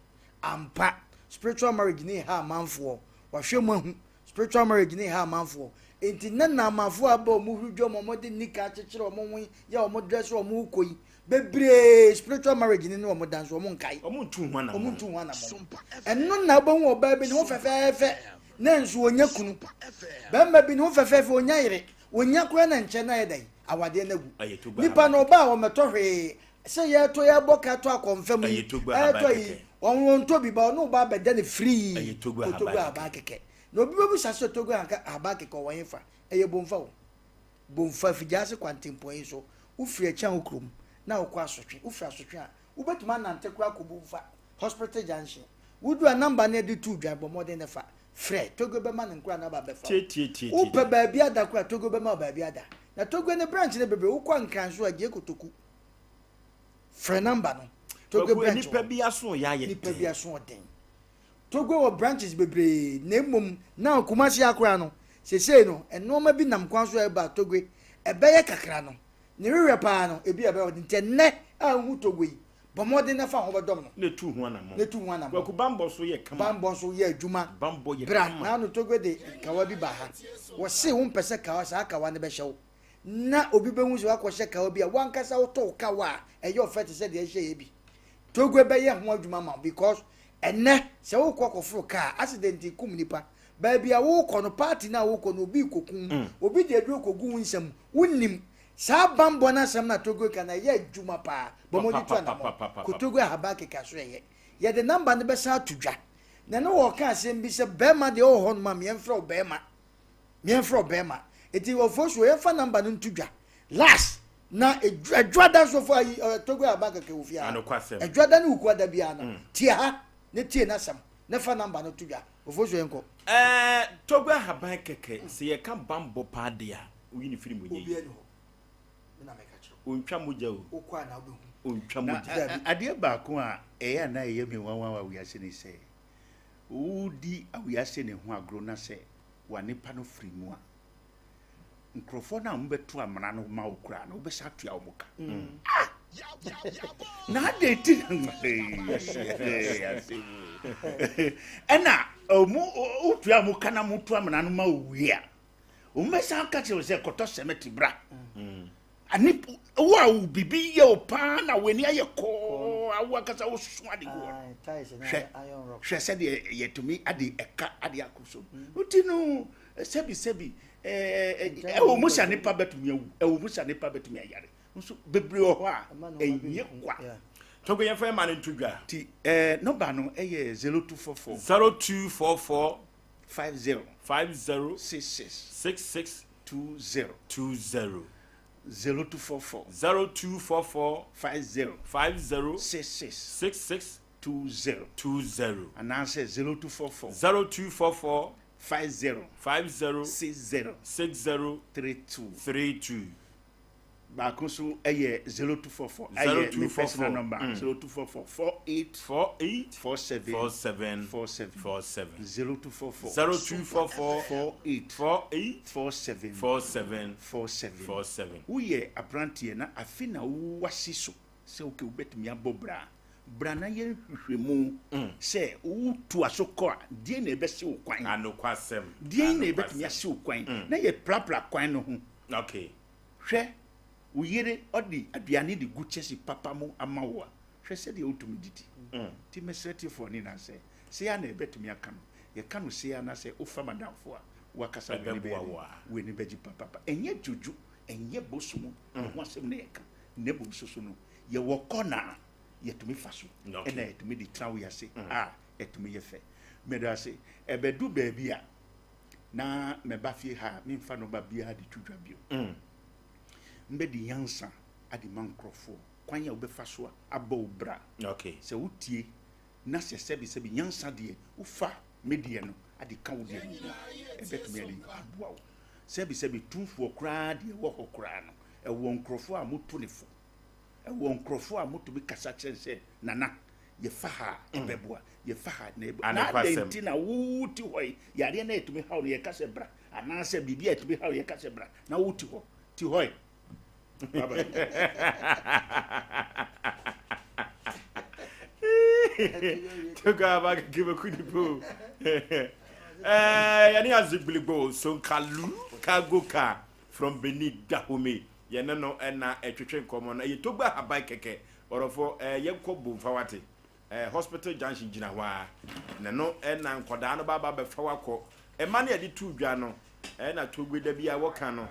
ampa spiritual marriage ne ha amanfoɔ, wahwɛ mu ahu spiritual marriage ne ha amanfoɔ. Nti na naamanfoɔ aba wɔn huri dwam, wɔn de nika akyekyere wɔn ho yi, yɛ wɔn dress wɔn kɔ yi, bebree spiritual marriage ne ne wɔn da nso wɔn nkae. Wɔn ntu ho anamɔn. Wɔn ntu ho anamɔn. Ɛno na wobɛhu ɔbaa bi ne ho fɛfɛɛfɛ na nso ɔnya kunu. Bɛrima bi ne ho fɛfɛɛfɛ ɔnya yere, ɔnya koraa na nkyɛn na ayɛ dɛn? Awadeɛ no agu. Nipa no ɔbaa wɔmɛtɔ hwee sɛ yɛtɔ yɛbɔ ka tɔ akɔnfam yi, ɛtɔ yi, wɔn wɔn ntɔ bi ba ɔne ɔbaa bɛda no firii. Ɛyɛ Togo Togo ahaban kɛkɛ. Na obi bɛbusa sɛ Togo ahaban kɛkɛ ɔwɔ hefa? Ɛyɛ Bomfa o. Bomfa Figyaase kwantempɔn yi so, wofiri Akyiaho kurom na wokɔ Asotwe. Wofiri Asotwe a, wobɛtumi anante koraa akɔ Bomfa Hospital Junction. Wodu a, namba no a yɛde too dwa no, bɔ mmɔden na fa frɛ. Togo bɛma ne nkoraa no aba abɛfa wo. Wopɛ baabi ada koraa a, Togo bɛma wo baabi ada. Na Togo ne branch no bebree, wokɔ Nkran nso a, Gyei Kotoku. Frɛ namba no. Togo Kwaku, branch nipa wɔ hɔ. bi aso yɛ ayɛ Nipa bi den. aso ɔden. Togo wɔ branches bebree na mmom now Kumasi ha koraa no sesei no nnoɔma bi nam kwan so a ɛba Togo ɛbɛyɛ kakra no ne werɛ paa no ebi a ɛbɛyɛ ɔden nti ɛnnɛ a wohu Togo yi bɔ mmɔden na fa ho bɛdɔm no Na tu ho anammɔn. na tu ho anammɔn. Kwaku bammɔ nso yɛ kama. Bammɔ nso yɛ adwuma. Bammɔ yɛ Bra kama. na ano Togo de kawa bi ba ha wɔse wompɛ sɛ kawa saa kawa no bɛhyɛ wo na obi bɛhu sɛ woakɔhyɛ kawa bi a wankasa wotɔ wo kawa a ɛyɛ ɔfɛ te sɛ deɛ ɛhyɛ yɛ bi Togo bɛyɛ ho adwuma ma wo because Ɛnnɛ, sɛ worekɔ akɔforo kaa, accident kum nnipa. Baabi a worekɔ no, party no a worekɔ no, obi rekɔku wo, obi de aduro rekɔgu wo nsa mu, wonnim. Saa bammɔ no asɛm no a Togo ka no, ɛyɛ adwuma paa. Bɔ mmɔden tu anammɔn. Kɔ Togo ahaban keka so ɛyɛ. Yɛde number no bɛsan ato dwa. Na ɛno wɔreka asɛm bi sɛ, barima deɛ ɔwɔ hɔnom a, meɛmfrɛ wo barima. Meɛmfrɛ wo barima. Enti Ofosuo, yɛmfa number no nto dwa. Last, na adwada nso fo ayi Togo ahaban kɛkɛ wɔ fie ha. Anokwasɛm. Adwada ne wukuada biara no, tie ha na tie n'asɛm na fa number no to dwa. Ofosuo yɛnkɔ. Ɛɛ Togo ahaban kɛkɛ, sɛ yɛka bammɔ paa deɛ a, woyi no firi mu nyɛ yie. Obiara ni hɔ. Me na meka kyerɛ wo. Ontwa mogya o. Wokɔ a na wobɛhu. Ontwa Na mogya. adeɛ baako a ɛyɛ a na ɛyɛ me nwanwa wɔ wiase ne sɛ, wodi awiase ne ho agorɔ na sɛ w'anepa no firi mu a, Nkurɔfoɔ no a wɔbɛto amena no ma wo koraa no, wobɛsa atua wɔn ka. Ah! Na adɛn ti na ɛna wɔn wotua wɔn ka na wɔto amena no ma wo wie a, wɔn bɛsan aka kyerɛ wo sɛ kɔtɔ sɛmɛte bra. Ani wo a wo biribi yɛ wo paa na w'ani ayɛ kɔɔ awo ankasa wososo ade gu hɔ no. Hwɛ hwɛ sɛdeɛ yɛtumi ade ɛka ade akɔ so. Nti no sɛbi sɛbi ɛwɔ mu sɛ nipa bɛtumi awu ɛwɔ mu sɛ nipa bɛtumi ayare nso bebree wɔ hɔ a ɛnyɛ kwa. Togo yɛn fɛ ma no nto dwa. Ti ɛɛ nɔmba no ɛyɛ 0244. 0244. 50. 50. 66. 66. 20. 20. 0244. 0244. 50. 50. 66. 66. 20. 20. Anaasɛ 0244. 0244. 50. 50. 60. 60. 32. 32. Baako nso yɛ 0244. Ɛyɛ me personal number. 0244 48. 48. 47. 47. 47. 47. 0244. 0244. 48. 48. 47. 47. 47. 47. Woyɛ aberanteɛ na afe na wowasi so sɛ okay wobɛtumi abɔ bra. Bra na yɛ nhwehwɛmu sɛ wotoa so kɔ a deɛn na ɛbɛsi wo kwan. Anokwasɛm. Deɛn na ɛbɛtumi asi wo kwan na yɛprapra kwan no ho. Okay. Hwɛ, wo yere ɔde aduane de gu kyɛse papa mu ama wo a, hwɛ sɛdeɛ wotumi didi. Nti mɛsrɛ tiefoɔ no nyinaa sɛ, sei ara na yɛbɛtumi aka no. Yɛka no sei ara na sɛ wofa m'adamfo a, w'akasa w'ani bɛyɛ Ɛbɛboa dɛn? wo a. W'ani bɛgye papapa. Ɛnyɛ dwodwo, ɛnyɛ bosom ho asɛm na yɛka, na mmom nso so no, yɛwɔ kɔna a yɛtumi fa so ɛna yɛtumi de tena wiase a ɛtumi yɛ fɛ. Meda ase. Ɛbɛdu baabi a, na mɛba fie ha a, memfa nɔba biara de to dwa bio. Mbɛdi nyansa ade ma nkurɔfoɔ, kwan a wobɛfa so abɔ wo bra. Okay. Sɛ wotie na sɛ sɛbisɛbi nyansa deɛ wofa me deɛ no ade ka wo deɛ no ho a, ɛbɛtumi ade aboa wo. Sɛbisɛbi tumfoɔ koraa deɛ ɛwɔ hɔ koraa no, ɛwɔ nkurɔfoɔ a moto ne fo. Ɛwɔ nkurɔfoɔ a motumi kasa kyerɛ no sɛ, Nana, yɛfa ha a, ɛbɛboa. Yɛfa ha na ɛbɛboa. Na adɛn nti na wote hɔ yi, yareɛ no a ɛtumi haw no, yɛka sɛ bra, anaasɛ biribi a ɛtumi haw yɛka sɛ bra, na wote hɔ. Te hɔ yi. Bye bye. Togo aba keke bɛku nipa o. Eh, yɛne Azigbiligbo Sonkalu Cargo Car from Benin Dahomey. Yɛne no na ɛtwetwe nkɔmmɔ no. Ɛyɛ Togba ahaban kɛkɛ. Ɔdɔfoɔ, eh, yɛnkɔ Bomfa wate. Eh, hospital junction gyina hɔ ara. Na no na nkɔdaa no baba bɛfa wakɔ. Ɛma no yɛde too dwa no, eh, na Togbe da bi a wɔka no,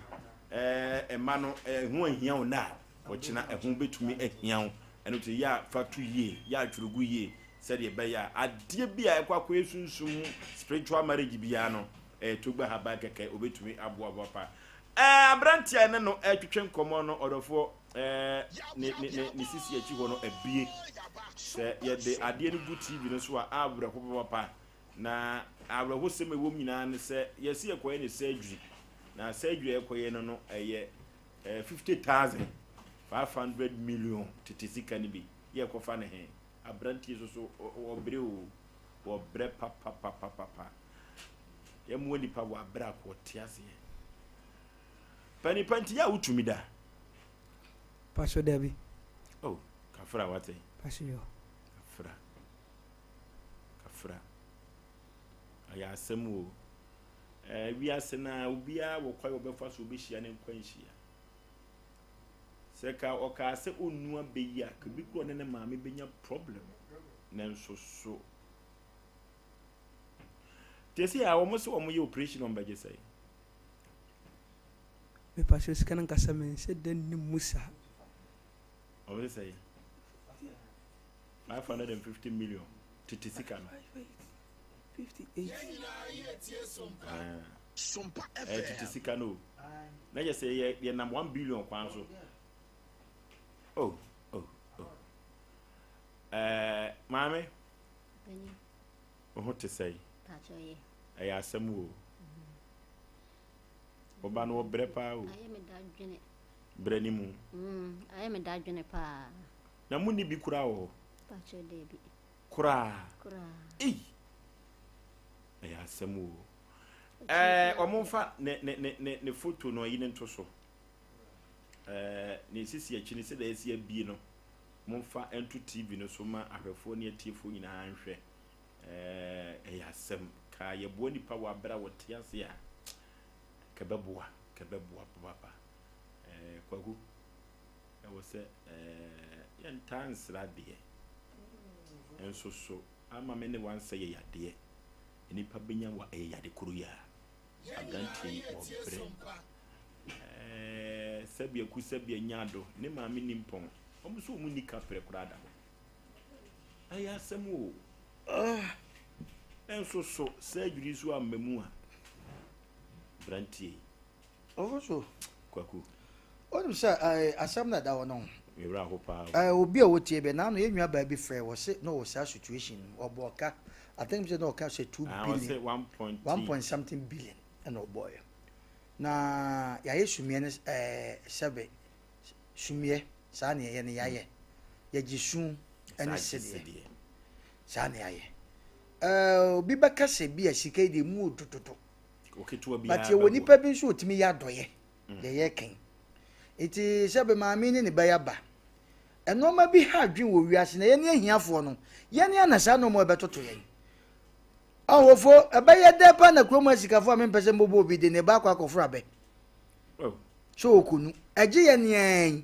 eh, ɛma no, eh, ɛho ahia wo na ɔkyena ɛho bɛtumi ahia wo. Ɛno ti yɛ a fa to yie, yɛ a twerɛ gu yie sɛdeɛ ɛbɛyɛ a adeɛ bi a ɛkɔ akɔyɛ sunsum mu spiritual marriage biara no, eh, Togbe ahaban kɛkɛ obɛtumi aboa papa. Ɛɛ, aberanteɛ a ɛne no retwetwe nkɔmmɔ no, ɔdɔfoɔ, ɛɛ, ne, ne, ne, ne sisi akyi hɔ no abue. Sɛ yɛde adeɛ no gu TV no so a, awerɛho papapa. Na awerɛhosɛm a ɛwɔ mu nyinaa ne sɛ, yɛse yɛkɔyɛ ne surgery. Na surgery a yɛkɔyɛ no no, ɛyɛ ɛɛ, 50,000, 500 million tete sika no bi. Yɛkɔfa ne he? Aberanteɛ so so, ɔbrɛ o. Wɔbrɛ papapapapa. Yɛmmoa nipa wɔ abrɛ a kɔ ɔte aseɛ. Pa nipa nti yɛ a wotumi da. Pastor dabi. Oh, kafra wate. Pastor yo. Kafra. Kafra. Ayɛ asɛm o. Eh, wiase na obiara wɔ kwan wɔbɛfa so obehyia ne nkwa nhyia. Sɛ ka ɔkaa sɛ onua bɛyi a, ka bi kura ɔne ne maame bɛnya problem. Nanso so Te sɛ a wɔn sɛ wɔn yɛ operation wɔn bɛgye sɛn. Mepatro sika no nkasa me nsɛ dɛ ne mu saa. Wɔn sɛ sɛn. 550 million tete sika no. 58. Ɛyɛ tete sika no o. Na yɛ sɛ yɛ yɛ nam 1 billion kwan so. Oh oh oh. Ɛɛ maame. Wo ho te sɛn? Ɛyɛ asɛm o. Wo ba no ɔbrɛ paa o. Brɛ ne mu. Mm, ayɛ me dadwene paa. Na mo ni bi koraa wɔ hɔ? Pakyɛ daabi. Koraa. Koraa. Ei! Ɛyɛ asɛm o. Ɛɛ wɔn nfa ne ne ne ne ne foto no ayi ne nto so. Ɛɛ ne sisi akyi ne sɛdeɛ ɛsi abie no. Mo nfa nto TV no so ma ahwɛfoɔ ne atiefoɔ nyinaa nhwɛ. Ɛɛ ɛyɛ asɛm. Ka yɛboa nipa wɔ abere a wɔte ase a kɛbɛboa kɛbɛboa papaapa. Ɛɛ kwaku ɛwɔ sɛ ɛɛ yɛntaa nsra deɛ. Nso so ama me ne wansɛ yɛ yadeɛ. Nnipa bɛnya wɔ ɛyɛ yade koro yi a. Aberanteɛ yi ɔbrɛ. Ɛɛ sɛbi aku sɛbi anya ado ne maame ni mpɔn. Wɔn nso wɔn nni kaprɛ koraa da hɔ. Ɛyɛ asɛm o. Nso so surgery nso amma mu a aberanteɛ yi. Ɔwɔ so. Kwaku. Wonim sɛ ɛɛ asɛm na ɛda hɔ no. Me werɛ aho paa. Ɛɛ obi a wotie bɛ n'ano yɛn nua baa bi frɛ wɔ se na ɔwɔ saa situation no ɔbɔ ɔka I think sɛ na ɔka sɛ two Ah, billion ɔse 1. one point something billion ɛna ɔbɔɔyɛ na yɛayɛ sumiɛ no ɛɛ sɛbe sumiɛ saa na yɛyɛ no yɛayɛ yɛgye su ɛne sedeɛ saa na yɛayɛ ɛɛ obi bɛka sɛ bi a sika yi deɛ mu odododo but yɛwɔ nipa bi nso otumi yɛ adɔyɛ mm. deɛ yɛka yi nti sɛ bɛ maame ne ne ba yaba nneɛma bi ha adwene wɔ wiase na yɛne ahiafoɔ no yɛne ana saa nneɛma ɛbɛtoto yɛn ɔwɔfo ɛbɛyɛ dɛ pa na kurom asikafoɔ a mempɛ sɛ mbɔbɔ obi de ne ba akɔ akɔforo abɛ oh. so ɔkɔnu ɛgye yɛ neɛn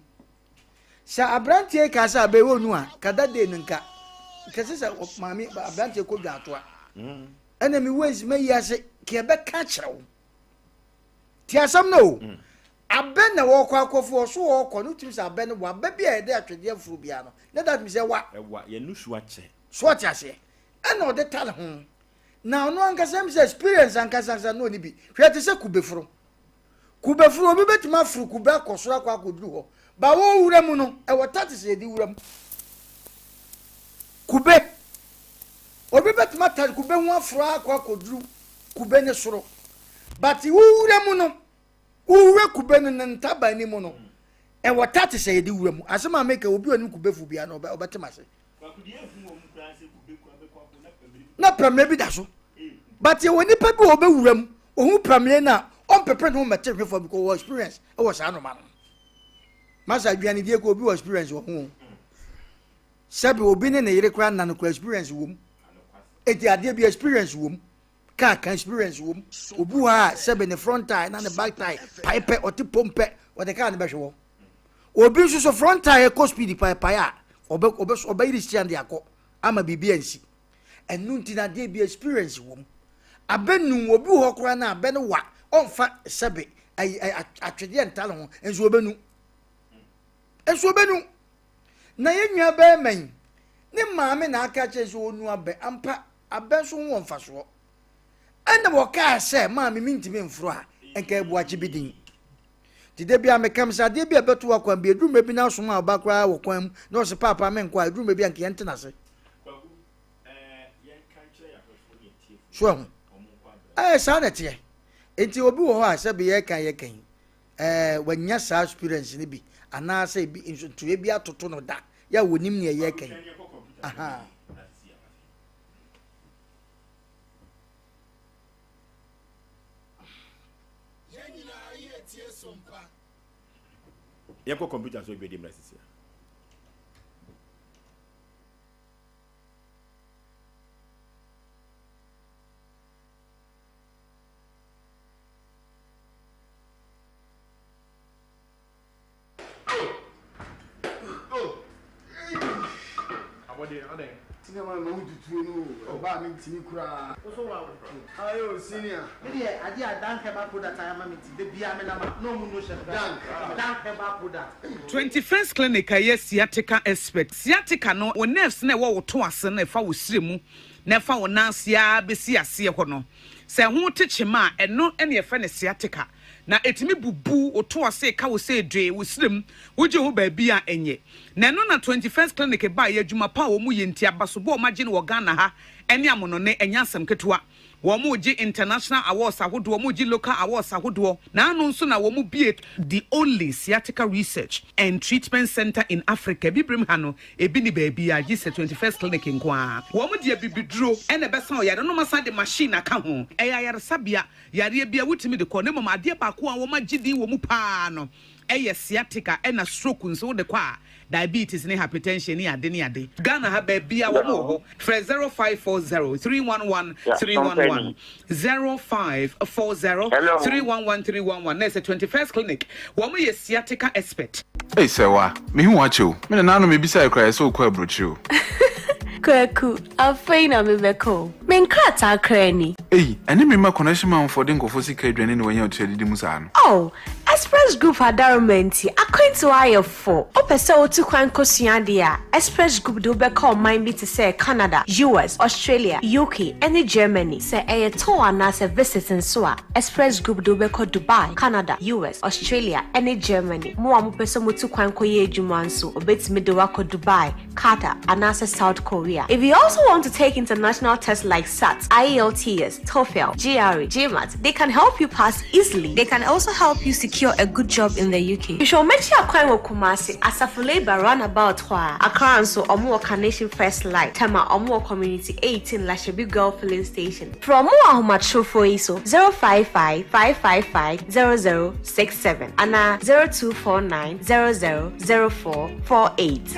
sɛ aberanteɛ ka sɛ abɛ wɔ nu a kada de no nka kɛse sɛ maame aberanteɛ kɔ dwa atoa mm. ɛna me ways mayi ase ka ɛbɛka kyerɛ wo ti asɛm no o mm. abɛ na wɔkɔ akɔfo ɔso wɔkɔ no tumi sɛ abɛ no wɔ abɛ bi a yɛde atwedeɛ foro biara no ne that means ɛwa ɛwa yɛn nusu akyɛ so ɔte aseɛ ɛna ɔde tale ho na ɔno ankasa mi sɛ experience ankasa ankasa na ɔni bi hwɛ te sɛ kubeforo Kubeforo, obi bɛtumi aforo kube akɔ soro akɔ akɔduru hɔ. Ba wɔ wura mu no, ɛwɔ tatis yɛde wura mu. Kube, obi bɛtumi atare kube ho aforo akɔ akɔduru kube ne soro. But wo wura mu no, wowura kube no ne ntaban no mu no, ɛwɔ tatis a yɛde wura mu. Asɛm a meka obi onim kubefo biara no ɔbɛte m'ase. Na pramire bi da so. But yɛwɔ nipa bi wɔ ɔbɛwura mu, ohun pramire no a, ɔmpepere ne ho mmɛte hwe fam because ɔwɔ experience wɔ saa noma no. Masa aduane die kɔ obi wɔ experience wɔ ho. Sɛbi obi ne ne yere koraa nna no kora experience wɔ mu. Eti adeɛ bi experience wɔ mu. Kaa ka experience wɔ mu. Obi wɔ ha a sɛbi ne front tire na ne back tire pae pɛ ɔte pom pɛ ɔde kaa no bɛhwe hɔ. Obi nso so front tire kɔ speed paepae a ɔbɛ ɔbɛ ɔbɛyere steer de akɔ ama biribi ansi. Ɛno nti na adeɛ bi experience wɔ mu. Abɛ num obi wɔ hɔ koraa na abɛ no wa ɔnfa sɛbe ayi atwedeɛ ntale ho nso ɔbɛnu. Nso ɔbɛnu. Na yɛn nua bɛrima yi ne maame na aka kyerɛ sɛ ɔnu abɛ ampa abɛ nso ho wɔ mfasoɔ. Ɛna wɔkaa sɛ maame mentumi mforo a nka ɛboakye bi din. Nti da biara meka me sɛ adeɛ bi a ɛbɛto w'akwan bi ɛduru mmerɛ bi na asoma ɔba koraa wɔ kwan mu na ɔse paapa menkɔ a ɛduru mmerɛ bi a nka yɛntena ase. So ɛho ɛɛ saa na ɛteɛ. Nti obi wɔ hɔ a sɛbi yɛka yɛka yi ɛɛ wanya saa experience no bi anaasɛ ebi nsotoeɛ bi atoto no da yɛ a wɔnim nea yɛka yi. Aha. Yɛn nyinaa yɛ tie sompa. Yɛnkɔ kɔmputa so dwadi mmra sisi a. Senior man ma wo tutuo no o, ɔbaa mi ntumi koraa. Ayo senior. Me deɛ adeɛ a Dank herbal product ayɛ ama me nti da biara me nam a na ɔmo no hyɛ me Dank Dank herbal product. 21st Clinic a ɛyɛ sciatica expert. Sciatica no, wo nerves no a ɛwɔ wo to ase no a ɛfa wo srɛ mu na ɛfa wo nan ase ara bɛsi aseɛ hɔ no, sɛ ɛho te kyema a, ɛno na yɛfrɛ no sciatica. Na ɛtumi bubu wo to ase, ka wo sɛ dwee, wo srɛ mu, wogye ho baabi a ɛnyɛ. Na ɛno na 21st Clinic baeɛ, adwuma pa a wɔyɛ nti, abasobɔ a wɔagye no wɔ Ghana ha ne amonɔne, ɛnyɛ asɛm ketewa. Wɔregye international awards ahodoɔ, wɔregye local awards ahodoɔ. N'ano nso na wɔbue the only sciatica research and treatment centre in Africa. Abibirem ha no, ebi nni baabiara gye sɛ 21st Clinic nko ara. Wɔde abibiduro na ɛbɛsa ɔyare no na wɔasan de machine aka ho. Ɛyɛ ayaresabea, yareɛ biara wotumi de kɔ na mmom adeɛ baako a wɔagye din wɔ mu pa ara no yɛ sciatica ɛna stroke nso wode kɔ a diabetes ne hypertension ne ade ne ade. Ghana ha baabia wɔn wɔ hɔ frɛ 0540 311 311 0540 311 311 na ɛsɛ 21st clinic wɔn yɛ sciatica expert. Ei Sɛwa, mehu wo akyɛ o. Me nananom mebisae koraa ɛsɛ wokɔ aburokyire o. Kwaku, afei na mebɛka o. Me nkrataa koraa ni. Ei, ɛne me mma connection manfoɔ de nkurɔfoɔ sika adwane na wanya ɔtiri adidi mu saa no. Oh, Express Group adaworoma nti, akwantuo ayɛ fo. Wopɛ sɛ wotu kwan kɔsua adeɛ a, Express Group de wo bɛkɔ ɔman bi te sɛ Canada, US, Australia, UK, ne Germany. Sɛ ɛyɛ tour anaasɛ visit nso a, Express Group de wo bɛkɔ Dubai, Canada, US, Australia, ne Germany. Mo a mopɛ sɛ motu kwan kɔyɛ adwuma nso, wɔbɛtumi de wo akɔ Dubai, Qatar, anaasɛ South Korea. If you also want to take international tests like SAT, IELTS, TOEFL, GRE, GMAT, they can help you pass easily. They can also help you secure a good job in the UK. Hwehwɛ wɔn akyi akwan wɔ Kumasi, Asafo Labour roundabout hɔ ara. Accra nso, wɔn wɔ Carnation First Light, Tema, wɔn wɔ Community 18 Lashibi Girl Filling Station. Frɛ wɔn wɔ ahomatrofoɔ yi so, 055 555 0067 anaa 0249 00 0448.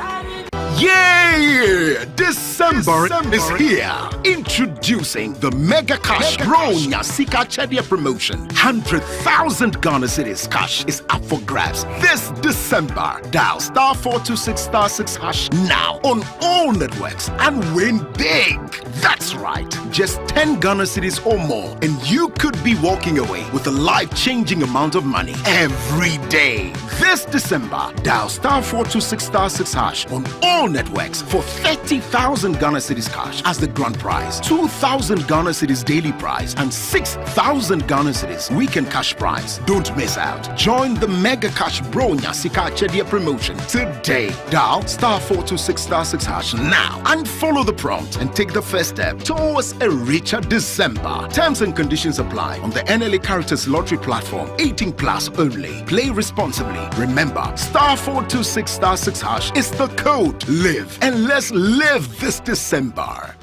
Yay! December, December is here. Introducing the Mega Cash Bronya Sika Chedia promotion. 100,000 Ghana cedis cash is up for grabs this December. Dial star 426 star 6 hash now on all networks and win big. That's right. Just 10 Ghana cedis or more, and you could be walking away with a life changing amount of money every day. This December, dial star 426 star 6 hash on all networks for 30,000 Ghana cedis cash as the grand prize, 2,000 Ghana cedis daily prize, and 6,000 Ghana cedis weekend cash prize. Don't miss out. Join the Mega Cash Bro Nyasika Chedia promotion today. Dial star 426 star 6 hash now and follow the prompt and take the first step towards a richer December. Terms and conditions apply on the NLA Caritas Lottery platform. 18 plus only. Play responsibly. Remember, star 426 star 6 hash is the code. Live and let's live this December.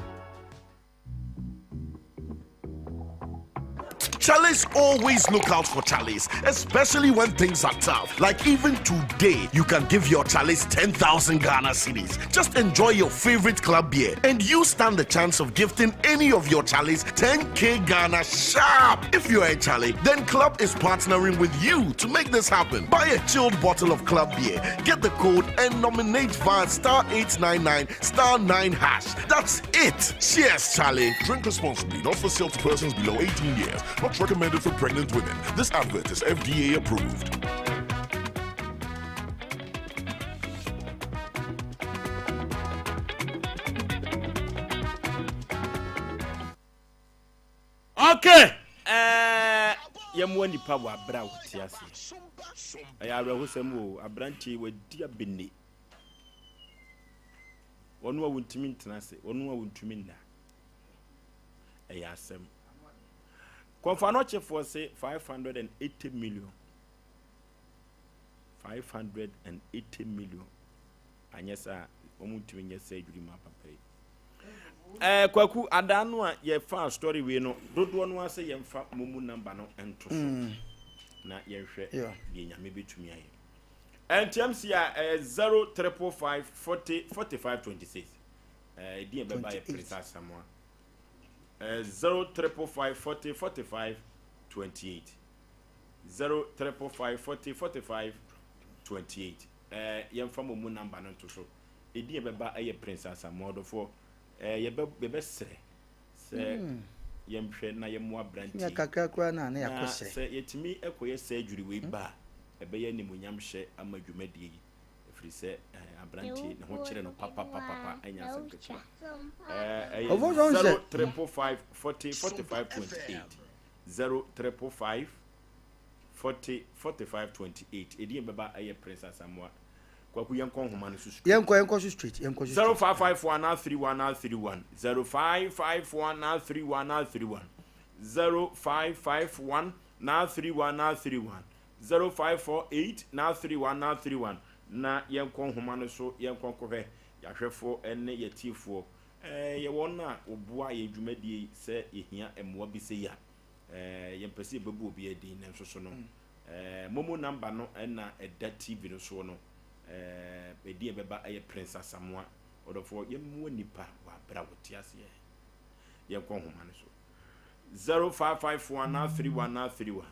Charlies always look out for Charlies, especially when things are tough. Like even today, you can give your Charlies 10,000 Ghana cedis. Just enjoy your favorite club beer, and you stand the chance of gifting any of your Charlies 10k Ghana sharp. If you're a Charlie, then Club is partnering with you to make this happen. Buy a chilled bottle of Club beer, get the code, and nominate via star 899 star 9 hash. That's it. Cheers, Charlie. Drink responsibly, not for sale to persons below 18 years. Not recommended for pregnant women. This advert is FDA approved. Okay, eh, yɛmmoa nipa wɔ abere a wɔte aseɛ. Ɛyɛ awerɛhosɛm o, aberanteɛ yi wadi abene. Wɔn a wɔntumi ntena ase, wɔn a wɔntumi nna. Ɛyɛ asɛm. Kɔmfoanɔkyefoɔ se 580 million. 580 million. Anyɛ saa wɔn ntumi nyɛ surgery ma papa yi. Ɛɛ kwaku adaa no a yɛfa story wei no dodoɔ no ase yɛmfa momu number no nto so mm. na yɛnhwɛ deɛ nyame bɛtumi ayɛ. Ɛntiam si a ɛyɛ 0 triple 5 40 45 26. Ɛɛ din ɛbɛba yɛ Prince Asamoah. Eh, 0 triple 5 40 45 28. 0 triple 5 40 45 28. Eh, yɛmfa mo mu namba no nto so. Ɛdin ɛbɛba ɛyɛ Prince Asamoah ɔdɔfoɔ. Eh, yɛbɛ yɛbɛsrɛ sɛ mm. yɛnhwɛ na yɛmmoa aberanteɛ. Nyɛ kakra koraa na na yɛakɔ srɛ. Sɛ yɛtumi ɛkɔyɛ surgery wei ba a, ɛbɛyɛ animuonyam hyɛ ama dwumadie yi. Ɛfiri sɛ aberanteɛ ne ho kyerɛ no papapapapa ɛnyɛ asɛm ketewa. Ɛyɛ 0 triple 5 40 45 28 0 triple 5 40 45 28 ɛdin bɛba ɛyɛ Prince Asamoah. Kwaku yɛnkɔ nhoma no so straight. Yɛnkɔ yɛnkɔ so straight yɛnkɔ so straight. 0554 nine 31 nine 31 0554 nine 31 nine 31. 0551 931 931 0548 931 931 na yɛnkɔ nhoma no so yɛnkɔ nkɔhwɛ yɛahwɛfoɔ ne yɛtiefoɔ. Ɛɛ yɛ wɔn a wɔboa yɛn dwumadie yi sɛ yɛhia mmoa bi sei a, ɛɛ yɛmpɛ sɛ yɛbɛbu obiara din nanso so no ɛɛ momo number no na ɛda TV no soɔ no ɛɛ ɛdin a ɛbɛba ɛyɛ Prince Asamoah. Ɔdɔfoɔ yɛmmoa nipa wɔ aberɛ a wɔte aseɛ. Yɛnkɔ nhoma no so. 0551 931 931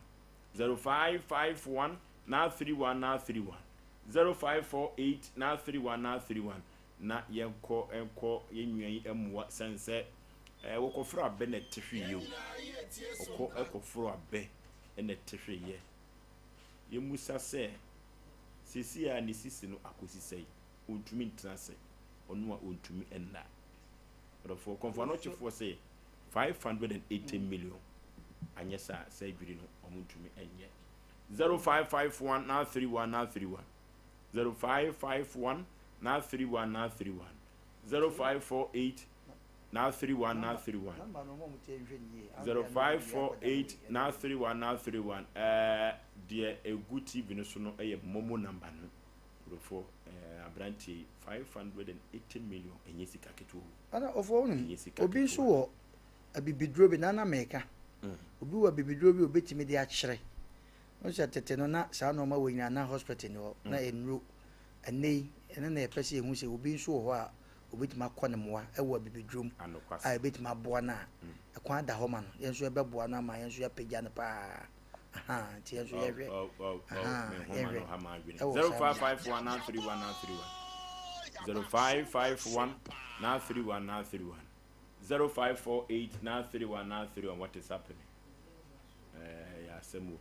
0551 931 931 0548 931 931 na yɛnkɔ nkɔ yɛn nua yi mmoa sɛn sɛ ɛɛ wɔkɔforo abɛ na ɛte hwe yie o ɔkɔ ɛkɔforo abɛ na ɛte hwe yɛ yɛmmusa sɛ sisi a ne sisi no akɔsi sɛe ɔntumi ntena ase ɔno a ɔntumi nna ɔdɔfoɔ kɔmfo anɔkyefoɔ sɛ 580 million anyɛ saa surgery no ɔmo ntumi nyɛ 0551 931 931 0551 931 931 0548 931 931 0548 931 931 ɛɛ deɛ egu tv no so no ɛyɛ momo number no nkurɔfoɔ ɛɛ aberanteɛ yi 580 million ɛnyɛ sika ketewa o. Ana ɔfɔ wonim Ɛnyɛ sika obi nso ketewa. wɔ abibiduro bi na na meka obi wɔ abibiduro bi a obetumi de akyerɛ Wohu sɛ tete no na saa nnoɔma wei nyinaa na hospital nni hɔ, na nnuro. Ɛnnɛ yi, ɛno na yɛpɛ sɛ yɛhu sɛ obi nso wɔ hɔ a obɛtumi akɔ ne mmoa wɔ abibiduro mu a ɛbɛtumi aboa no a, ɛkwan da hɔ ma no. Yɛn nso yɛbɛboa no ama yɛn nso yɛapagya no paa. Aha, nti yɛn nso yɛhwɛ. Aha, yɛhwɛ. Ɛwɔ saa 0551 931 931 0551 931 931 0548 931 931 What is happening? Ɛyɛ asɛm o.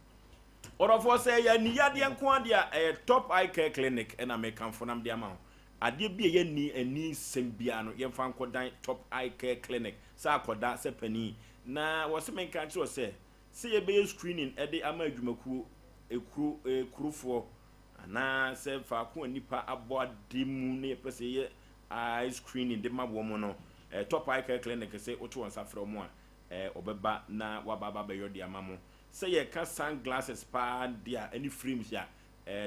Ɔdɔfoɔ sɛ ɛyɛ aniyadeɛ nko adeɛ a ɛyɛ Top Eye Care Clinic ɛna mekamfo nam de ama wo. Adeɛ bi a ɛyɛ ani ani sɛm biara no yɛmfa nkɔdan Top Eye Care Clinic sɛ akɔda sɛ panin. Na wɔse menka nkyerɛ wo sɛ sɛ yɛbɛyɛ screening ɛde ama adwumakuo, ekuro, ekurofoɔ anaa sɛ faako a nnipa abɔ ade mu na yɛpɛ sɛ yɛyɛ eye screening de ma wɔn no, Top Eye Care Clinic sɛ woto wɔn nsa frɛ wɔn a ɔbɛba na waba aba abɛyɔ de ama mo. Sɛ yɛka sun glasses paa de a, ɛne frames a,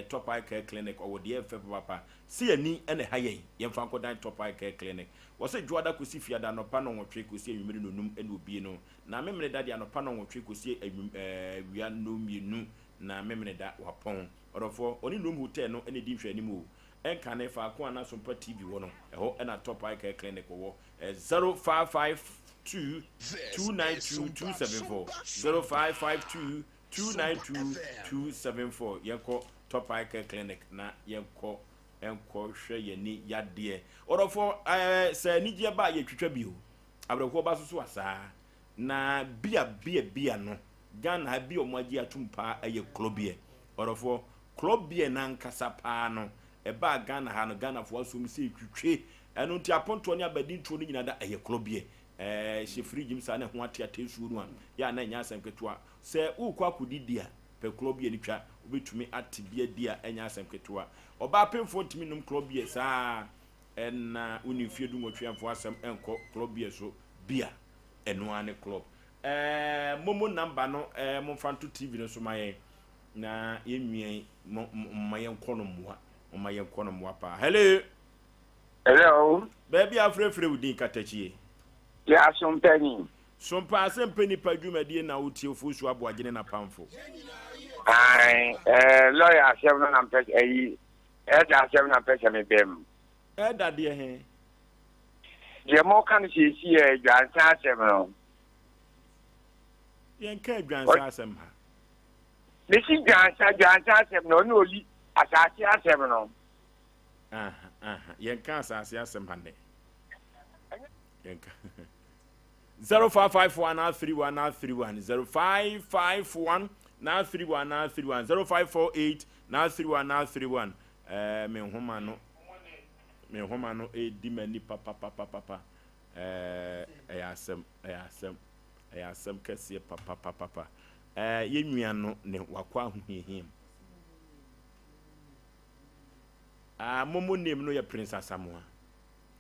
Top Eye Care Clinic ɔwɔ deɛ ɛfɛ papaapa. Sɛ yɛn ani na ɛha yɛn, yɛmfa nkɔdan Top Eye Care Clinic. Wɔsɛ Dwoada kɔsi Fiada anɔpa nnɔnwɔtwe kɔsi anwummere nnɔnum na obie no. Na Memeneda deɛ anɔpa nnɔnwɔtwe kɔsi anwum ɛɛ awia nnɔnmienu na Memeneda wapɔn. Ɔdɔfoɔ, ɔne Nnom Hotel no na ɛdi nhwɛanim o. Ɛnkane faako a na Sompa TV wɔ no, ɛhɔ na Top Eye Care Clinic wɔ. 0552 292 274 0552 292 274 Yɛnkɔ Top Eye Care Clinic na yɛnkɔ nkɔ hwɛ yɛn ani yadeɛ. Ɔdɔfoɔ ɛɛ sɛ anigyeɛ ba a yɛtwitwa bio, awerɛhoɔ ba so so a saa. Na bia bia bia no Ghana ha bia wɔn agye atum paa ɛyɛ club beer. Ɔdɔfoɔ club beer nankasa paa no ɛbaa Ghana ha no Ghanafoɔ asom sɛ twitwe Ɛno nti apontoɔ ne abadintoɔ no nyinaa da ɛyɛ korɔ biɛ. Ɛɛ hyɛ fridge mu saa na ɛho ate ate nsuo no a, yɛ a na ɛnyɛ asɛm ketewa. Sɛ worekɔ akɔdidi a, pɛ korɔ biɛ no twa. Wobɛtumi ate bi adi a ɛnyɛ asɛm ketewa. Ɔbaa pemfoɔ ntumi nnom korɔ biɛ saa ɛna wonni mfeɛ dunwɔtwe a mfa w'asɛm nkɔ korɔ biɛ so bia. Ɛno ara ne club. Ɛɛ momo number no ɛɛ momfa nto TV no so ma yɛn na yɛnwia yi mo momma yɛnkɔ no mmoa. Momma yɛnkɔ no mmoa paa. Hello! Hello. Baabi a afrɛfrɛ wo din katakyie. Yɛ asompani. Sompa asɛmpɛ nipa dwumadie na wo tie Ofosu Aboagye ne n'apamfo. Ae eh, lawyer asɛm no na mpɛ ayi ɛda asɛm na mpɛ sɛ mebɛ mu. Ɛda deɛ he? Deɛ moka no seesi yɛ adwansa asɛm no. Yɛnka adwansa asɛm ha. Mesi dwansa dwansa asɛm no ɔne oli asase asɛm no. Aha, aha. Yɛnka asase asɛm ha nnɛ. Yɛnka. 0551 931 931 0551 931 931 0548 931 931 ɛɛ me nhoma no me nhoma no edi m'ani papapapapa ɛɛ ɛyɛ asɛm ɛyɛ asɛm ɛyɛ asɛm kɛseɛ papapapapa ɛɛ yɛn nua no ne wakɔ ahohiahia mu. Ah momo name no yɛ Prince Asamoah.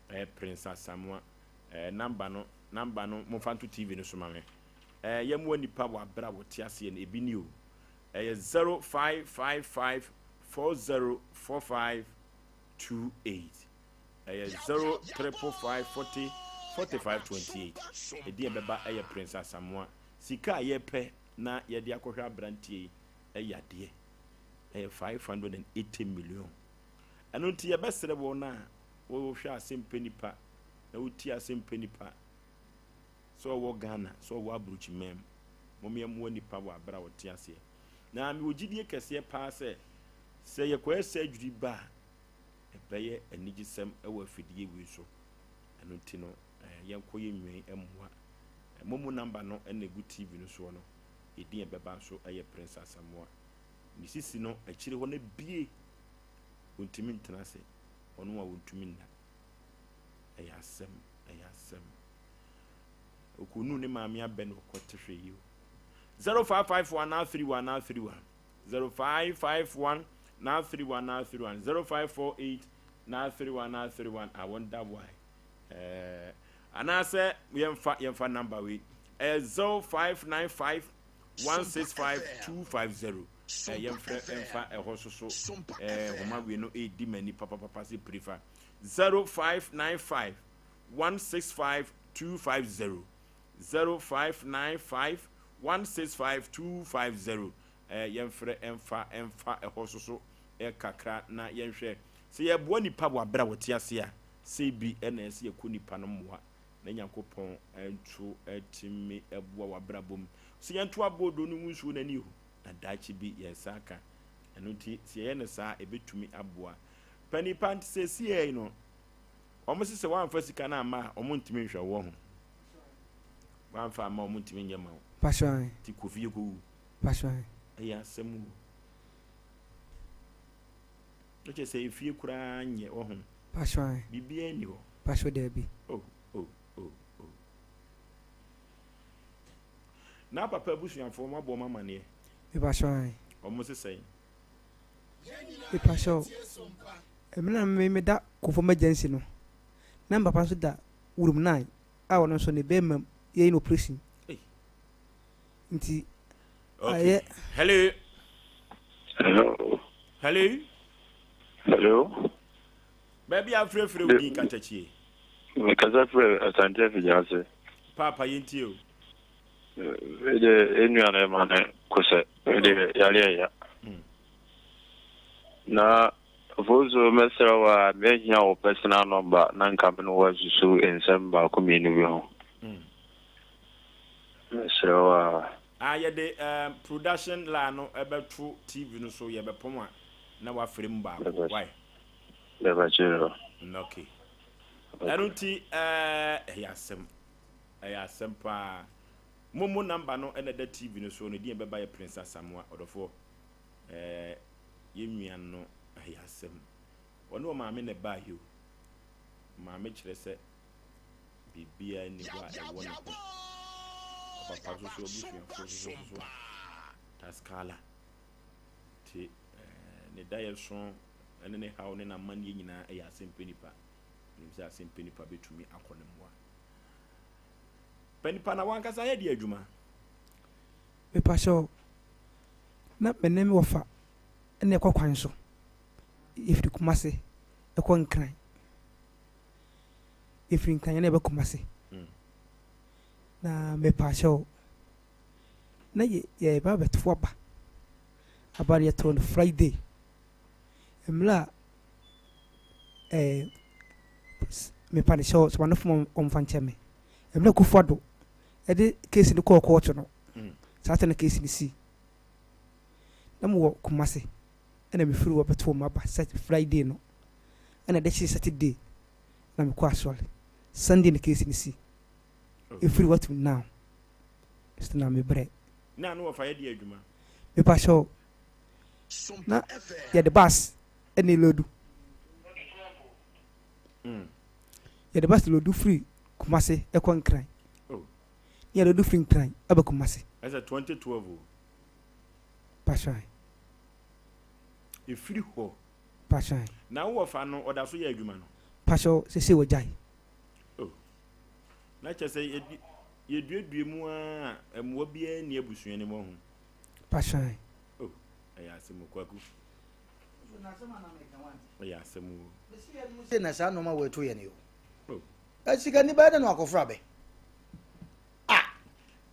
Ɛyɛ Prince Asamoah. Ɛɛ number no number no momfa nto TV no so ma me. Ɛɛ yɛmmoa nnipa wɔ aberɛ a wɔte aseɛ no, ebi ni o. Ɛyɛ 0555 4045 28. Ɛyɛ 0 555 40 45 28. Edin a ɛbɛba yɛ Prince Asamoah. Sika a yɛpɛ na yɛde akɔhwɛ aberanteɛ yi yɛ adeɛ. Ɛyɛ 580 million. Ɛno nti yɛbɛsrɛ wɔn a wɔhwɛ asɛmpɛ nipa na wotie asɛmpɛ nipa sɛ ɔwɔ Ghana sɛ ɔwɔ aburokyiman mu mom yɛmmoa nipa wɔ abere a wɔte aseɛ. Na mewɔ gyidie kɛseɛ paa sɛ sɛ yɛkɔyɛ surgery ba a ɛbɛyɛ anigyesɛm wɔ afidie wei so. Ɛno nti no yɛnkɔ yɛ nwan mmoa. Momo number no na ɛgu TV no soɔ no. Ɛdin ɛbɛba nso yɛ Prince Asamoah. Ne sisi no akyire hɔ no abie. Ɔntumi ntena ase. Ɔno a ɔntumi nna. Ɛyɛ asɛm, ɛyɛ asɛm. Ɔkɔnu ne maame abɛ na ɔkɔte hwɛ yi o. 0551 931 931 0551 931 931 0548 931 931 I wonder why. Eh, anaasɛ yɛmfa yɛmfa number wei ɛyɛ 0595 165 250 eh, yɛmfrɛ ɛmfa ɛhɔ so so eh, homa wei no ɛredi m'ani papapapa sɛ pirifa 0595 165 250 0595 165 250 eh, yɛmfrɛ ɛmfa ɛmfa ɛhɔ so so eh, kakra na yɛnhwɛ sɛ yɛboa nipa wɔ abere a wɔte ase a Sei bi na ɛsɛ yɛkɔ nipa no mmoa na Nyankopɔn nso atumi aboa w'abrabɔ mu. Sɛ yɛnto aboodoo no ngu nsuo no ani o, na daakye bi yɛn nsa aka. Ɛno nti sɛ yɛyɛ no saa a, ɛbɛtumi aboa. Pa nipa nti seesei no, wɔn se sɛ woamfa sika no amma a, wɔn ntumi nhwɛ wo ho. Woamfa amma wɔn ntumi nyɛ ma wo. Pastor. Ti kɔ fie kɔwu. Pastor. Ɛyɛ asɛm o. Na kyerɛ sɛ efie koraa nyɛ wɔ ho. Pastor ae. Biribiara nni hɔ. Pastor daabi. Oh oh oh oh. Na papa abusuafoɔ wɔn abɔ wɔn amaneɛ. Me pastor ae. Wɔn se sɛn? Me pastor, ɛmena na me meda Kofo emergency no, na me papa nso da room 9 a ɔno nso ne bɛrima mu yɛyɛ no operation. Ei. Nti Okay. Hello. Hello. Hello. Hello. Baabi a afrɛfrɛ wo din katakyie. Mekasa frɛ Asante Afigyase. Paapa yɛntie o. Mede enua no ma ne kosɛ mede yare ɛya. Hmm. Na foso mɛsrɛ wo a mɛhia wo personal number na nka me ne wo asusu nsɛm baako mmienu bi ho. Hmm. Mesrɛ wo a. Ah yɛde eh, production line no ɛbɛto TV no so yɛbɛpɔn a na wafrɛ mu baako why? Bɛbɛkyerɛ o. Mm, okay. Ɛno nti eh, ɛyɛ asɛm ɛyɛ asɛm paa. Momo number no ɛna ɛda TV no so no din ɛbɛba yɛ Prince Asamoah ɔdɔfoɔ eh, yɛn nua no ɛyɛ asɛm. Ɔne ɔmaame na ɛbaa yi o. Maame kyerɛ sɛ biribiara nni hɔ a ɛwɔ ne ho. Ɔpapa nso so abusuafoɔ nso so so Taskala te eh, ne daeɛso ne ne haw ne n'amanneɛ nyinaa yɛ asɛmpɛ nipa. Nim sɛ asɛmpɛ nipa bɛtumi akɔ ne mmoa. Pɛ nipa na wankasa yɛ deɛ adwuma. Mepakyɛw, na me ne me wɔfa na ɛkɔ kwan so. Yɛfiri Kumase ɛkɔ Nkran. Yɛfiri Nkran na yɛba Kumase. Na mepaakyɛw, na yɛ yɛreba abɛto aba. Aba no yɛtoo no Friday. Mmerɛ a ɛɛ mepa no kyɛw sɛ wɔn fom wɔmfa nkyɛ me. Mmerɛ Akufo Addo ɛde case no kɔɔ kɔɔto no, saa sɛ na case no sii. Na mowɔ Kumase ɛna mefiri hɔ bɛtoo m'aba sɛ Friday no. Ɛna ɛde kyee Saturday na mekɔ asɔre. Sunday na case no si. Ɛfiri hɔ to now. Still na mebrɛ. Na ano wɔfa yɛ deɛ adwuma. Mepa kyɛw. Na yɛde bus ɛna elodu. Mm. Yɛde bus lodu firi Kumase ɛkɔ Nkran. Oh. Ne yɛde lodu firi Nkran ɛba Kumase. Ɛsɛ 2012 o. Pastor. Ɛfiri hɔ. Pastor. Na wo wɔfa no ɔda so yɛ adwuma no? Pastor sese wagyae. Oh. Na kyerɛ sɛ yɛdi. Yɛduadua mu ara a, mmoa biara nni abusua no mu ahu. Pahyɛn. Oh, ɛyɛ asɛm o, Kwaku. Ɛyɛ asɛm o. Sɛ na saa nneɛma wɔ ɛto yɛn yi o. Oh. Sikani bɛyɛ dɛ na wakɔfra bɛ. Ah,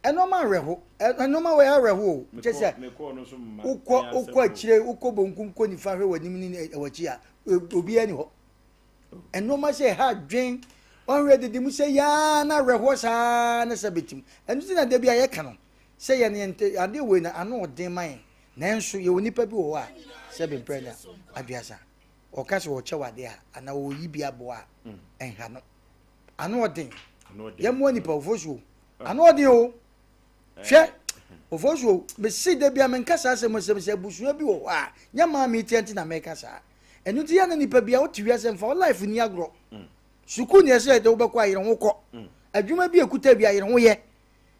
ɛnneɛma awerɛho, ɛnneɛma wɔ awerɛho o. Kyɛ sɛ wokɔ wokɔ akyire, wokɔ bonkum kɔ nifa hwɛ w'anim ne w'akyi a, obiara ni hɔ. Nnoɔma sɛ ɛha adwen, ɔnhwɛ didi mu sɛ yaa na awerɛhoɔ saa na sɛ bɛtim. Ɛno nti na da bi a yɛka no sɛ yɛn yɛn adeɛ wei no ano ɔden ma yɛn. Nanso yɛwɔ nipa bi wɔ hɔ a sɛ bemprɛ na aduasa ɔka sɛ ɔkyɛ wɔ adeɛ a anaa ɔyi bi aboa a ɛnha no. Ano ɔden. Yɛmmoa nipa ofosuo. Ano ɔden o. Hwɛ, Ofosuo, mese da bia menka saa asɛm asɛm sɛ abusua bi wɔ hɔ a, nyɛ maa metia nti na meka saa. Ɛno nti yɛ na nipa bia wote wiase mfa wo life ni agorɔ. Sukuu ne ɛsɛ yɛde wobɛkɔ ayere ho kɔ. Adwuma bi ekuta bi ayere ho yɛ.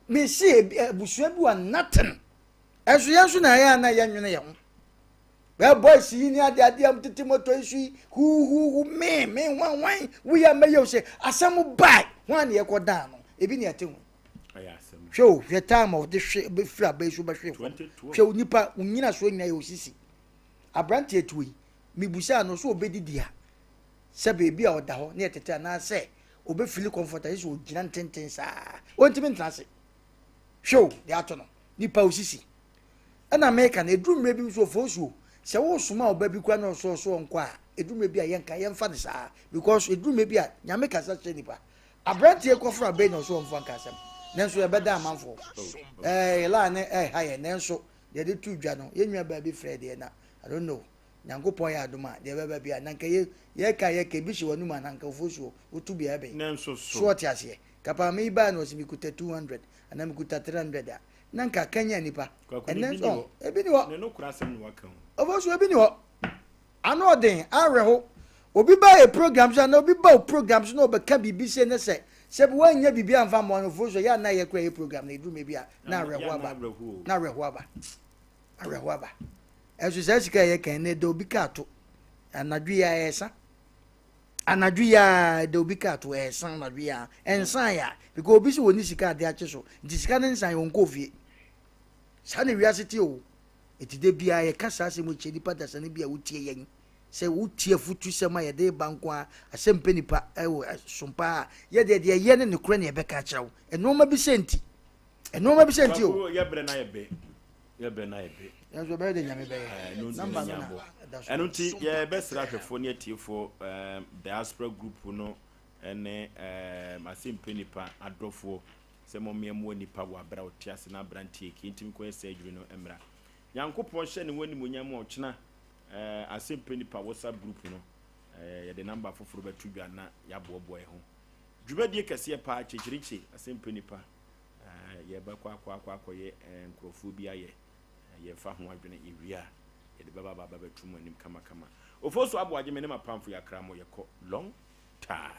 Mese abusua bi wɔ nothing. Ɛnso yɛn nso na ɛyɛ a na yɛnwene yɛn ho. Bɛɛ boys yi ni ade ade a tete moto yi so yi huhuhu me me hwan hwan woyɛ mɛyɛ o sɛ asɛm bae hwan ne yɛkɔ dan no ebi ne ɛte ho. Hwɛ o, hwɛ time a ɔde hwe bɛfiri aba yi so bɛhwe fam. Hwɛ o, nipa, wo nyinasoɔ nyinaa yɛ osisi. Aberanteɛ tuo yi, mebusaa no sɛ ɔbɛdidi a, sɛ baabi a ɔda hɔ ne ɛtete anaasɛ ɔbɛfili comfort a, sɛ ɔgyina ntenten saa. Ɔntumi ntena ase. Hwɛ o, deɛ ato no, nipa osisi. Ɛna meka no, ɛduru mmerɛ bi nso ɔfoosuo, sɛ wosoma ɔba bi koraa na ɔsɔ ɔsɔ ɔnkɔ a, ɛduru mmerɛ bi a yɛnka, yɛmfa no saa. Because ɛduru mmerɛ bi a, Nyame kasa kyerɛ nipa. Aberanteɛ kɔforo abɛn na ɔsɛ ɔmfa nka asɛm nanso yɛbɛda amanfoɔ ɛɛ laa ne ɛha yɛ nanso deɛ de to dwa no yɛn nua baa bi frɛ deɛ na I don't know Nyankopɔn yɛ adom a deɛ ɛbɛba bi a na nka yɛ yɛka yɛka ebi hyɛ w'anum a na nka ofosuo wotu bi a ɛbɛn nanso so so ɔte aseɛ kapaame yi baa na ɔsɛ mekuta 200 anaa mekuta 300 a na nka kanya nipa ɛnɛ nso ebi ni hɔ ne no kora asɛm na waka o ofosuo ebi ni hɔ Ano ɔden, awerɛho. Obi ba yɛ program so anaa obi ba wo program so na ɔbɛka biribi sei ne sɛ, sɛ bi woannya biribi amfa ammoa no fo so yɛ a na yɛ kora yɛ program no ɛduru mmerɛ bi a na awerɛho aba. Na awerɛho aba. Awerɛho aba. Ɛnso saa sika a yɛka ɛnɛ da obi kaa to. Anadwo yi a ɛsa. Anadwo yi a da obi kaa to ɛsa anadwo yi a ɛnsan ya because obi sɛ wɔni sika ade akye so nti sika no nsan yɛ ɔnkɔɔ fie. Saa na wiase te o. Enti da biara yɛka saa asɛm yi kyerɛ nnipa dasani bi a wotie yɛn. Sɛ wotie afotusɛm a yɛde reba nko ara, asɛm mpɛ nipa wɔ som paa a, yɛ deɛ deɛ ɛyɛ ne nokorɛ na yɛbɛka akyerɛ wo. Nnoɔma bi sɛ nti. Nnoɔma bi sɛ nti o. Kwaku, yɛ brɛ na yɛ bɛ. Yɛ brɛ na yɛ bɛ. Nanso ɛbɛyɛ deɛ Nyame bɛyɛ. Ɛno nti Number na no na nyabɔ. ɛda so. Ɛno nti yɛbɛsrɛ ahwɛfoɔ ne atiefoɔ, diaspora group no ne asɛmpɛ nipa adɔfoɔ sɛ mommea mmoa nipa wɔ aberɛ a ɔte ase na abranteɛ ki ntimi kɔyɛ surgery no mmra. Nyankopɔn hyɛ ne ho animuonyam a ɔkyena eh, asɛmpɛ nipa WhatsApp group no eh, yɛde number foforɔ bɛto dwa na yɛaboaboa yɛ ho. Dwumadie kɛseɛ paa kyekyerikye asɛmpɛ nipa eh, yɛbɛkɔ akɔ akɔ akɔyɛ eh, nkurɔfoɔ bi ayɛ eh, yɛfa ho adwene yɛwie a yɛde bɛba aba bɛto mu anim kamakama. Ofosu Aboagye me ne m'apamfo yɛakra mo yɛkɔ long time.